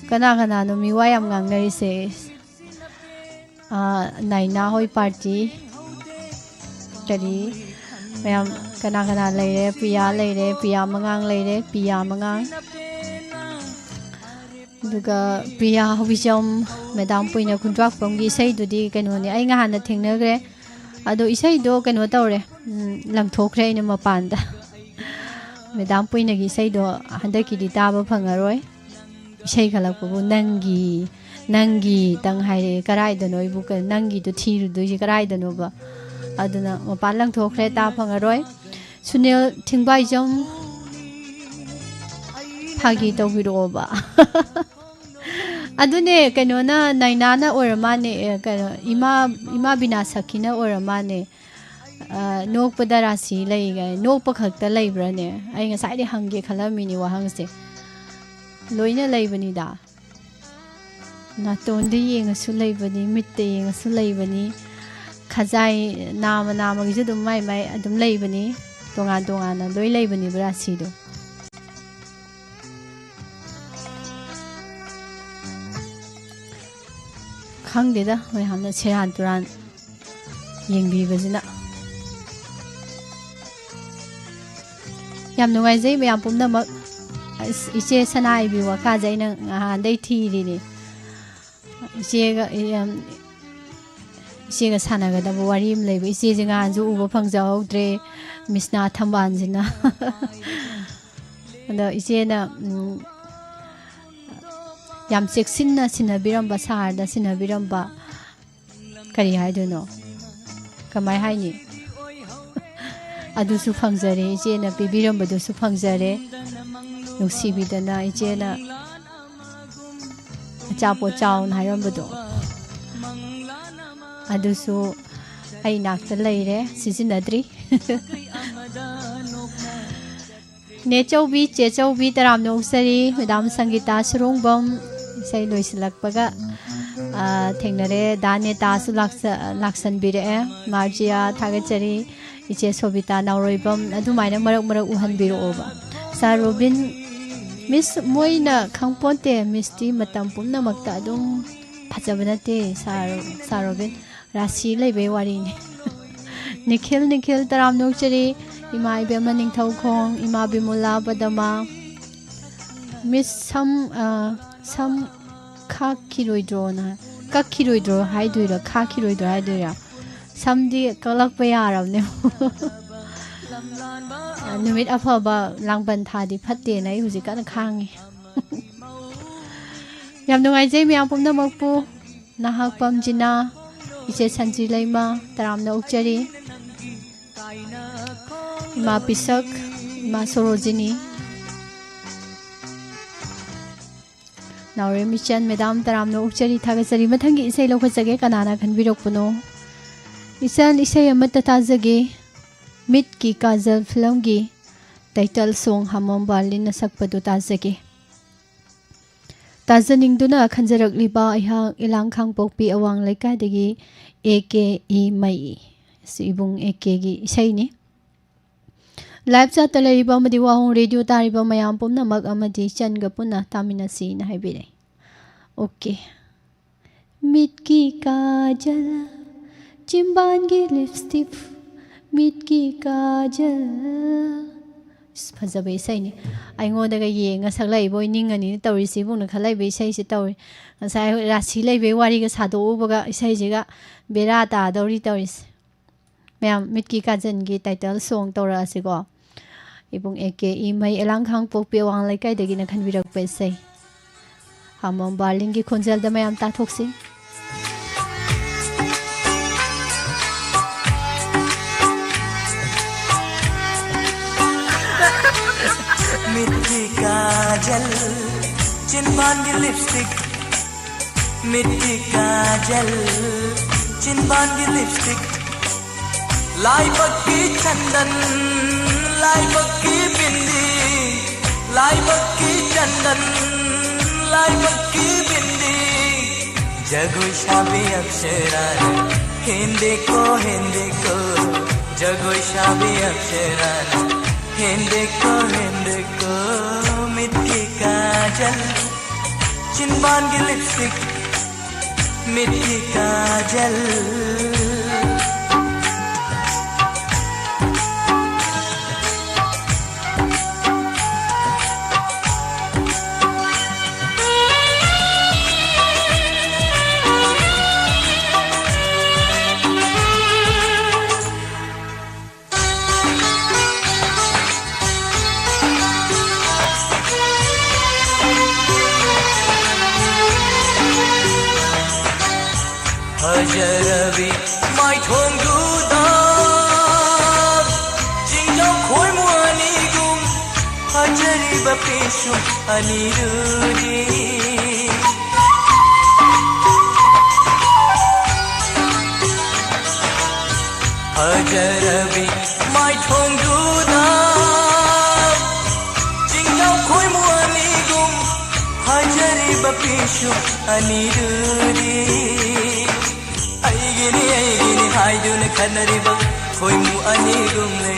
ꯀꯅꯥ ꯀꯅꯥꯅꯣ ꯃꯤꯋꯥ ꯌꯥꯝ ꯉꯥꯡꯅꯔꯤꯁꯦ? ꯑꯥ, ꯅꯥꯏꯅꯥ ꯍꯣꯏ ꯄꯥꯔꯇꯤ꯫ ꯀꯔꯤ? ꯃꯌꯥꯝ ꯀꯅꯥ ꯀꯅꯥ ꯂꯩꯔꯦ? ꯄ꯭ꯔꯤꯌꯥ ꯂꯩꯔꯦ, ꯄ꯭ꯔꯤꯌꯥ ꯃꯉꯥꯡ ꯂꯩꯔꯦ, ꯄ꯭ꯔꯤꯌꯥ ꯃꯉꯥꯡ꯫ ꯑꯗꯨꯒ ꯄ꯭ꯔꯤꯌꯥ ꯍꯧꯕꯤꯖꯝ, ꯃꯦꯗꯥꯝ ꯄꯨꯏꯅ ꯈꯨꯟꯗ꯭ꯔꯥꯛꯄꯝꯒꯤ ꯏꯁꯩꯗꯨꯗꯤ ꯀꯩꯅꯣꯅꯦ, ꯑꯩ ꯉꯍꯥꯟꯅ ꯊꯦꯡꯅꯈ꯭ꯔꯦ꯫ ꯑꯗꯣ ꯏꯁꯩꯗꯣ ꯀꯩꯅꯣ ꯇꯧꯔꯦ, ꯎꯝ, ꯂꯪꯊꯣꯛꯈ꯭ꯔꯦ ꯑꯩꯅ ꯃꯄꯥꯟꯗ꯫ ꯃꯦꯗꯥꯝ ꯄꯨꯏꯅꯒꯤ ꯏꯁꯩꯗꯣ ꯍꯟꯗꯛꯀꯤꯗꯤ ꯇꯥꯕ ꯐꯪꯉꯔꯣꯏ꯫ ꯏꯁꯩ ꯈꯜꯂꯛꯄꯕꯨ "ꯅꯪꯒꯤ, ꯅꯪꯒꯤꯇꯪ" ꯍꯥꯏꯔꯛꯑꯦ꯫ ꯀꯔꯥꯏꯗꯅꯣ ꯑꯩꯕꯨ ꯀ-, "ꯅꯪꯒꯤꯗꯣ" ꯊꯤꯔꯨꯗꯣꯏꯁꯦ ꯀꯔꯥꯏꯗꯅꯣꯕ? ꯑꯗꯨꯅ ꯃꯄꯥꯟ ꯂꯪꯊꯣꯛꯈ꯭ꯔꯦ, ꯇꯥ ꯐꯪꯉꯔꯣꯏ꯫ ꯁꯨꯅꯤꯜ ꯊꯤꯡꯕꯥꯏꯖꯝ, ꯐꯥꯒꯤ ꯇꯧꯕꯤꯔꯛꯑꯣꯕ꯫ ꯑꯗꯨꯅꯦ, ꯀꯩꯅꯣꯅ, ꯅꯥꯏꯅꯥꯅ ꯑꯣꯏꯔ ꯃꯥꯅꯦ, ꯑꯦ, ꯀꯩꯅꯣ, ꯏꯃꯥ, ꯏꯃꯥ ꯕꯤꯅꯥ ꯁꯈꯤꯅ ꯑꯣꯏꯔ ꯃꯥꯅꯦ꯫ ꯑ, "ꯅꯣꯛꯄꯗ ꯔꯥꯁꯤ ꯂꯩ" ꯀꯥꯏ, ꯅꯣꯛꯄ ꯈꯛꯇ ꯂꯩꯕ꯭ꯔꯥꯅꯦ? ꯑꯩ ꯉꯁꯥꯏꯗꯩ ꯍꯪꯒꯦ ꯈꯜꯂꯝꯃꯤꯅꯤ ꯋꯥꯍꯪꯁꯦ꯫ ꯂꯣꯏꯅ ꯂꯩꯕꯅꯤꯗ꯫ ꯅꯥꯇꯣꯟꯗ ꯌꯦꯡꯉꯁꯨ ꯂꯩꯕꯅꯤ, ꯃꯤꯠꯇ ꯌꯦꯡꯉꯁꯨ ꯂꯩꯕꯅꯤ, ꯈꯖꯥꯏ ꯅꯥꯃ ꯅꯥꯃꯒꯤꯁꯨ ꯑꯗꯨꯝ ꯃꯥꯏ ꯃꯥꯏ ꯑꯗꯨꯝ ꯂꯩꯕꯅꯤ, ꯇꯣꯉꯥꯟ ꯇꯣꯉꯥꯟꯅ ꯂꯣꯏ ꯂꯩꯕꯅꯦꯕ ꯔꯥꯁꯤꯗꯣ꯫ ꯈꯪꯗꯦꯗ, ꯃꯌꯥꯝꯅ ꯁꯦꯔꯥꯟ ꯇꯨꯔꯥꯟ ꯌꯦꯡꯕꯤꯕꯁꯤꯅ꯫ ꯌꯥꯝ ꯅꯨꯡꯉꯥꯏꯖꯩ ꯃꯌꯥꯝ ꯄꯨꯝꯅꯃꯛ꯫ ꯑꯁ, ꯏꯆꯦ ꯁꯅꯥ ꯏꯕꯤ ꯋꯥꯀꯥꯁꯦ ꯑꯩꯅ ꯉꯍꯥꯟꯗꯩ ꯊꯤꯔꯤꯅꯤ꯫ ꯏꯆꯦꯒ, ꯌꯥꯝ, ꯏꯆꯦꯒ ꯁꯥꯟꯅꯒꯗꯕ ꯋꯥꯔꯤ ꯑꯃ ꯂꯩꯕ꯫ ꯏꯆꯦꯁꯦ ꯉꯍꯥꯟꯁꯨ ꯎꯕ ꯐꯪꯖꯍꯧꯗ꯭ꯔꯦ, ꯃꯤꯁꯅꯥ ꯊꯝꯕꯥꯜꯁꯤꯅ꯫ ꯑꯗꯣ ꯏꯆꯦꯅ, ꯎꯝ, ꯌꯥꯝ ꯆꯦꯛꯁꯤꯟꯅ ꯁꯤꯟꯅꯕꯤꯔꯝꯕ, ꯁꯥꯔꯗ ꯁꯤꯟꯅꯕꯤꯔꯝꯕ, ꯀꯔꯤ ꯍꯥꯏꯗꯣꯏꯅꯣ? ꯀꯃꯥꯏ ꯍꯥꯏꯅꯤ? ꯑꯗꯨꯁꯨ ꯐꯪꯖꯔꯦ, ꯏꯆꯦꯅ ꯄꯤꯕꯤꯔꯝꯕꯗꯨꯁꯨ ꯐꯪꯖꯔꯦ꯫ ꯅꯨꯡꯁꯤꯕꯤꯗꯅ ꯏꯆꯦꯅ ꯑꯆꯥꯄꯣꯠ ꯆꯥꯎꯅ ꯍꯥꯏꯔꯝꯕꯗꯣ, ꯑꯗꯨꯁꯨ ꯑꯩ ꯏꯅꯥꯛꯇ ꯂꯩꯔꯦ, ꯁꯤꯖꯤꯟꯅꯗ꯭ꯔꯤ꯫ ꯅꯦꯆꯧꯕꯤ, ꯆꯦꯆꯧꯕꯤ, ꯇꯔꯥꯝꯅ ꯑꯣꯛꯆꯔꯤ꯫ ꯃꯦꯗꯥꯝ ꯁꯪꯒꯤꯇꯥ ꯁꯨꯔꯣꯡꯕꯝ, ꯏꯁꯩ ꯂꯣꯏꯁꯤꯜꯂꯛꯄꯒ, ꯑ, ꯊꯦꯡꯅꯔꯦ꯫ ꯗꯥ ꯅꯦꯇꯥꯁꯨ ꯂꯥꯛꯆ-, ꯂꯥꯛꯆꯟꯕꯤꯔꯛꯑꯦ꯫ ꯃꯥꯔꯖꯤꯌꯥ, ꯊꯥꯒꯠꯆꯔꯤ꯫ ꯏꯆꯦ ꯁꯣꯕꯤꯇꯥ ꯅꯥꯎꯔꯣꯏꯕꯝ, ꯑꯗꯨꯃꯥꯏꯅ ꯃꯔꯛ ꯃꯔꯛ ꯎꯍꯟꯕꯤꯔꯛꯑꯣꯕ꯫ ꯁꯥꯔ ꯔꯣꯕꯤꯟ, ꯃꯤꯁ, ꯃꯣꯏꯅ ꯈꯪꯄꯣꯟꯇꯦ, ꯃꯤꯁꯇꯤ ꯃꯇꯝ ꯄꯨꯝꯅꯃꯛꯇ ꯑꯗꯨꯝ ꯐꯖꯕ ꯅꯠꯇꯦ, ꯁꯥꯔ, ꯁꯥꯔ ꯔꯣꯕꯤꯟ꯫ ꯔꯥꯁꯤ ꯂꯩꯕꯩ ꯋꯥꯔꯤꯅꯤ꯫ ꯅꯤꯈꯤꯜ, ꯅꯤꯈꯤꯜ, ꯇꯔꯥꯝꯅ ꯑꯣꯛꯆꯔꯤ꯫ ꯏꯃꯥ ꯏꯕꯦꯝꯃ ꯅꯤꯡꯊꯧꯈꯣꯡ, ꯏꯃꯥ ꯕꯤꯃꯣꯂꯥ ꯄꯗꯃ꯫ ꯃꯤꯁ ꯁꯝ, ꯑ, ꯁꯝ ꯈꯥꯛꯈꯤꯔꯣꯏꯗ꯭ꯔꯣꯅ, ꯀꯛꯈꯤꯔꯣꯏꯗ꯭ꯔꯣ ꯍꯥꯏꯗꯣꯏꯔꯥ, ꯈꯥꯛꯈꯤꯔꯣꯏꯗ꯭ꯔꯣ ꯍꯥꯏꯗꯣꯏꯔꯥ? ꯁꯝꯗꯤ ꯀꯛꯂꯛꯄ ꯌꯥꯔꯕꯅꯦ꯫ ꯅꯨꯃꯤꯠ ꯑꯐꯕ ꯂꯥꯡꯕꯟ ꯊꯥꯗꯤ ꯐꯠꯇꯦꯅ ꯑꯩ ꯍꯧꯖꯤꯛ ꯀꯟꯅ ꯈꯥꯡꯉꯤ꯫ ꯌꯥꯝ ꯅꯨꯡꯉꯥꯏꯖꯩ ꯃꯌꯥꯝ ꯄꯨꯝꯅꯃꯛꯄꯨ꯫ ꯅꯍꯥꯛꯄꯝ ꯖꯤꯅꯥ, ꯏꯆꯦ ꯁꯟꯖꯤ ꯂꯩꯃ, ꯇꯔꯥꯝꯅ ꯑꯣꯛꯆꯔꯤ꯫ ꯏꯃꯥ ꯄꯤꯁꯛ, ꯏꯃꯥ ꯁꯣꯔꯣꯖꯤꯅꯤ, ꯅꯥꯎꯔꯦꯝ ꯏꯆꯟ, ꯃꯦꯗꯥꯝ ꯇꯔꯥꯝꯅ ꯑꯣꯛꯆꯔꯤ, ꯊꯥꯒꯠꯆꯔꯤ꯫ ꯃꯊꯪꯒꯤ ꯏꯁꯩ ꯂꯧꯈꯠꯆꯒꯦ, ꯀꯅꯥꯅ ꯈꯟꯕꯤꯔꯛꯄꯅꯣ? ꯏꯆꯟ, ꯏꯁꯩ ꯑꯃꯠꯇ ꯇꯥꯖꯒꯦ꯫ ꯃꯤꯠꯀꯤ ꯀꯥꯖꯜ ꯐꯤꯂꯝꯒꯤ ꯇꯥꯏꯇꯜ ꯁꯣꯡ ꯍꯥꯃꯣꯝ ꯕꯥꯔꯂꯤꯟꯅ ꯁꯛꯄꯗꯨ ꯇꯥꯖꯒꯦ꯫ ꯇꯥꯖꯅꯤꯡꯗꯨꯅ ꯈꯟꯖꯔꯛꯂꯤꯕ ꯑꯩꯍꯥꯛ ꯏꯂꯥꯡ ꯈꯥꯡꯄꯣꯛꯄꯤ ꯑꯋꯥꯡ ꯂꯩꯀꯥꯏꯗꯒꯤ ꯑꯦ ꯀꯦ ꯏꯃꯩ꯫ ꯁꯤ ꯏꯕꯨꯡ ꯑꯦ ꯀꯦꯒꯤ ꯏꯁꯩꯅꯤ꯫ ꯂꯥꯏꯚ ꯆꯥꯠꯇ ꯂꯩꯔꯤꯕ ꯑꯃꯗꯤ ꯋꯥꯍꯣꯡ ꯔꯦꯗꯤꯑꯣ ꯇꯥꯔꯤꯕ ꯃꯌꯥꯝ ꯄꯨꯝꯅꯃꯛ ꯑꯃꯗꯤ ꯏꯆꯟꯒ ꯄꯨꯟꯅ ꯇꯥꯃꯤꯟꯅꯁꯤꯅ ꯍꯥꯏꯕꯤꯔꯛꯏ꯫ ꯑꯣꯀꯦ꯫ ꯃꯤꯠꯀꯤ ꯀꯥꯖꯜ, ꯆꯤꯝꯕꯥꯟꯒꯤ ꯂꯤꯞꯁꯇꯤꯛ, ꯃꯤꯠꯀꯤ ꯀꯥꯖꯜ꯫ ꯏꯁ, ꯐꯖꯕ ꯏꯁꯩꯅꯤ꯫ ꯑꯩꯉꯣꯟꯗꯒ ꯌꯦꯡꯉ ꯁꯛꯂꯛꯏꯕꯣꯏ ꯅꯤꯡꯉꯅꯤꯅ ꯇꯧꯔꯤꯁꯤ ꯏꯕꯨꯡꯅ ꯈꯜꯂꯛꯏꯕ ꯏꯁꯩꯁꯤ ꯇꯧꯔꯤ꯫ ꯉꯁꯥꯏ ꯔꯥꯁꯤ ꯂꯩꯕꯩ ꯋꯥꯔꯤꯒ ꯁꯥꯗꯣꯛꯎꯕꯒ ꯏꯁꯩꯁꯤꯒ ꯕꯦꯔꯥ ꯇꯥꯗꯧꯔꯤ ꯇꯧꯔꯤꯁꯤ꯫ ꯃꯌꯥꯝ ꯃꯤꯠꯀꯤ ꯀꯥꯖꯜꯒꯤ ꯇꯥꯏꯇꯜ ꯁꯣꯡ ꯇꯧꯔꯛꯑꯁꯤꯀꯣ꯫ ꯏꯕꯨꯡ ꯑꯦ ꯀꯦ ꯏꯃꯩ, ꯑꯦꯂꯥꯡ ꯈꯥꯡꯄꯣꯛꯄꯤ ꯑꯋꯥꯡ ꯂꯩꯀꯥꯏꯗꯒꯤꯅ ꯈꯟꯕꯤꯔꯛꯄ ꯏꯁꯩ꯫ ꯍꯥꯃꯣꯝ ꯕꯥꯔꯂꯤꯟꯒꯤ ꯈꯣꯟꯖꯦꯜꯗ ꯃꯌꯥꯝ ꯇꯥꯊꯣꯛꯁꯤ꯫ ꯃꯤꯠꯀꯤ ꯀꯥꯖꯜ, ꯆꯤꯟꯕꯥꯟꯒꯤ ꯂꯤꯞꯁꯇꯤꯛ, ꯃꯤꯠꯀꯤ ꯀꯥꯖꯜ, ꯆꯤꯟꯕꯥꯟꯒꯤ ꯂꯤꯞꯁꯇꯤꯛ, ꯂꯥꯏꯕꯛꯀꯤ ꯆꯟꯗꯟ, ꯂꯥꯏꯕꯛꯀꯤ ꯕꯤꯟꯗꯤ, ꯂꯥꯏꯕꯛꯀꯤ ꯆꯟꯗꯟ, ꯂꯥꯏꯕꯛꯀꯤ ꯕꯤꯟꯗꯤ꯫ ꯖꯒꯣꯏ ꯁꯥꯕꯤ ꯑꯞꯁꯔꯥꯅ ꯍꯦꯟꯗꯦꯀꯣ, ꯍꯦꯟꯗꯦꯀꯣ, ꯖꯒꯣꯏ ꯁꯥꯕꯤ ꯑꯞꯁꯔꯥꯅ ꯍꯦꯟꯗꯦꯀꯣ, ꯍꯦꯟꯗꯦꯀꯣ꯫ ꯃꯤꯠꯀꯤ ꯀꯥꯖꯜ, ꯆꯤꯟꯕꯥꯟꯒꯤ ꯂꯤꯞꯁꯇꯤꯛ, ꯃꯤꯠꯀꯤ ꯀꯥꯖꯜ꯫ ꯃꯥꯏꯊꯣꯡꯗꯨꯗ ꯆꯤꯡꯖꯥꯎ ꯈꯣꯏꯃꯨ ꯑꯅꯤꯒꯨꯝ ꯐꯖꯔꯤꯕ ꯄꯤꯁꯨꯝ ꯑꯅꯤꯗꯨꯗꯤ ꯐꯖꯔꯕꯤ ꯃꯥꯏꯊꯣꯡꯗꯨꯗ ꯆꯤꯡꯖꯥꯎ ꯈꯣꯏꯃꯨ ꯑꯅꯤꯒꯨꯝ ꯐꯖꯔꯤꯕ ꯄꯤꯁꯨꯝ ꯑꯅꯤꯗꯨꯗꯤ ꯑꯩꯒꯤꯅꯤ ꯑꯩꯒꯤꯅꯤ ꯍꯥꯏꯗꯨꯅ ꯈꯟꯅꯔꯤꯕ ꯈꯣꯏꯃꯨ ꯑꯅꯤꯒꯨꯝꯂꯦ꯫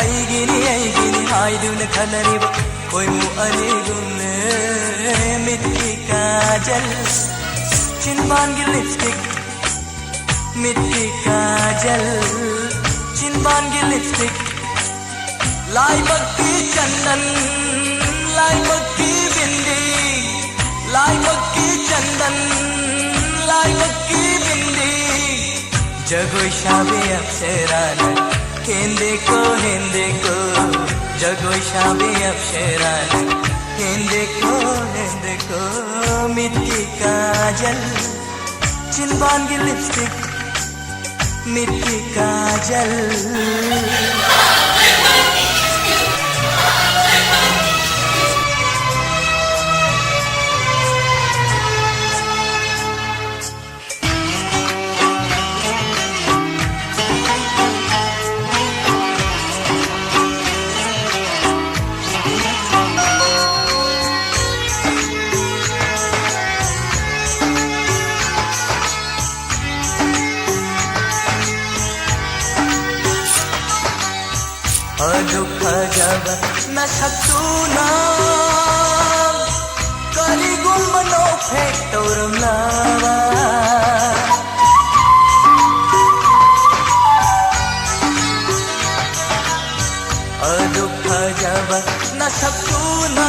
ꯑꯩꯒꯤꯅꯤ ꯑꯩꯒꯤꯅꯤ ꯍꯥꯏꯗꯨꯅ ꯈꯟꯅꯔꯤꯕ ꯈꯣꯏꯃꯨ ꯑꯅꯤꯒꯨꯝꯂꯦ꯫ ꯃꯤꯠꯀꯤ ꯀꯥꯖꯜ, ꯆꯤꯟꯕꯥꯟꯒꯤ ꯂꯤꯞꯁꯇꯤꯛ, ꯃꯤꯠꯀꯤ ꯀꯥꯖꯜ, ꯆꯤꯟꯕꯥꯟꯒꯤ ꯂꯤꯞꯁꯇꯤꯛ, ꯂꯥꯏꯕꯛꯀꯤ ꯆꯟꯗꯟ, ꯂꯥꯏꯕꯛꯀꯤ ꯕꯤꯟꯗꯤ, ꯂꯥꯏꯕꯛꯀꯤ ꯆꯟꯗꯟ, ꯂꯥꯏꯕꯛꯀꯤ ꯕꯤꯟꯗꯤ꯫ ꯖꯒꯣꯏ ꯁꯥꯕꯤ ꯑꯞꯁꯔꯥꯅ ꯍꯦꯟꯗꯦꯀꯣ, ꯍꯦꯟꯗꯦꯀꯣ꯫ ꯖꯒꯣꯏ ꯁꯥꯕꯤ ꯑꯞꯁꯔꯥꯅ ꯍꯦꯟꯗꯦꯀꯣ, ꯍꯦꯟꯗꯦꯀꯣ꯫ ꯃꯤꯠꯀꯤ ꯀꯥꯖꯜ, ꯆꯤꯟꯕꯥꯟꯒꯤ ꯂꯤꯞꯁꯇꯤꯛ, ꯃꯤꯠꯀꯤ ꯀꯥꯖꯜ꯫ ꯑꯗꯨꯛ ꯐꯖꯕ ꯅꯁꯛꯇꯨꯅ ꯀꯔꯤꯒꯨꯝꯕ ꯅꯣꯛꯐꯦꯠ ꯇꯧꯔꯝꯂꯕ? ꯑꯗꯨꯛ ꯐꯖꯕ ꯅꯁꯛꯇꯨꯅ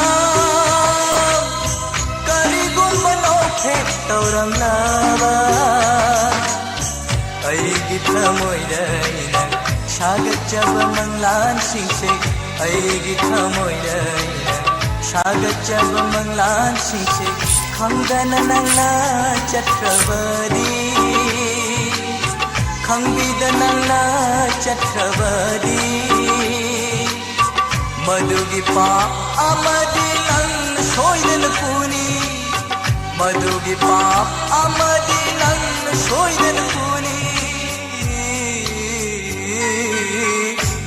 ꯀꯔꯤꯒꯨꯝꯕ ꯅꯣꯛꯐꯦꯠ ꯇꯧꯔꯝꯂꯕ? ꯑꯩꯒꯤ ꯊꯃꯣꯏꯗ ꯑꯩꯅ ꯁꯥꯒꯠꯆꯕ ꯃꯪꯂꯥꯟꯁꯤꯡꯁꯦ, ꯑꯩꯒꯤ ꯊꯃꯣꯏꯗ ꯑꯩꯅ ꯁꯥꯒꯠꯆꯕ ꯃꯪꯂꯥꯟꯁꯤꯡꯁꯦ ꯈꯪꯗꯅ ꯅꯪꯅ ꯆꯠꯈ꯭ꯔꯕꯗꯤ꯫ ꯈꯪꯕꯤꯗ ꯅꯪꯅ ꯆꯠꯈ꯭ꯔꯕꯗꯤ, ꯃꯗꯨꯒꯤ ꯄꯥꯞ ꯑꯃꯗꯤ ꯅꯪꯅ ꯁꯣꯏꯗꯅ ꯄꯨꯅꯤ꯫ ꯃꯗꯨꯒꯤ ꯄꯥꯞ ꯑꯃꯗꯤ ꯅꯪꯅ ꯁꯣꯏꯗꯅ ꯄꯨꯅꯤ꯫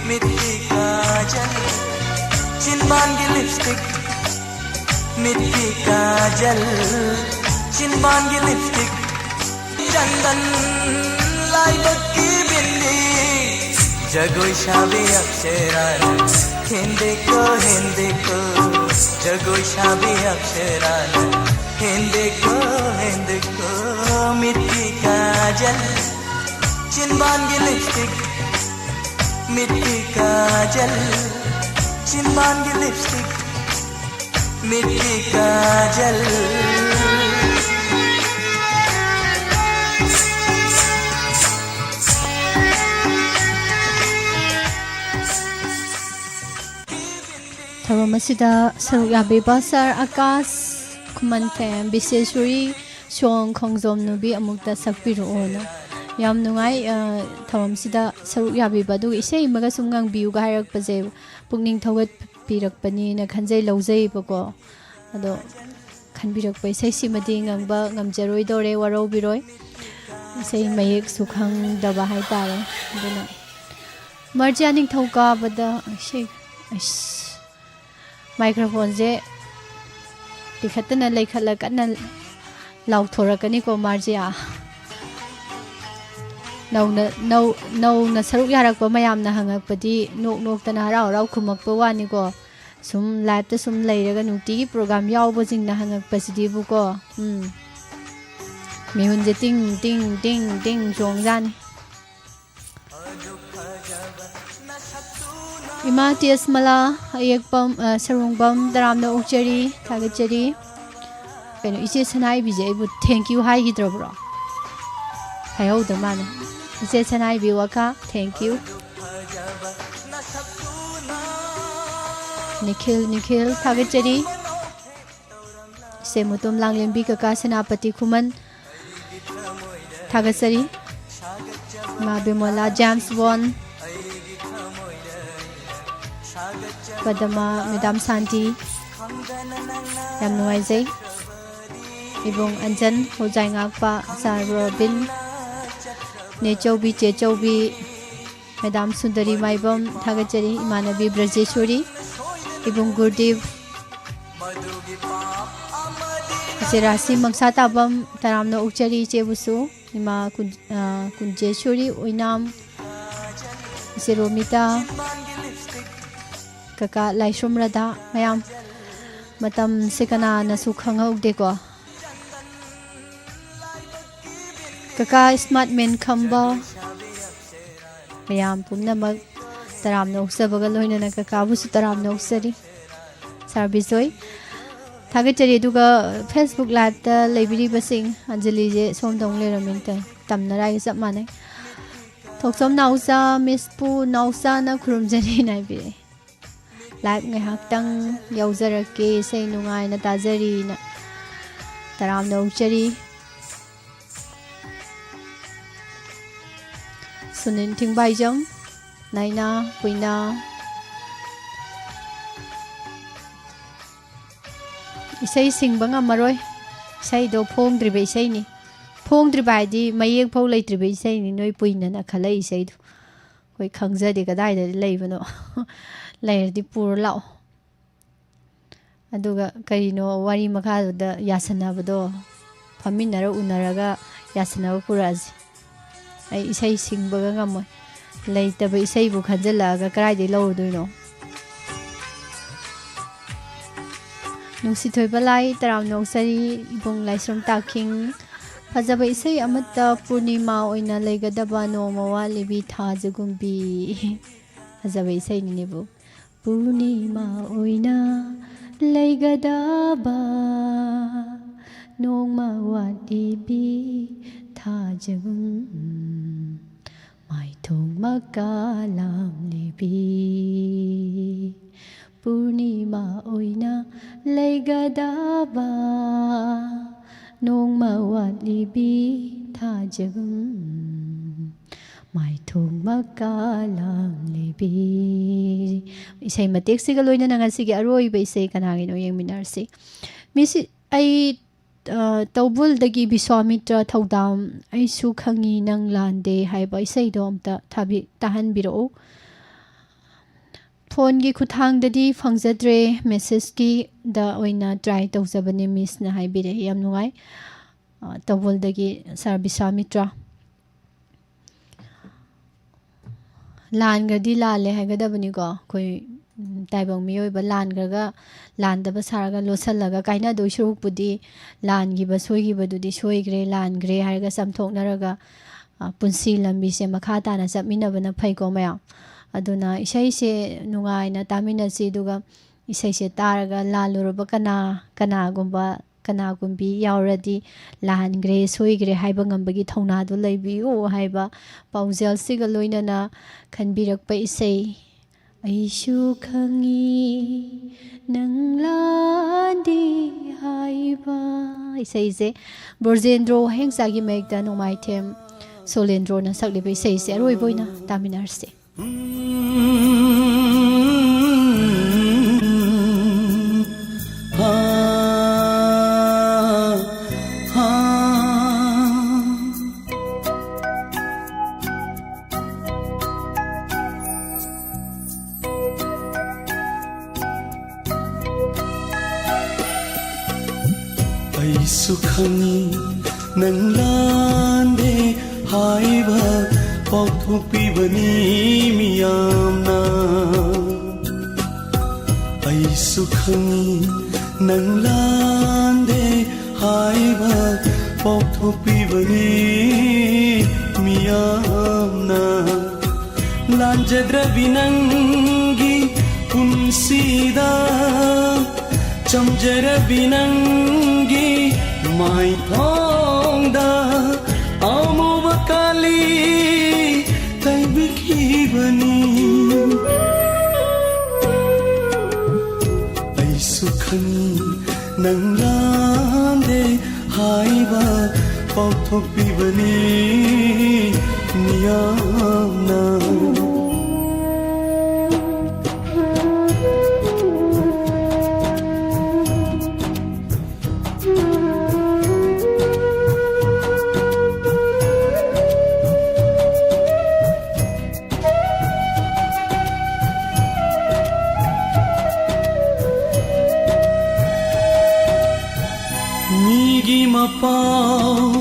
ꯃꯤꯠꯀꯤ ꯀꯥꯖꯜ, ꯆꯤꯟꯕꯥꯟꯒꯤ ꯂꯤꯞꯁꯇꯤꯛ, ꯃꯤꯠꯀꯤ ꯀꯥꯖꯜ, ꯆꯤꯟꯕꯥꯟꯒꯤ ꯂꯤꯞꯁꯇꯤꯛ, ꯆꯟꯗꯟ, ꯂꯥꯏꯕꯛꯀꯤ ꯕꯤꯟꯗꯤ, ꯖꯒꯣꯏ ꯁꯥꯕꯤ ꯑꯞꯁꯔꯥꯅ ꯍꯦꯟꯗꯦꯀꯣ, ꯍꯦꯟꯗꯦꯀꯣ, ꯖꯒꯣꯏ ꯁꯥꯕꯤ ꯑꯞꯁꯔꯥꯅ ꯍꯦꯟꯗꯦꯀꯣ, ꯍꯦꯟꯗꯦꯀꯣ꯫ ꯃꯤꯠꯀꯤ ꯀꯥꯖꯜ, ꯆꯤꯟꯕꯥꯟꯒꯤ ꯂꯤꯞꯁꯇꯤꯛ, ꯃꯤꯠꯀꯤ ꯀꯥꯖꯜ, ꯆꯤꯟꯕꯥꯟꯒꯤ ꯂꯤꯞꯁꯇꯤꯛ, ꯃꯤꯠꯀꯤ ꯀꯥꯖꯜ꯫ ꯊꯧꯔꯝ ꯑꯁꯤꯗ ꯁꯔꯨꯛ ꯌꯥꯕꯤꯕ ꯁꯥꯔ ꯑꯀꯥꯁ, ꯈꯨꯃꯟ ꯐꯦꯝ, ꯕꯤꯁꯦꯁꯣꯔꯤ, ꯁꯣꯡ, ꯈꯣꯡꯖꯣꯝ ꯅꯨꯕꯤ ꯑꯃꯨꯛꯇ ꯁꯛꯄꯤꯔꯛꯑꯣꯅ꯫ ꯌꯥꯝ ꯅꯨꯡꯉꯥꯏ, ꯑ, ꯊꯧꯔꯝꯁꯤꯗ ꯁꯔꯨꯛ ꯌꯥꯕꯤꯕ, ꯑꯗꯨꯒ ꯏꯁꯩ ꯑꯃꯒ ꯁꯨꯝ ꯉꯪꯕꯤꯌꯨꯒ ꯍꯥꯏꯔꯛꯄꯁꯦ ꯄꯨꯛꯅꯤꯡ ꯊꯧꯒꯠꯄꯤꯔꯛꯄꯅꯤꯅ ꯈꯟꯖꯩ, ꯂꯧꯖꯩꯕꯀꯣ꯫ ꯑꯗꯣ ꯈꯟꯕꯤꯔꯛꯄ ꯏꯁꯩꯁꯤꯃꯗꯤ ꯉꯪꯕ ꯉꯝꯖꯔꯣꯏꯗꯧꯔꯦ, ꯋꯥꯔꯧꯕꯤꯔꯣꯏ꯫ ꯏꯁꯩ ꯃꯌꯦꯛꯁꯨ ꯈꯪꯗꯕ ꯍꯥꯏꯇꯥꯔꯦ꯫ ꯑꯗꯨꯅ ꯃꯔꯖꯤꯌꯥ ꯅꯤꯡꯊꯧꯀꯥꯕꯗ ꯏꯁꯩ, ꯑꯁ, ꯃꯥꯏꯀ꯭ꯔꯣꯐꯣꯟꯁꯦ ꯇꯤꯈꯠꯇꯅ ꯂꯩꯈꯠꯂ ꯀꯟꯅ ꯂꯥꯎꯊꯣꯔꯛꯀꯅꯤꯀꯣ ꯃꯥꯔꯖꯤꯌꯥ꯫ ꯅꯧꯅ, ꯅꯧ-, ꯅꯧꯅ ꯁꯔꯨꯛ ꯌꯥꯔꯛꯄ ꯃꯌꯥꯝꯅ ꯍꯪꯉꯛꯄꯗꯤ ꯅꯣꯛ ꯅꯣꯛꯇꯅ ꯍꯔꯥꯎ ꯍꯔꯥꯎ ꯈꯨꯝꯃꯛꯄ ꯋꯥꯅꯤꯀꯣ꯫ ꯁꯨꯝ ꯂꯥꯏꯞꯇ ꯁꯨꯝ ꯂꯩꯔꯒ ꯅꯨꯡꯇꯤꯒꯤ ꯄ꯭ꯔꯣꯒ꯭ꯔꯥꯝ ꯌꯥꯎꯕꯁꯤꯡꯅ ꯍꯪꯉꯛꯄꯁꯤꯗꯤꯕꯨꯀꯣ, ꯎꯝ, ꯃꯤꯍꯨꯟꯁꯦ ꯇꯤꯡ ꯇꯤꯡ ꯇꯤꯡ ꯇꯤꯡ ꯆꯣꯡꯖꯥꯅꯤ꯫ ꯏꯃꯥ ꯇꯦꯖꯃꯂꯥ ꯑꯌꯦꯛꯄꯝ, ꯑ, ꯁꯔꯨꯡꯕꯝ ꯇꯔꯥꯝꯅ ꯑꯣꯛꯆꯔꯤ, ꯊꯥꯒꯠꯆꯔꯤ꯫ ꯀꯩꯅꯣ, ꯏꯆꯦ ꯁꯅꯥꯏꯕꯤꯁꯦ ꯑꯩꯕꯨ thank you ꯍꯥꯏꯈꯤꯗ꯭ꯔꯕ꯭ꯔꯣ? ꯍꯥꯏꯍꯧꯗ ꯃꯥꯜꯂꯦ꯫ ꯏꯆꯦ ꯁꯅꯥꯏꯕꯤ ꯋꯥꯀꯥ, thank you꯫ ꯅꯤꯈꯤꯜ, ꯅꯤꯈꯤꯜ, ꯊꯥꯒꯠꯆꯔꯤ꯫ ꯏꯆꯦ ꯃꯨꯇꯨꯝ ꯂꯥꯡꯂꯦꯝꯕꯤ ꯀꯀꯥ ꯁꯦꯅꯥꯄꯇꯤ ꯈꯨꯃꯟ, ꯊꯥꯒꯠꯆꯔꯤ꯫ ꯏꯃꯥ ꯕꯤꯃꯣꯂꯥ, ꯖꯦꯝꯁ ꯋꯣꯟ, ꯄꯗꯃ, ꯃꯦꯗꯥꯝ ꯁꯥꯟꯇꯤ, ꯌꯥꯝ ꯅꯨꯡꯉꯥꯏꯖꯩ꯫ ꯏꯕꯨꯡ ꯑꯟꯖꯟ, ꯍꯣꯖꯥꯏ ꯉꯥꯛꯄ, ꯁꯥꯔ ꯔꯣꯕꯤꯟ, ꯅꯦꯆꯧꯕꯤ, ꯆꯦꯆꯧꯕꯤ, ꯃꯦꯗꯥꯝ ꯁꯨꯟꯗꯔꯤ ꯃꯥꯏꯕꯝ, ꯊꯥꯒꯠꯆꯔꯤ꯫ ꯏꯃꯥꯟꯅꯕꯤ ꯕ꯭ꯔꯖꯦꯁꯣꯔꯤ, ꯏꯕꯨꯡ ꯒꯨꯔꯗꯤꯞ, ꯏꯆꯦ ꯔꯥꯁꯤ ꯃꯪꯁꯥ ꯇꯥꯕꯝ, ꯇꯔꯥꯝꯅ ꯑꯣꯛꯆꯔꯤ ꯏꯆꯦꯕꯨꯁꯨ꯫ ꯏꯃꯥ ꯀꯨꯟ-, ꯑ, ꯀꯨꯟꯖꯦꯁꯣꯔꯤ ꯑꯣꯏꯅꯥꯝ, ꯏꯆꯦ ꯔꯣꯃꯤꯇꯥ, ꯀꯀꯥ ꯂꯥꯏꯁ꯭ꯔꯝ ꯔꯥꯙꯥ, ꯃꯌꯥꯝ ꯃꯇꯝꯁꯦ ꯀꯅꯥꯅꯁꯨ ꯈꯪꯍꯧꯗꯦꯀꯣ꯫ ꯀꯀꯥ ꯏꯁꯃꯥꯔꯠ ꯃꯦꯟ ꯈꯝꯕ, ꯃꯌꯥꯝ ꯄꯨꯝꯅꯃꯛ ꯇꯔꯥꯝꯅ ꯑꯣꯛꯆꯕꯒ ꯂꯣꯏꯅꯅ ꯀꯀꯥꯕꯨꯁꯨ ꯇꯔꯥꯝꯅ ꯑꯣꯛꯆꯔꯤ꯫ ꯁꯥꯔ ꯕꯤꯖꯣꯏ, ꯊꯥꯒꯠꯆꯔꯤ꯫ ꯑꯗꯨꯒ Facebook Liveꯇ ꯂꯩꯕꯤꯔꯤꯕꯁꯤꯡ, ꯑꯟꯖꯂꯤꯁꯦ ꯁꯣꯝꯗ ꯑꯃꯨꯛ ꯂꯩꯔꯝꯃꯦꯅ ꯇꯧꯔꯦ, ꯇꯝꯅꯔꯥꯏꯒ ꯆꯞ ꯃꯥꯟꯅꯩ꯫ ꯊꯣꯛꯆꯣꯝ ꯅꯥꯎꯆꯥ, ꯃꯤꯁꯄꯨ ꯅꯥꯎꯆꯥꯅ ꯈꯨꯔꯨꯝꯖꯔꯤꯅ ꯍꯥꯏꯕꯤꯔꯛꯑꯦ꯫ Live ꯉꯥꯏꯍꯥꯛꯇꯪ ꯌꯥꯎꯖꯔꯛꯀꯦ, ꯏꯁꯩ ꯅꯨꯡꯉꯥꯏꯅ ꯇꯥꯖꯔꯤꯅ ꯇꯔꯥꯝꯅ ꯑꯣꯛꯆꯔꯤ꯫ ꯁꯨꯅꯤꯜ ꯊꯤꯡꯕꯥꯏꯖꯝ, ꯅꯥꯏꯅꯥ, ꯄꯨꯏꯅꯥ꯫ ꯏꯁꯩ ꯁꯤꯡꯕ ꯉꯝꯃꯔꯣꯏ, ꯏꯁꯩꯗꯣ ꯐꯣꯡꯗ꯭ꯔꯤꯕ ꯏꯁꯩꯅꯤ꯫ ꯐꯣꯡꯗ꯭ꯔꯤꯕ ꯍꯥꯏꯗꯤ ꯃꯌꯦꯛ ꯐꯥꯎ ꯂꯩꯇ꯭ꯔꯤꯕ ꯏꯁꯩꯅꯤ, ꯅꯣꯏ ꯄꯨꯏꯅꯅ ꯈꯜꯂꯛꯏ ꯏꯁꯩꯗꯣ꯫ ꯑꯩꯈꯣꯏ ꯈꯪꯖꯗꯦ ꯀꯗꯥꯏꯗ ꯂꯩꯕꯅꯣ꯫ ꯂꯩꯔꯗꯤ ꯄꯨꯔ ꯂꯥꯛꯑꯣ꯫ ꯑꯗꯨꯒ ꯀꯔꯤꯅꯣ ꯋꯥꯔꯤ ꯃꯈꯥꯗꯨꯗ ꯌꯥꯁꯟꯅꯕꯗꯣ, ꯐꯝꯃꯤꯟꯅꯔ ꯎꯅꯔꯒ ꯌꯥꯁꯟꯅꯕ ꯄꯨꯔꯛꯑꯁꯤ꯫ ꯑꯩ ꯏꯁꯩ ꯁꯤꯡꯕꯒ ꯉꯝꯃꯣꯏ꯫ ꯂꯩꯇꯕ ꯏꯁꯩꯕꯨ ꯈꯟꯖꯜꯂꯛꯑꯒ ꯀꯗꯥꯏꯗꯒꯤ ꯂꯧꯔꯨꯗꯣꯏꯅꯣ? ꯅꯨꯡꯁꯤꯊꯣꯏꯕ ꯂꯥꯏ, ꯇꯔꯥꯝꯅ ꯑꯣꯛꯆꯔꯤ, ꯏꯕꯨꯡ ꯂꯥꯏꯁ꯭ꯔꯝ ꯇꯥꯈꯤꯡ꯫ ꯐꯖꯕ ꯏꯁꯩ ꯑꯃꯠꯇ ꯄꯨꯔꯅꯤꯃꯥ ꯑꯣꯏꯅ ꯂꯩꯒꯗꯕ ꯅꯣꯡꯃ ꯋꯥꯠꯂꯤꯕꯤ ꯊꯥꯖꯒꯨꯝꯕꯤ꯫ ꯐꯖꯕ ꯏꯁꯩꯅꯤꯅꯦꯕꯨ꯫ ꯄꯨꯔꯅꯤꯃꯥ ꯑꯣꯏꯅ ꯂꯩꯒꯗꯕ ꯅꯣꯡꯃ ꯋꯥꯠꯂꯤꯕꯤ ꯊꯥꯖꯒꯨꯝ ꯃꯥꯏꯊꯣꯡ ꯃꯀꯥ ꯂꯥꯝꯂꯤꯕꯤ꯫ ꯄꯨꯔꯅꯤꯃꯥ ꯑꯣꯏꯅ ꯂꯩꯒꯗꯕ ꯅꯣꯡꯃ ꯋꯥꯠꯂꯤꯕꯤ ꯊꯥꯖꯒꯨꯝ ꯄꯨꯝꯃꯛꯀ ꯂꯥꯡꯂꯤꯕꯤ꯫ ꯏꯁꯩ ꯃꯇꯦꯛꯁꯤꯒ ꯂꯣꯏꯅꯅ ꯉꯁꯤꯒꯤ ꯑꯔꯣꯏꯕ ꯏꯁꯩ ꯀꯅꯥꯒꯤꯅꯣ ꯌꯦꯡꯃꯤꯟꯅꯔꯁꯤ꯫ ꯃꯤꯁꯤ ꯑꯩ, ꯑ, ꯇꯧꯕꯨꯜꯗꯒꯤ ꯕꯤꯁ꯭ꯋꯥꯃꯤꯇ꯭ꯔ ꯊꯧꯗꯥꯝ, "ꯑꯩꯁꯨ ꯈꯪꯉꯤ ꯅꯪ ꯂꯥꯟꯗꯦ" ꯍꯥꯏꯕ ꯏꯁꯩꯗꯣ ꯑꯝꯇ ꯊꯥꯕꯤ-, ꯇꯥꯍꯟꯕꯤꯔꯛꯎ꯫ ꯐꯣꯟꯒꯤ ꯈꯨꯠꯊꯥꯡꯗꯗꯤ ꯐꯪꯖꯗ꯭ꯔꯦ, ꯃꯦꯁꯦꯖꯀꯤꯗ ꯑꯣꯏꯅ ꯇ꯭ꯔꯥꯏ ꯇꯧꯖꯕꯅꯦ ꯃꯤꯁꯅ ꯍꯥꯏꯕꯤꯔꯛꯑꯦ꯫ ꯌꯥꯝ ꯅꯨꯡꯉꯥꯏ꯫ ꯑ, ꯇꯧꯕꯨꯜꯗꯒꯤ ꯁꯥꯔ ꯕꯤꯁ꯭ꯋꯥꯃꯤꯇ꯭ꯔ꯫ ꯂꯥꯟꯈ꯭ꯔꯗꯤ ꯂꯥꯜꯂꯦ ꯍꯥꯏꯒꯗꯕꯅꯤꯀꯣ꯫ ꯑꯩꯈꯣꯏ, ꯎꯝ, ꯇꯥꯏꯕꯪ ꯃꯤꯑꯣꯏꯕ ꯂꯥꯟꯈ꯭ꯔꯒ, ꯂꯥꯟꯗꯕ ꯁꯥꯔꯒ ꯂꯣꯠꯁꯜꯂꯒ ꯀꯥꯏꯅꯗꯣꯏ ꯁꯔꯨꯛꯄꯨꯗꯤ, ꯂꯥꯟꯈꯤꯕ ꯁꯣꯏꯈꯤꯕꯗꯨꯗꯤ ꯁꯣꯏꯈ꯭ꯔꯦ, ꯂꯥꯟꯈ꯭ꯔꯦ ꯍꯥꯏꯔꯒ ꯆꯥꯝꯊꯣꯛꯅꯔꯒ, ꯑ, ꯄꯨꯟꯁꯤ ꯂꯝꯕꯤꯁꯦ ꯃꯈꯥ ꯇꯥꯅ ꯆꯠꯃꯤꯟꯅꯕꯅ ꯐꯩꯀꯣ ꯃꯌꯥꯝ꯫ ꯑꯗꯨꯅ ꯏꯁꯩꯁꯦ ꯅꯨꯡꯉꯥꯏꯅ ꯇꯥꯃꯤꯟꯅꯁꯤ, ꯑꯗꯨꯒ ꯏꯁꯩꯁꯦ ꯇꯥꯔꯒ ꯂꯥꯜꯂꯨꯔꯕ ꯀꯅꯥ, ꯀꯅꯥꯒꯨꯝꯕ, ꯀꯅꯥꯒꯨꯝꯕꯤ ꯌꯥꯎꯔꯗꯤ, "ꯂꯥꯟꯈ꯭ꯔꯦ, ꯁꯣꯏꯈ꯭ꯔꯦ" ꯍꯥꯏꯕ ꯉꯝꯕꯒꯤ ꯊꯧꯅꯥꯗꯨ ꯂꯩꯕꯤꯌꯨ ꯍꯥꯏꯕ ꯄꯥꯎꯖꯦꯜꯁꯤꯒ ꯂꯣꯏꯅꯅ ꯈꯟꯕꯤꯔꯛꯄ ꯏꯁꯩ, "ꯑꯩꯁꯨ ꯈꯪꯉꯤ ꯅꯪ ꯂꯥꯟꯗꯦ" ꯍꯥꯏꯕ ꯏꯁꯩꯁꯦ, ꯕ꯭ꯔꯣꯖꯦꯟꯗ꯭ꯔꯣ ꯋꯥꯍꯦꯡꯆꯥꯒꯤ ꯃꯌꯦꯛꯇ ꯅꯣꯡꯃꯥꯏꯊꯦꯝ ꯁꯣꯂꯦꯟꯗ꯭ꯔꯣꯅ ꯁꯛꯂꯤꯕ ꯏꯁꯩꯁꯦ ꯑꯔꯣꯏꯕ ꯑꯣꯏꯅ ꯇꯥꯃꯤꯟꯅꯔꯁꯤ꯫ ꯑꯩꯁꯨ ꯈꯪꯏ ꯅꯪ ꯂꯥꯟꯗꯦ ꯍꯥꯏꯕ ꯄꯥꯎꯊꯣꯛꯄꯤꯕꯅꯤ ꯃꯤꯌꯥꯝꯅ꯫ ꯑꯩꯁꯨ ꯈꯪꯏ ꯅꯪ ꯂꯥꯟꯗꯦ ꯍꯥꯏꯕ ꯄꯥꯎꯊꯣꯛꯄꯤꯕꯅꯤ ꯃꯤꯌꯥꯝꯅ꯫ ꯂꯥꯟꯖꯗ꯭ꯔꯕꯤ ꯅꯪꯒꯤ ꯄꯨꯟꯁꯤꯗ ꯆꯝꯖꯔꯕꯤ ꯅꯪꯒꯤ ꯃꯥꯏꯊꯣꯡꯗ ꯑꯃꯨꯕ ꯀꯥꯂꯤ ꯇꯩꯕꯤꯈꯤꯕꯅꯤ꯫ ꯑꯩꯁꯨ ꯈꯪꯏ ꯅꯪ ꯂꯥꯟꯗꯦ ꯍꯥꯏꯕ ꯄꯥꯎꯊꯣꯛꯄꯤꯕꯅꯤ ꯃꯤꯌꯥꯝꯅ꯫ ꯃꯤꯒꯤ ꯃꯄꯥꯎ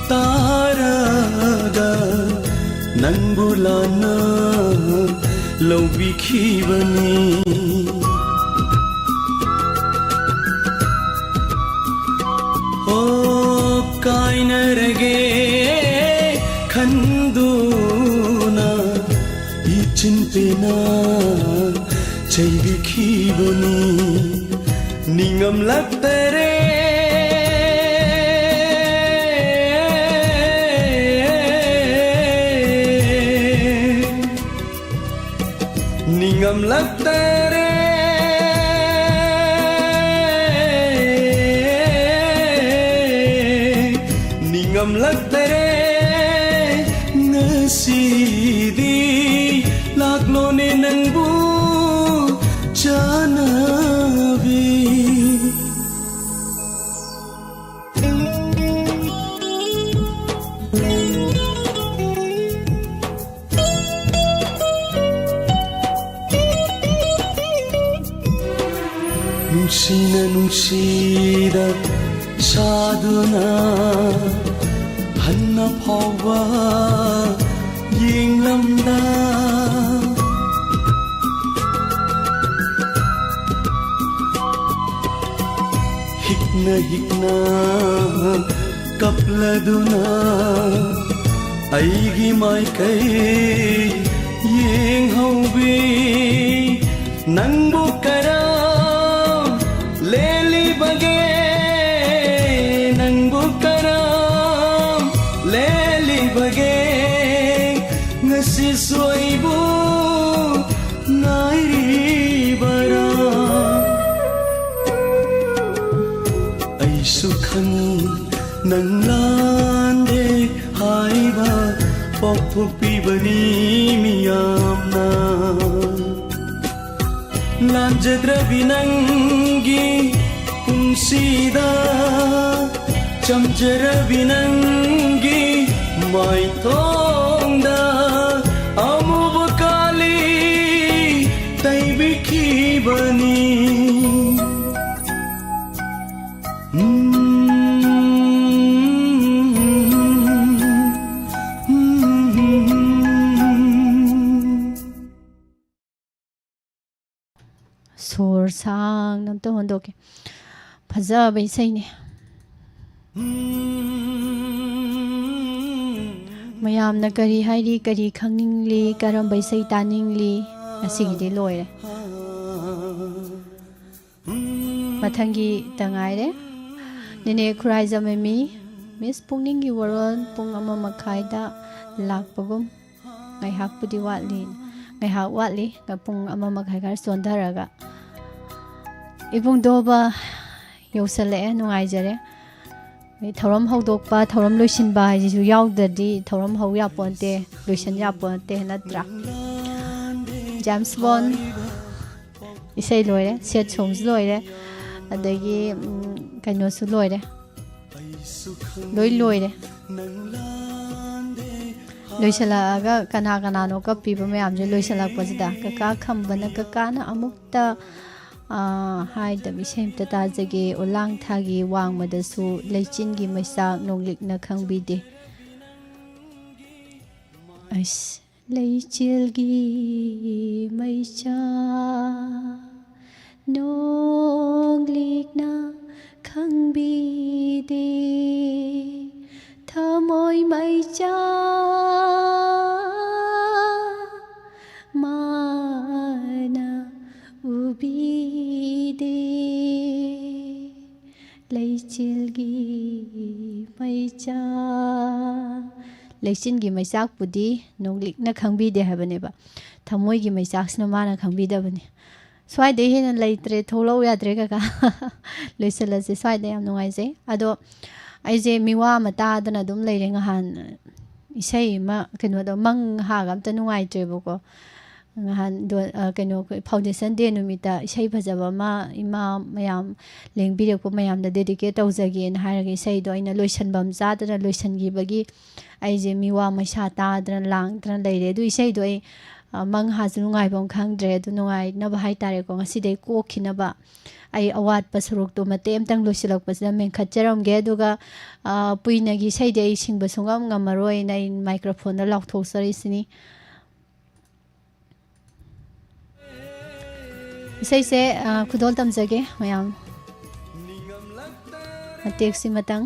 ꯇꯥꯔꯒ ꯅꯪꯕꯨ ꯂꯥꯟꯅ ꯂꯧꯕꯤꯈꯤꯕꯅꯤ꯫ ꯑꯣ, ꯀꯥꯏꯅꯔꯒꯦ ꯈꯟꯗꯨꯅ ꯏꯆꯤꯟ ꯄꯦꯅ ꯆꯩꯕꯤꯈꯤꯕꯅꯤ꯫ ꯅꯤꯡꯉꯝꯂꯛꯇꯔꯦ꯫ ꯅꯤꯡꯉꯝꯂꯛꯇꯔꯦ꯫ ꯅꯤꯡꯉꯝꯂꯛꯇꯔꯦ꯫ ꯉꯁꯤꯗꯤ ꯂꯥꯛꯂꯣꯅꯦ ꯅꯪꯕꯨ ꯆꯥꯅꯕꯤ꯫ ꯅꯨꯡꯁꯤꯅ ꯅꯨꯡꯁꯤꯗ ꯁꯥꯗꯨꯅ ꯍꯟꯅ ꯐꯥꯎꯕ ꯌꯦꯡꯂꯝꯗ꯫ ꯍꯤꯛꯅ ꯍꯤꯛꯅ ꯀꯞꯂꯗꯨꯅ ꯑꯩꯒꯤ ꯃꯥꯏꯀꯩ ꯌꯦꯡꯍꯧꯕꯤ꯫ ꯅꯪꯕꯨ ꯀꯔꯝ ꯂꯦꯜꯂꯤꯕꯒꯦ? ꯅꯪꯕꯨ ꯀꯔꯝ ꯂꯦꯜꯂꯤꯕꯒꯦ? ꯉꯁꯤꯁꯨ ꯑꯩꯕꯨ ꯉꯥꯏꯔꯤꯕꯔꯥ? ꯑꯩꯁꯨ ꯈꯪꯏ ꯅꯪ ꯂꯥꯟꯗꯦ ꯍꯥꯏꯕ ꯄꯣꯛꯊꯣꯛꯄꯤꯕꯅꯤ ꯃꯤꯌꯥꯝꯅ꯫ ꯂꯥꯟꯖꯗ꯭ꯔꯕꯤ ꯅꯪꯒꯤ ꯄꯨꯟꯁꯤꯗ ꯆꯝꯖꯔꯕꯤ ꯅꯪꯒꯤ ꯃꯥꯏꯊꯣꯡꯗ ꯑꯃꯨꯕ ꯀꯥꯂꯤ ꯇꯩꯕꯤꯈꯤꯕꯅꯤ꯫ ꯁꯣꯔ ꯁꯥꯡꯅ ꯑꯝꯇ ꯍꯣꯟꯗꯣꯛꯀꯦ꯫ ꯐꯖꯕ ꯏꯁꯩꯅꯦ꯫ ꯃꯌꯥꯝꯅ ꯀꯔꯤ ꯍꯥꯏꯔꯤ, ꯀꯔꯤ ꯈꯪꯅꯤꯡꯂꯤ, ꯀꯔꯝꯕ ꯏꯁꯩ ꯇꯥꯅꯤꯡꯂꯤ? ꯉꯁꯤꯒꯤꯗꯤ ꯂꯣꯏꯔꯦ꯫ ꯃꯊꯪꯒꯤ ꯇ ꯉꯥꯏꯔꯦ꯫ ꯅꯦꯅꯦ ꯈꯨꯔꯥꯏꯖꯝ ꯃꯦꯃꯤ, ꯃꯤꯁ ꯄꯨꯛꯅꯤꯡꯒꯤ ꯋꯥꯔꯣꯜ ꯄꯨꯡ ꯑꯃ ꯃꯈꯥꯏꯗ ꯂꯥꯛꯄꯒꯨꯝ꯫ ꯉꯥꯏꯍꯥꯛꯄꯨꯗꯤ ꯋꯥꯠꯂꯤ, ꯉꯥꯏꯍꯥꯛ ꯋꯥꯠꯂꯤ, ꯄꯨꯡ ꯑꯃ ꯃꯈꯥꯏ ꯈꯔ ꯆꯣꯟꯊꯔꯒ꯫ ꯏꯕꯨꯡꯗꯣꯕ ꯌꯧꯁꯜꯂꯛꯑꯦ, ꯅꯨꯡꯉꯥꯏꯖꯔꯦ꯫ ꯑꯗꯩ ꯊꯧꯔꯝ ꯍꯧꯗꯣꯛꯄ, ꯊꯧꯔꯝ ꯂꯣꯏꯁꯤꯟꯕ ꯍꯥꯏꯁꯤꯁꯨ ꯌꯥꯎꯗ꯭ꯔꯗꯤ ꯊꯧꯔꯝ ꯍꯧ ꯌꯥꯄꯣꯟꯇꯦ, ꯂꯣꯏꯁꯤꯟ ꯌꯥꯄꯣꯟꯇꯦ, ꯅꯠꯇ꯭ꯔꯥ? ꯖꯦꯝꯁ ꯕꯣꯟ ꯏꯁꯩ ꯂꯣꯏꯔꯦ, ꯁꯦꯠ ꯁꯣꯡꯁꯨ ꯂꯣꯏꯔꯦ, ꯑꯗꯒꯤ, ꯎꯝ, ꯀꯩꯅꯣꯁꯨ ꯂꯣꯏꯔꯦ, ꯂꯣꯏ ꯂꯣꯏꯔꯦ꯫ ꯂꯣꯏꯁꯤꯜꯂꯛꯑꯒ ꯀꯅꯥ ꯀꯅꯥꯅꯣ ꯀꯞꯄꯤꯕ ꯃꯌꯥꯝꯁꯦ ꯂꯣꯏꯁꯤꯜꯂꯛꯄꯁꯤꯗ ꯀꯀꯥ ꯈꯝꯕꯅ ꯀꯀꯥꯅ ꯑꯃꯨꯛꯇ, ꯑꯥ, ꯍꯥꯏꯗꯕ ꯏꯁꯩ ꯑꯝꯇ ꯇꯥꯖꯒꯦ꯫ "ꯑꯣꯂꯥꯡ ꯊꯥꯒꯤ ꯋꯥꯡꯃꯗꯁꯨ ꯂꯩꯆꯤꯟꯒꯤ ꯃꯩꯆꯥꯛ ꯅꯣꯡꯂꯤꯛꯅ ꯈꯪꯕꯤꯗꯦ"꯫ ꯑꯁ, ꯂꯩꯆꯤꯜꯒꯤ ꯃꯩꯆꯥꯛ ꯅꯣꯡꯂꯤꯛꯅ ꯈꯪꯕꯤꯗꯦ, ꯊꯃꯣꯏ ꯃꯩꯆꯥꯛ ꯃꯥꯅ ꯎꯕꯤꯗꯦ꯫ ꯂꯩꯆꯤꯜꯒꯤ ꯃꯩꯆꯥꯛ, ꯂꯩꯆꯤꯟꯒꯤ ꯃꯩꯆꯥꯛꯄꯨꯗꯤ ꯅꯣꯡꯂꯤꯛꯅ ꯈꯪꯕꯤꯗꯦ ꯍꯥꯏꯕꯅꯦꯕ, ꯊꯃꯣꯏꯒꯤ ꯃꯩꯆꯥꯛꯁꯤꯅ ꯃꯥꯅ ꯈꯪꯕꯤꯗꯕꯅꯤ꯫ ꯁ꯭ꯋꯥꯏꯗꯩ ꯍꯦꯟꯅ ꯂꯩꯇ꯭ꯔꯦ, ꯊꯣꯛꯂꯛꯎ ꯌꯥꯗ꯭ꯔꯦ ꯀꯀꯥ꯫ ꯂꯣꯏꯁꯤꯜꯂꯁꯦ ꯁ꯭ꯋꯥꯏꯗ, ꯌꯥꯝ ꯅꯨꯡꯉꯥꯏꯖꯩ꯫ ꯑꯗꯣ ꯑꯩꯁꯦ ꯃꯤꯋꯥ ꯑꯃ ꯇꯥꯗꯅ ꯑꯗꯨꯝ ꯂꯩꯔꯦ ꯉꯍꯥꯟ꯫ ꯏꯁꯩ ꯑꯃ, ꯀꯩꯅꯣꯗꯣ, ꯃꯪ ꯍꯥꯒ ꯑꯝꯇ ꯅꯨꯡꯉꯥꯏꯇ꯭ꯔꯦꯕꯀꯣ꯫ ꯉꯍꯥꯟ ꯗꯣ-, ꯑ, ꯀꯩꯅꯣ, ꯑꯩꯈꯣꯏ Foundation Day ꯅꯨꯃꯤꯠꯇ ꯏꯁꯩ ꯐꯖꯕ ꯑꯃ ꯏꯃꯥ ꯃꯌꯥꯝ ꯂꯦꯡꯕꯤꯔꯛꯄ ꯃꯌꯥꯝꯗ dedicate ꯇꯧꯖꯒꯦꯅ ꯍꯥꯏꯔꯒ ꯏꯁꯩꯗꯣ ꯑꯩꯅ ꯂꯣꯏꯁꯟꯐꯝ ꯆꯥꯗꯅ ꯂꯣꯏꯁꯟꯈꯤꯕꯒꯤ ꯑꯩꯁꯦ ꯃꯤꯋꯥ ꯃꯩꯁꯥ ꯇꯥꯗꯅ ꯂꯥꯡꯗꯅ ꯂꯩꯔꯦ꯫ ꯑꯗꯨ ꯏꯁꯩꯗꯣ ꯑꯩ, ꯑ, ꯃꯪ ꯍꯥꯁꯨ ꯅꯨꯡꯉꯥꯏꯐꯝ ꯈꯪꯗ꯭ꯔꯦ꯫ ꯑꯗꯨ ꯅꯨꯡꯉꯥꯏꯅꯕ ꯍꯥꯏꯇꯥꯔꯦꯀꯣ, ꯉꯁꯤꯗꯩ ꯀꯣꯛꯈꯤꯅꯕ ꯑꯩ ꯑꯋꯥꯠꯄ ꯁꯔꯨꯛꯇꯣ ꯃꯇꯦꯛ ꯑꯃꯇꯪ ꯂꯣꯏꯁꯤꯜꯂꯛꯄꯁꯤꯗ ꯃꯦꯟꯈꯠꯆꯔꯝꯒꯦ꯫ ꯑꯗꯨꯒ, ꯑ, ꯄꯨꯏꯅꯒꯤ ꯏꯁꯩꯗꯤ ꯑꯩ ꯁꯤꯡꯕ ꯁꯨꯡꯉꯝ ꯉꯝꯃꯔꯣꯏꯅ ꯑꯩ microphoneꯗ ꯂꯥꯎꯊꯣꯛꯆꯔꯤꯁꯤꯅꯤ꯫ ꯏꯁꯩꯁꯦ, ꯑ, ꯈꯨꯗꯣꯜ ꯇꯝꯖꯒꯦ ꯃꯌꯥꯝ꯫ ꯃꯇꯦꯛꯁꯤꯃꯇꯪ꯫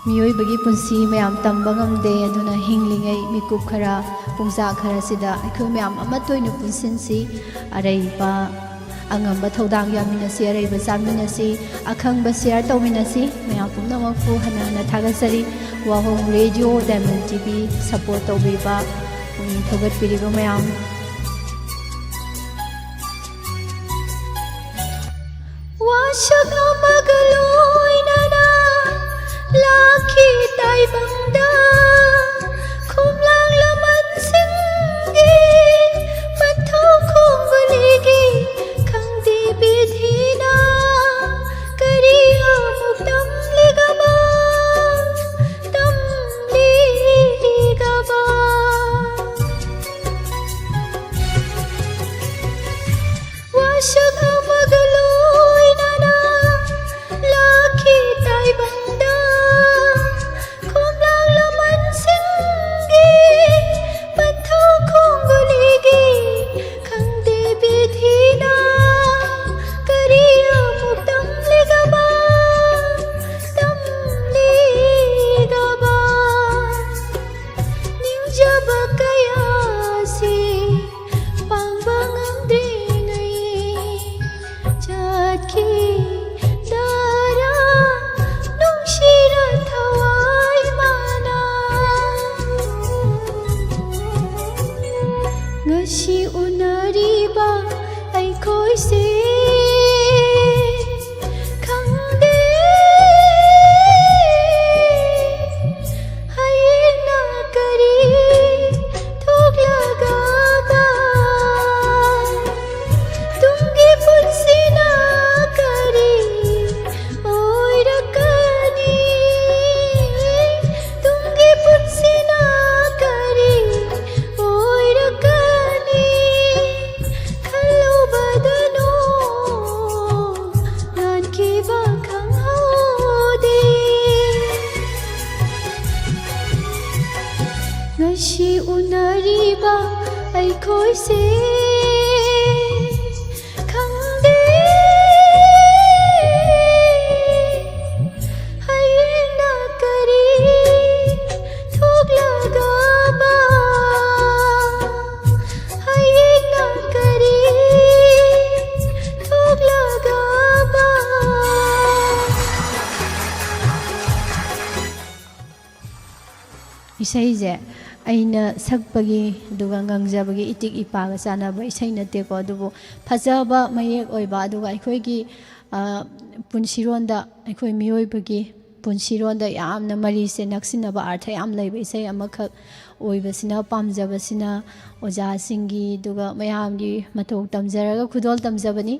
ꯃꯤꯑꯣꯏꯕꯒꯤ ꯄꯨꯟꯁꯤ ꯃꯌꯥꯝ ꯇꯝꯕ ꯉꯝꯗꯦ, ꯑꯗꯨꯅ ꯍꯤꯡꯂꯤꯉꯩ ꯃꯤꯀꯨꯞ ꯈꯔ, ꯄꯨꯡꯖꯥ ꯈꯔꯁꯤꯗ ꯑꯩꯈꯣꯏ ꯃꯌꯥꯝ ꯑꯃꯠꯇ ꯑꯣꯏꯅ ꯄꯨꯟꯁꯤꯟꯁꯤ꯫ ꯑꯔꯩꯕ ꯑꯉꯝꯕ ꯊꯧꯗꯥꯡ ꯌꯥꯃꯤꯟꯅꯁꯤ, ꯑꯔꯩꯕ ꯆꯥꯃꯤꯟꯅꯁꯤ, ꯑꯈꯪꯕ share ꯇꯧꯃꯤꯟꯅꯁꯤ꯫ ꯃꯌꯥꯝ ꯄꯨꯝꯅꯃꯛꯄꯨ ꯍꯟꯅ ꯍꯟꯅ ꯊꯥꯒꯠꯆꯔꯤ꯫ ꯋꯥꯍꯣꯡ radio, diamond T V support ꯇꯧꯕꯤꯕ ꯄꯨꯛꯅꯤꯡ ꯊꯧꯒꯠꯄꯤꯔꯤꯕ ꯃꯌꯥꯝ꯫ ꯋꯥꯁꯛ ꯑꯃꯒ ꯂꯣꯏꯅꯅ ꯂꯥꯛꯈꯤ ꯇꯥꯏꯕꯪꯗ ꯈꯣꯝꯂꯥꯡ ꯂꯃꯟꯁꯤꯡꯒꯤ ꯄꯟꯊꯧ ꯈꯣꯡꯒꯨꯂꯤꯒꯤ ꯈꯪꯗꯦ ꯕꯤꯙꯤꯅ ꯀꯔꯤ ꯑꯃꯨꯛ ꯇꯝꯂꯤꯒꯕ, ꯇꯝꯂꯤꯒꯕ꯫ ꯋꯥꯁꯛ ꯑꯃꯒ ꯂꯣꯏꯅꯅ ꯂꯥꯛꯈꯤ ꯇꯥꯏꯕꯪꯗ ꯈꯣꯝꯂꯥꯡ ꯂꯃꯟꯁꯤꯡꯒꯤ ꯄꯟꯊꯧ ꯈꯣꯡꯒꯨꯂꯤꯒꯤ ꯈꯪꯗꯦ ꯕꯤꯙꯤꯅ ꯀꯔꯤ ꯑꯃꯨꯛ ꯇꯝꯂꯤꯒꯕ, ꯇꯝꯂꯤꯒꯕ꯫ ꯅꯤꯡꯖꯕ ꯀꯌꯥꯁꯤ ꯄꯥꯡꯕ ꯉꯝꯗ꯭ꯔꯤꯉꯩ ꯆꯠꯈꯤꯗꯔꯥ ꯅꯨꯡꯁꯤꯔ ꯊꯋꯥꯏ ꯃꯥꯅ꯫ ꯉꯁꯤ ꯎꯅꯔꯤꯕ ꯑꯩꯈꯣꯏꯁꯦ ꯈꯪꯗꯦ ꯍꯌꯦꯡꯅ ꯀꯔꯤ ꯊꯣꯛꯂꯒꯕ, ꯇꯨꯡꯒꯤ ꯄꯨꯟꯁꯤꯅ ꯀꯔꯤ ꯑꯣꯏꯔꯛꯀꯅꯤ, ꯇꯨꯡꯒꯤ ꯄꯨꯟꯁꯤꯅ ꯀꯔꯤ ꯑꯣꯏꯔꯛꯀꯅꯤ ꯈꯜꯂꯨꯕꯗꯅꯣ ꯉꯥꯟꯈꯤꯕ ꯈꯪꯍꯧꯗꯦ꯫ ꯉꯁꯤ ꯎꯅꯔꯤꯕ ꯑꯩꯈꯣꯏꯁꯦ ꯈꯪꯗꯦ ꯍꯌꯦꯡꯅ ꯀꯔꯤ ꯏꯁꯩꯁꯦ ꯑꯩꯅ ꯁꯛꯄꯒꯤ ꯑꯗꯨꯒ ꯉꯪꯖꯕꯒꯤ ꯏꯇꯤꯛ ꯏꯄꯥꯒ ꯆꯥꯟꯅꯕ ꯏꯁꯩ ꯅꯠꯇꯦꯀꯣ, ꯑꯗꯨꯕꯨ ꯐꯖꯕ ꯃꯌꯦꯛ ꯑꯣꯏꯕ, ꯑꯗꯨꯒ ꯑꯩꯈꯣꯏꯒꯤ, ꯑ, ꯄꯨꯟꯁꯤꯔꯣꯟꯗ, ꯑꯩꯈꯣꯏ ꯃꯤꯑꯣꯏꯕꯒꯤ ꯄꯨꯟꯁꯤꯔꯣꯟꯗ ꯌꯥꯝꯅ ꯃꯔꯤꯁꯦ ꯅꯛꯁꯤꯟꯅꯕ ꯑꯥꯔꯊ ꯌꯥꯝ ꯂꯩꯕ ꯏꯁꯩ ꯑꯃꯈꯛ ꯑꯣꯏꯕꯁꯤꯅ, ꯄꯥꯝꯖꯕꯁꯤꯅ ꯑꯣꯖꯥꯁꯤꯡꯒꯤ, ꯑꯗꯨꯒ ꯃꯌꯥꯝꯒꯤ ꯃꯇꯧ ꯇꯝꯖꯔꯒ ꯈꯨꯗꯣꯜ ꯇꯝꯖꯕꯅꯤ꯫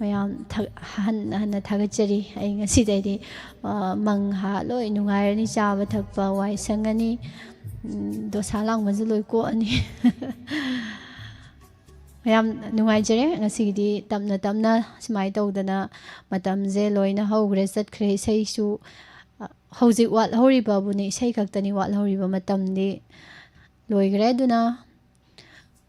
ꯃꯌꯥꯝ ꯊꯥ-, ꯍꯟꯅ ꯍꯟꯅ ꯊꯥꯒꯠꯆꯔꯤ꯫ ꯑꯩ ꯉꯁꯤꯗꯩꯗꯤ, ꯑ, ꯃꯪ ꯍꯥ ꯂꯣꯏ ꯅꯨꯡꯉꯥꯏꯔꯅꯤ, ꯆꯥꯕ ꯊꯛꯄ ꯋꯥꯏ ꯁꯪꯉꯅꯤ, ꯎꯝ, ꯗꯣꯁꯥ ꯂꯥꯡꯕꯁꯨ ꯂꯣꯏ ꯀꯣꯛꯑꯅꯤ꯫ ꯌꯥꯝ ꯅꯨꯡꯉꯥꯏꯖꯔꯦ꯫ ꯉꯁꯤꯒꯤꯗꯤ ꯇꯞꯅ ꯇꯞꯅ ꯁꯨꯃꯥꯏꯅ ꯇꯧꯗꯅ ꯃꯇꯝꯁꯦ ꯂꯣꯏꯅ ꯍꯧꯈ꯭ꯔꯦ, ꯆꯠꯈ꯭ꯔꯦ꯫ ꯏꯁꯩꯁꯨ, ꯑ, ꯍꯧꯖꯤꯛ ꯋꯥꯠꯍꯧꯔꯤꯕꯕꯨꯅꯤ, ꯏꯁꯩ ꯈꯛꯇꯅꯤ ꯋꯥꯠꯍꯧꯔꯤꯕ꯫ ꯃꯇꯝꯗꯤ ꯂꯣꯏꯈ꯭ꯔꯦ꯫ ꯑꯗꯨꯅ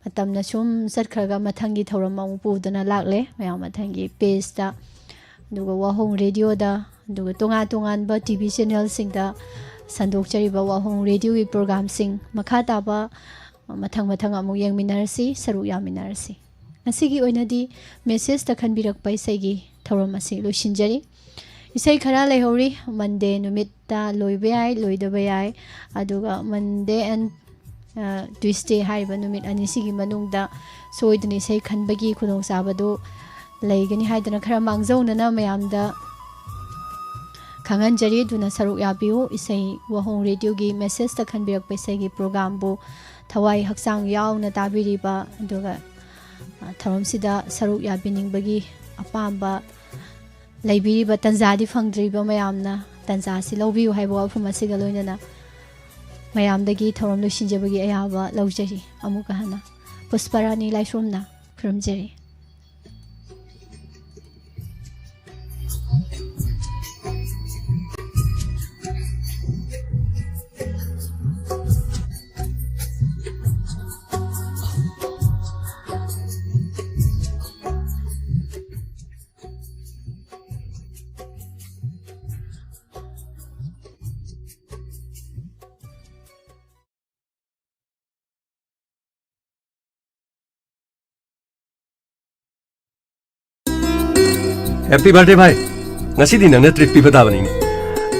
ꯃꯇꯝꯅ ꯁꯨꯝ ꯆꯠꯈ꯭ꯔꯒ ꯃꯊꯪꯒꯤ ꯊꯧꯔꯝ ꯑꯃꯨꯛ ꯄꯨꯗꯨꯅ ꯂꯥꯛꯂꯦ ꯃꯌꯥꯝ ꯃꯊꯪꯒꯤ ꯄꯦꯖꯇ, ꯑꯗꯨꯒ ꯋꯥꯍꯣꯡ ꯔꯦꯗꯤꯑꯣꯗ, ꯑꯗꯨꯒ ꯇꯣꯉꯥꯟ ꯇꯣꯉꯥꯟꯕ ꯇꯤ ꯚꯤ ꯆꯦꯅꯦꯜꯁꯤꯡꯗ ꯁꯟꯗꯣꯛꯆꯔꯤꯕ ꯋꯥꯍꯣꯡ ꯔꯦꯗꯤꯑꯣꯒꯤ ꯄ꯭ꯔꯣꯒꯥꯝꯁꯤꯡ ꯃꯈꯥ ꯇꯥꯕ ꯃꯊꯪ ꯃꯊꯪ ꯑꯃꯨꯛ ꯌꯦꯡꯃꯤꯟꯅꯔꯁꯤ, ꯁꯔꯨꯛ ꯌꯥꯃꯤꯟꯅꯔꯁꯤ꯫ ꯉꯁꯤꯒꯤ ꯑꯣꯏꯅꯗꯤ ꯃꯦꯁꯦꯖꯇ ꯈꯟꯕꯤꯔꯛꯄ ꯏꯁꯩꯒꯤ ꯊꯧꯔꯝ ꯑꯁꯤ ꯂꯣꯏꯁꯤꯟꯖꯔꯤ꯫ ꯏꯁꯩ ꯈꯔ ꯂꯩꯍꯧꯔꯤ, ꯃꯟꯗꯦ ꯅꯨꯃꯤꯠꯇ ꯂꯣꯏꯕ ꯌꯥꯏ, ꯂꯣꯏꯗꯕ ꯌꯥꯏ꯫ ꯑꯗꯨꯒ ꯃꯟꯗꯦ ꯑꯦꯟ, ꯑ, ꯇ꯭ꯌꯨꯁꯗꯦ ꯍꯥꯏꯔꯤꯕ ꯅꯨꯃꯤꯠ ꯑꯅꯤꯁꯤꯒꯤ ꯃꯅꯨꯡꯗ ꯁꯣꯏꯗꯅ ꯏꯁꯩ ꯈꯟꯕꯒꯤ ꯈꯨꯗꯣꯡꯆꯥꯕꯗꯨ ꯂꯩꯒꯅꯤ ꯍꯥꯏꯗꯅ ꯈꯔ ꯃꯥꯡꯖꯧꯅꯅ ꯃꯌꯥꯝꯗ ꯈꯪꯍꯟꯖꯔꯤ꯫ ꯑꯗꯨꯅ ꯁꯔꯨꯛ ꯌꯥꯕꯤꯌꯨ꯫ ꯏꯁꯩ ꯋꯥꯍꯣꯡ ꯔꯦꯗꯤꯑꯣꯒꯤ ꯃꯦꯁꯦꯖꯇ ꯈꯟꯕꯤꯔꯛꯄ ꯏꯁꯩꯒꯤ ꯄ꯭ꯔꯣꯒꯥꯝꯕꯨ ꯊꯋꯥꯏ ꯍꯛꯆꯥꯡ ꯌꯥꯎꯅ ꯇꯥꯕꯤꯔꯤꯕ, ꯑꯗꯨꯒ, ꯑ, ꯊꯧꯔꯝꯁꯤꯗ ꯁꯔꯨꯛ ꯌꯥꯕꯤꯅꯤꯡꯕꯒꯤ ꯑꯄꯥꯝꯕ ꯂꯩꯕꯤꯔꯤꯕ, ꯇꯟꯖꯥꯗꯤ ꯐꯪꯗ꯭ꯔꯤꯕ ꯃꯌꯥꯝꯅ ꯇꯟꯖꯥꯁꯤ ꯂꯧꯕꯤꯌꯨ ꯍꯥꯏꯕ ꯋꯥꯐꯝ ꯑꯁꯤꯒ ꯂꯣꯏꯅꯅ ꯃꯌꯥꯝꯗꯒꯤ ꯊꯧꯔꯝ ꯂꯣꯏꯁꯤꯟꯖꯕꯒꯤ ꯑꯌꯥꯕ ꯂꯧꯖꯔꯤ꯫ ꯑꯃꯨꯛꯀ ꯍꯟꯅ ꯄꯨꯁꯄꯔꯥꯅꯤ ꯂꯥꯏꯁ꯭ꯔꯣꯝꯅ ꯈꯨꯔꯨꯝꯖꯔꯤ꯫ Happy birthday, ꯚꯥꯏ꯫ ꯉꯁꯤꯗꯤ ꯅꯪꯅ treat ꯄꯤꯕ ꯇꯥꯕꯅꯤꯅꯦ꯫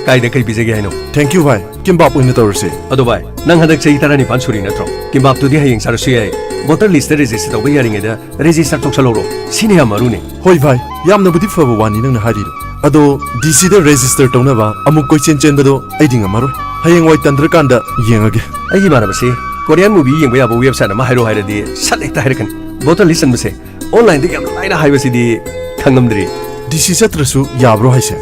ꯀꯥꯏꯗ ꯀꯩ ꯄꯤꯖꯒꯦ ꯍꯥꯏꯅꯣ? Thank you ꯚꯥꯏ, ꯀꯤꯝꯕꯥꯞ ꯑꯣꯏꯅ ꯇꯧꯔꯁꯦ꯫ ꯑꯗꯣ ꯚꯥꯏ, ꯅꯪ ꯍꯟꯗꯛ ꯆꯍꯤ ꯇꯔꯥꯅꯤꯄꯥꯟ ꯁꯨꯔꯤ ꯅꯠꯇ꯭ꯔꯣ? ꯀꯤꯝꯕꯥꯞꯇꯨꯗꯤ ꯍꯌꯦꯡ ꯆꯥꯔꯁꯨ ꯌꯥꯏ꯫ ꯚꯣꯇꯔ ꯂꯤꯁꯇ ꯔꯦꯖꯤꯁꯇꯔ ꯇꯧꯕ ꯌꯥꯔꯤꯉꯩꯗ ꯔꯦꯖꯤꯁꯇꯔ ꯇꯧꯁꯜꯍꯧꯔꯣ꯫ ꯁꯤꯅ ꯌꯥꯝ ꯃꯔꯨꯅꯤ꯫ ꯍꯣꯏ ꯚꯥꯏ, ꯌꯥꯝꯅꯕꯨꯗꯤ ꯐꯕ ꯋꯥꯅꯤ ꯅꯪꯅ ꯍꯥꯏꯔꯤꯗꯣ꯫ ꯑꯗꯣ ꯗꯤ ꯁꯤꯗ ꯔꯦꯖꯤꯁꯇꯔ ꯇꯧꯅꯕ ꯑꯃꯨꯛ ꯀꯣꯏꯆꯦꯟ ꯆꯦꯟꯕꯗꯣ ꯑꯩꯗꯤ ꯉꯝꯃꯔꯣꯏ꯫ ꯍꯌꯦꯡꯋꯥꯏ ꯇꯟꯗ꯭ꯔꯀꯥꯟꯗ ꯌꯦꯡꯉꯒꯦ꯫ ꯑꯩꯒꯤ ꯏꯃꯥꯟꯅꯕꯁꯤ ꯀꯣꯔꯤꯌꯥꯟ ꯃꯨꯚꯤ ꯌꯦꯡꯕ ꯌꯥꯕ ꯋꯦꯕꯁꯥꯏꯠ ꯑꯃ ꯍꯥꯏꯔꯛꯑꯣ ꯍꯥꯏꯔꯗꯤ ꯁꯠ ꯍꯦꯛꯇ ꯍꯥꯏꯔꯛꯀꯅꯤ꯫ ꯚꯣꯇꯔ ꯂꯤꯁ ꯆꯟꯕꯁꯦ ꯑꯣꯟꯂꯥꯏꯟꯗ ꯌꯥꯝ ꯂꯥꯏꯅ ꯍꯥꯏꯕꯁꯤꯗꯤ ꯈꯪꯉꯝꯗ꯭ꯔꯤ꯫ ꯗꯤ ꯁꯤ ꯆꯠꯇ꯭ꯔꯁꯨ ꯌꯥꯕ꯭ꯔꯣ ꯍꯥꯏꯁꯦ?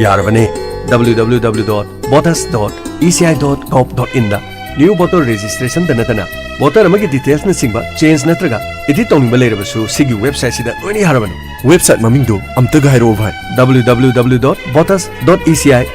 ꯌꯥꯔꯕꯅꯦ꯫ W W W dot voters dot E C I dot gov dot in the new voter ꯔꯦꯖꯤꯁꯇ꯭ꯔꯦꯁꯟꯗ ꯅꯠꯇꯅ ꯚꯣꯇꯔ ꯑꯃꯒꯤ ꯗꯤꯇꯦꯜꯁꯅꯆꯤꯡꯕ ꯆꯦꯟꯖ ꯅꯠꯇ꯭ꯔꯒ ꯑꯦꯗꯤꯠ ꯇꯧꯅꯤꯡꯕ ꯂꯩꯔꯕꯁꯨ ꯁꯤꯒꯤ ꯋꯦꯕꯁꯥꯏꯠꯁꯤꯗ ꯂꯣꯏꯅ ꯌꯥꯔꯕꯅꯤ꯫ ꯋꯦꯕꯁꯥꯏꯠ ꯃꯃꯤꯡꯗꯨ ꯑꯝꯇꯒ ꯍꯥꯏꯔꯛꯑꯣ ꯚꯥꯏ꯫ W W W dot voters dot E C I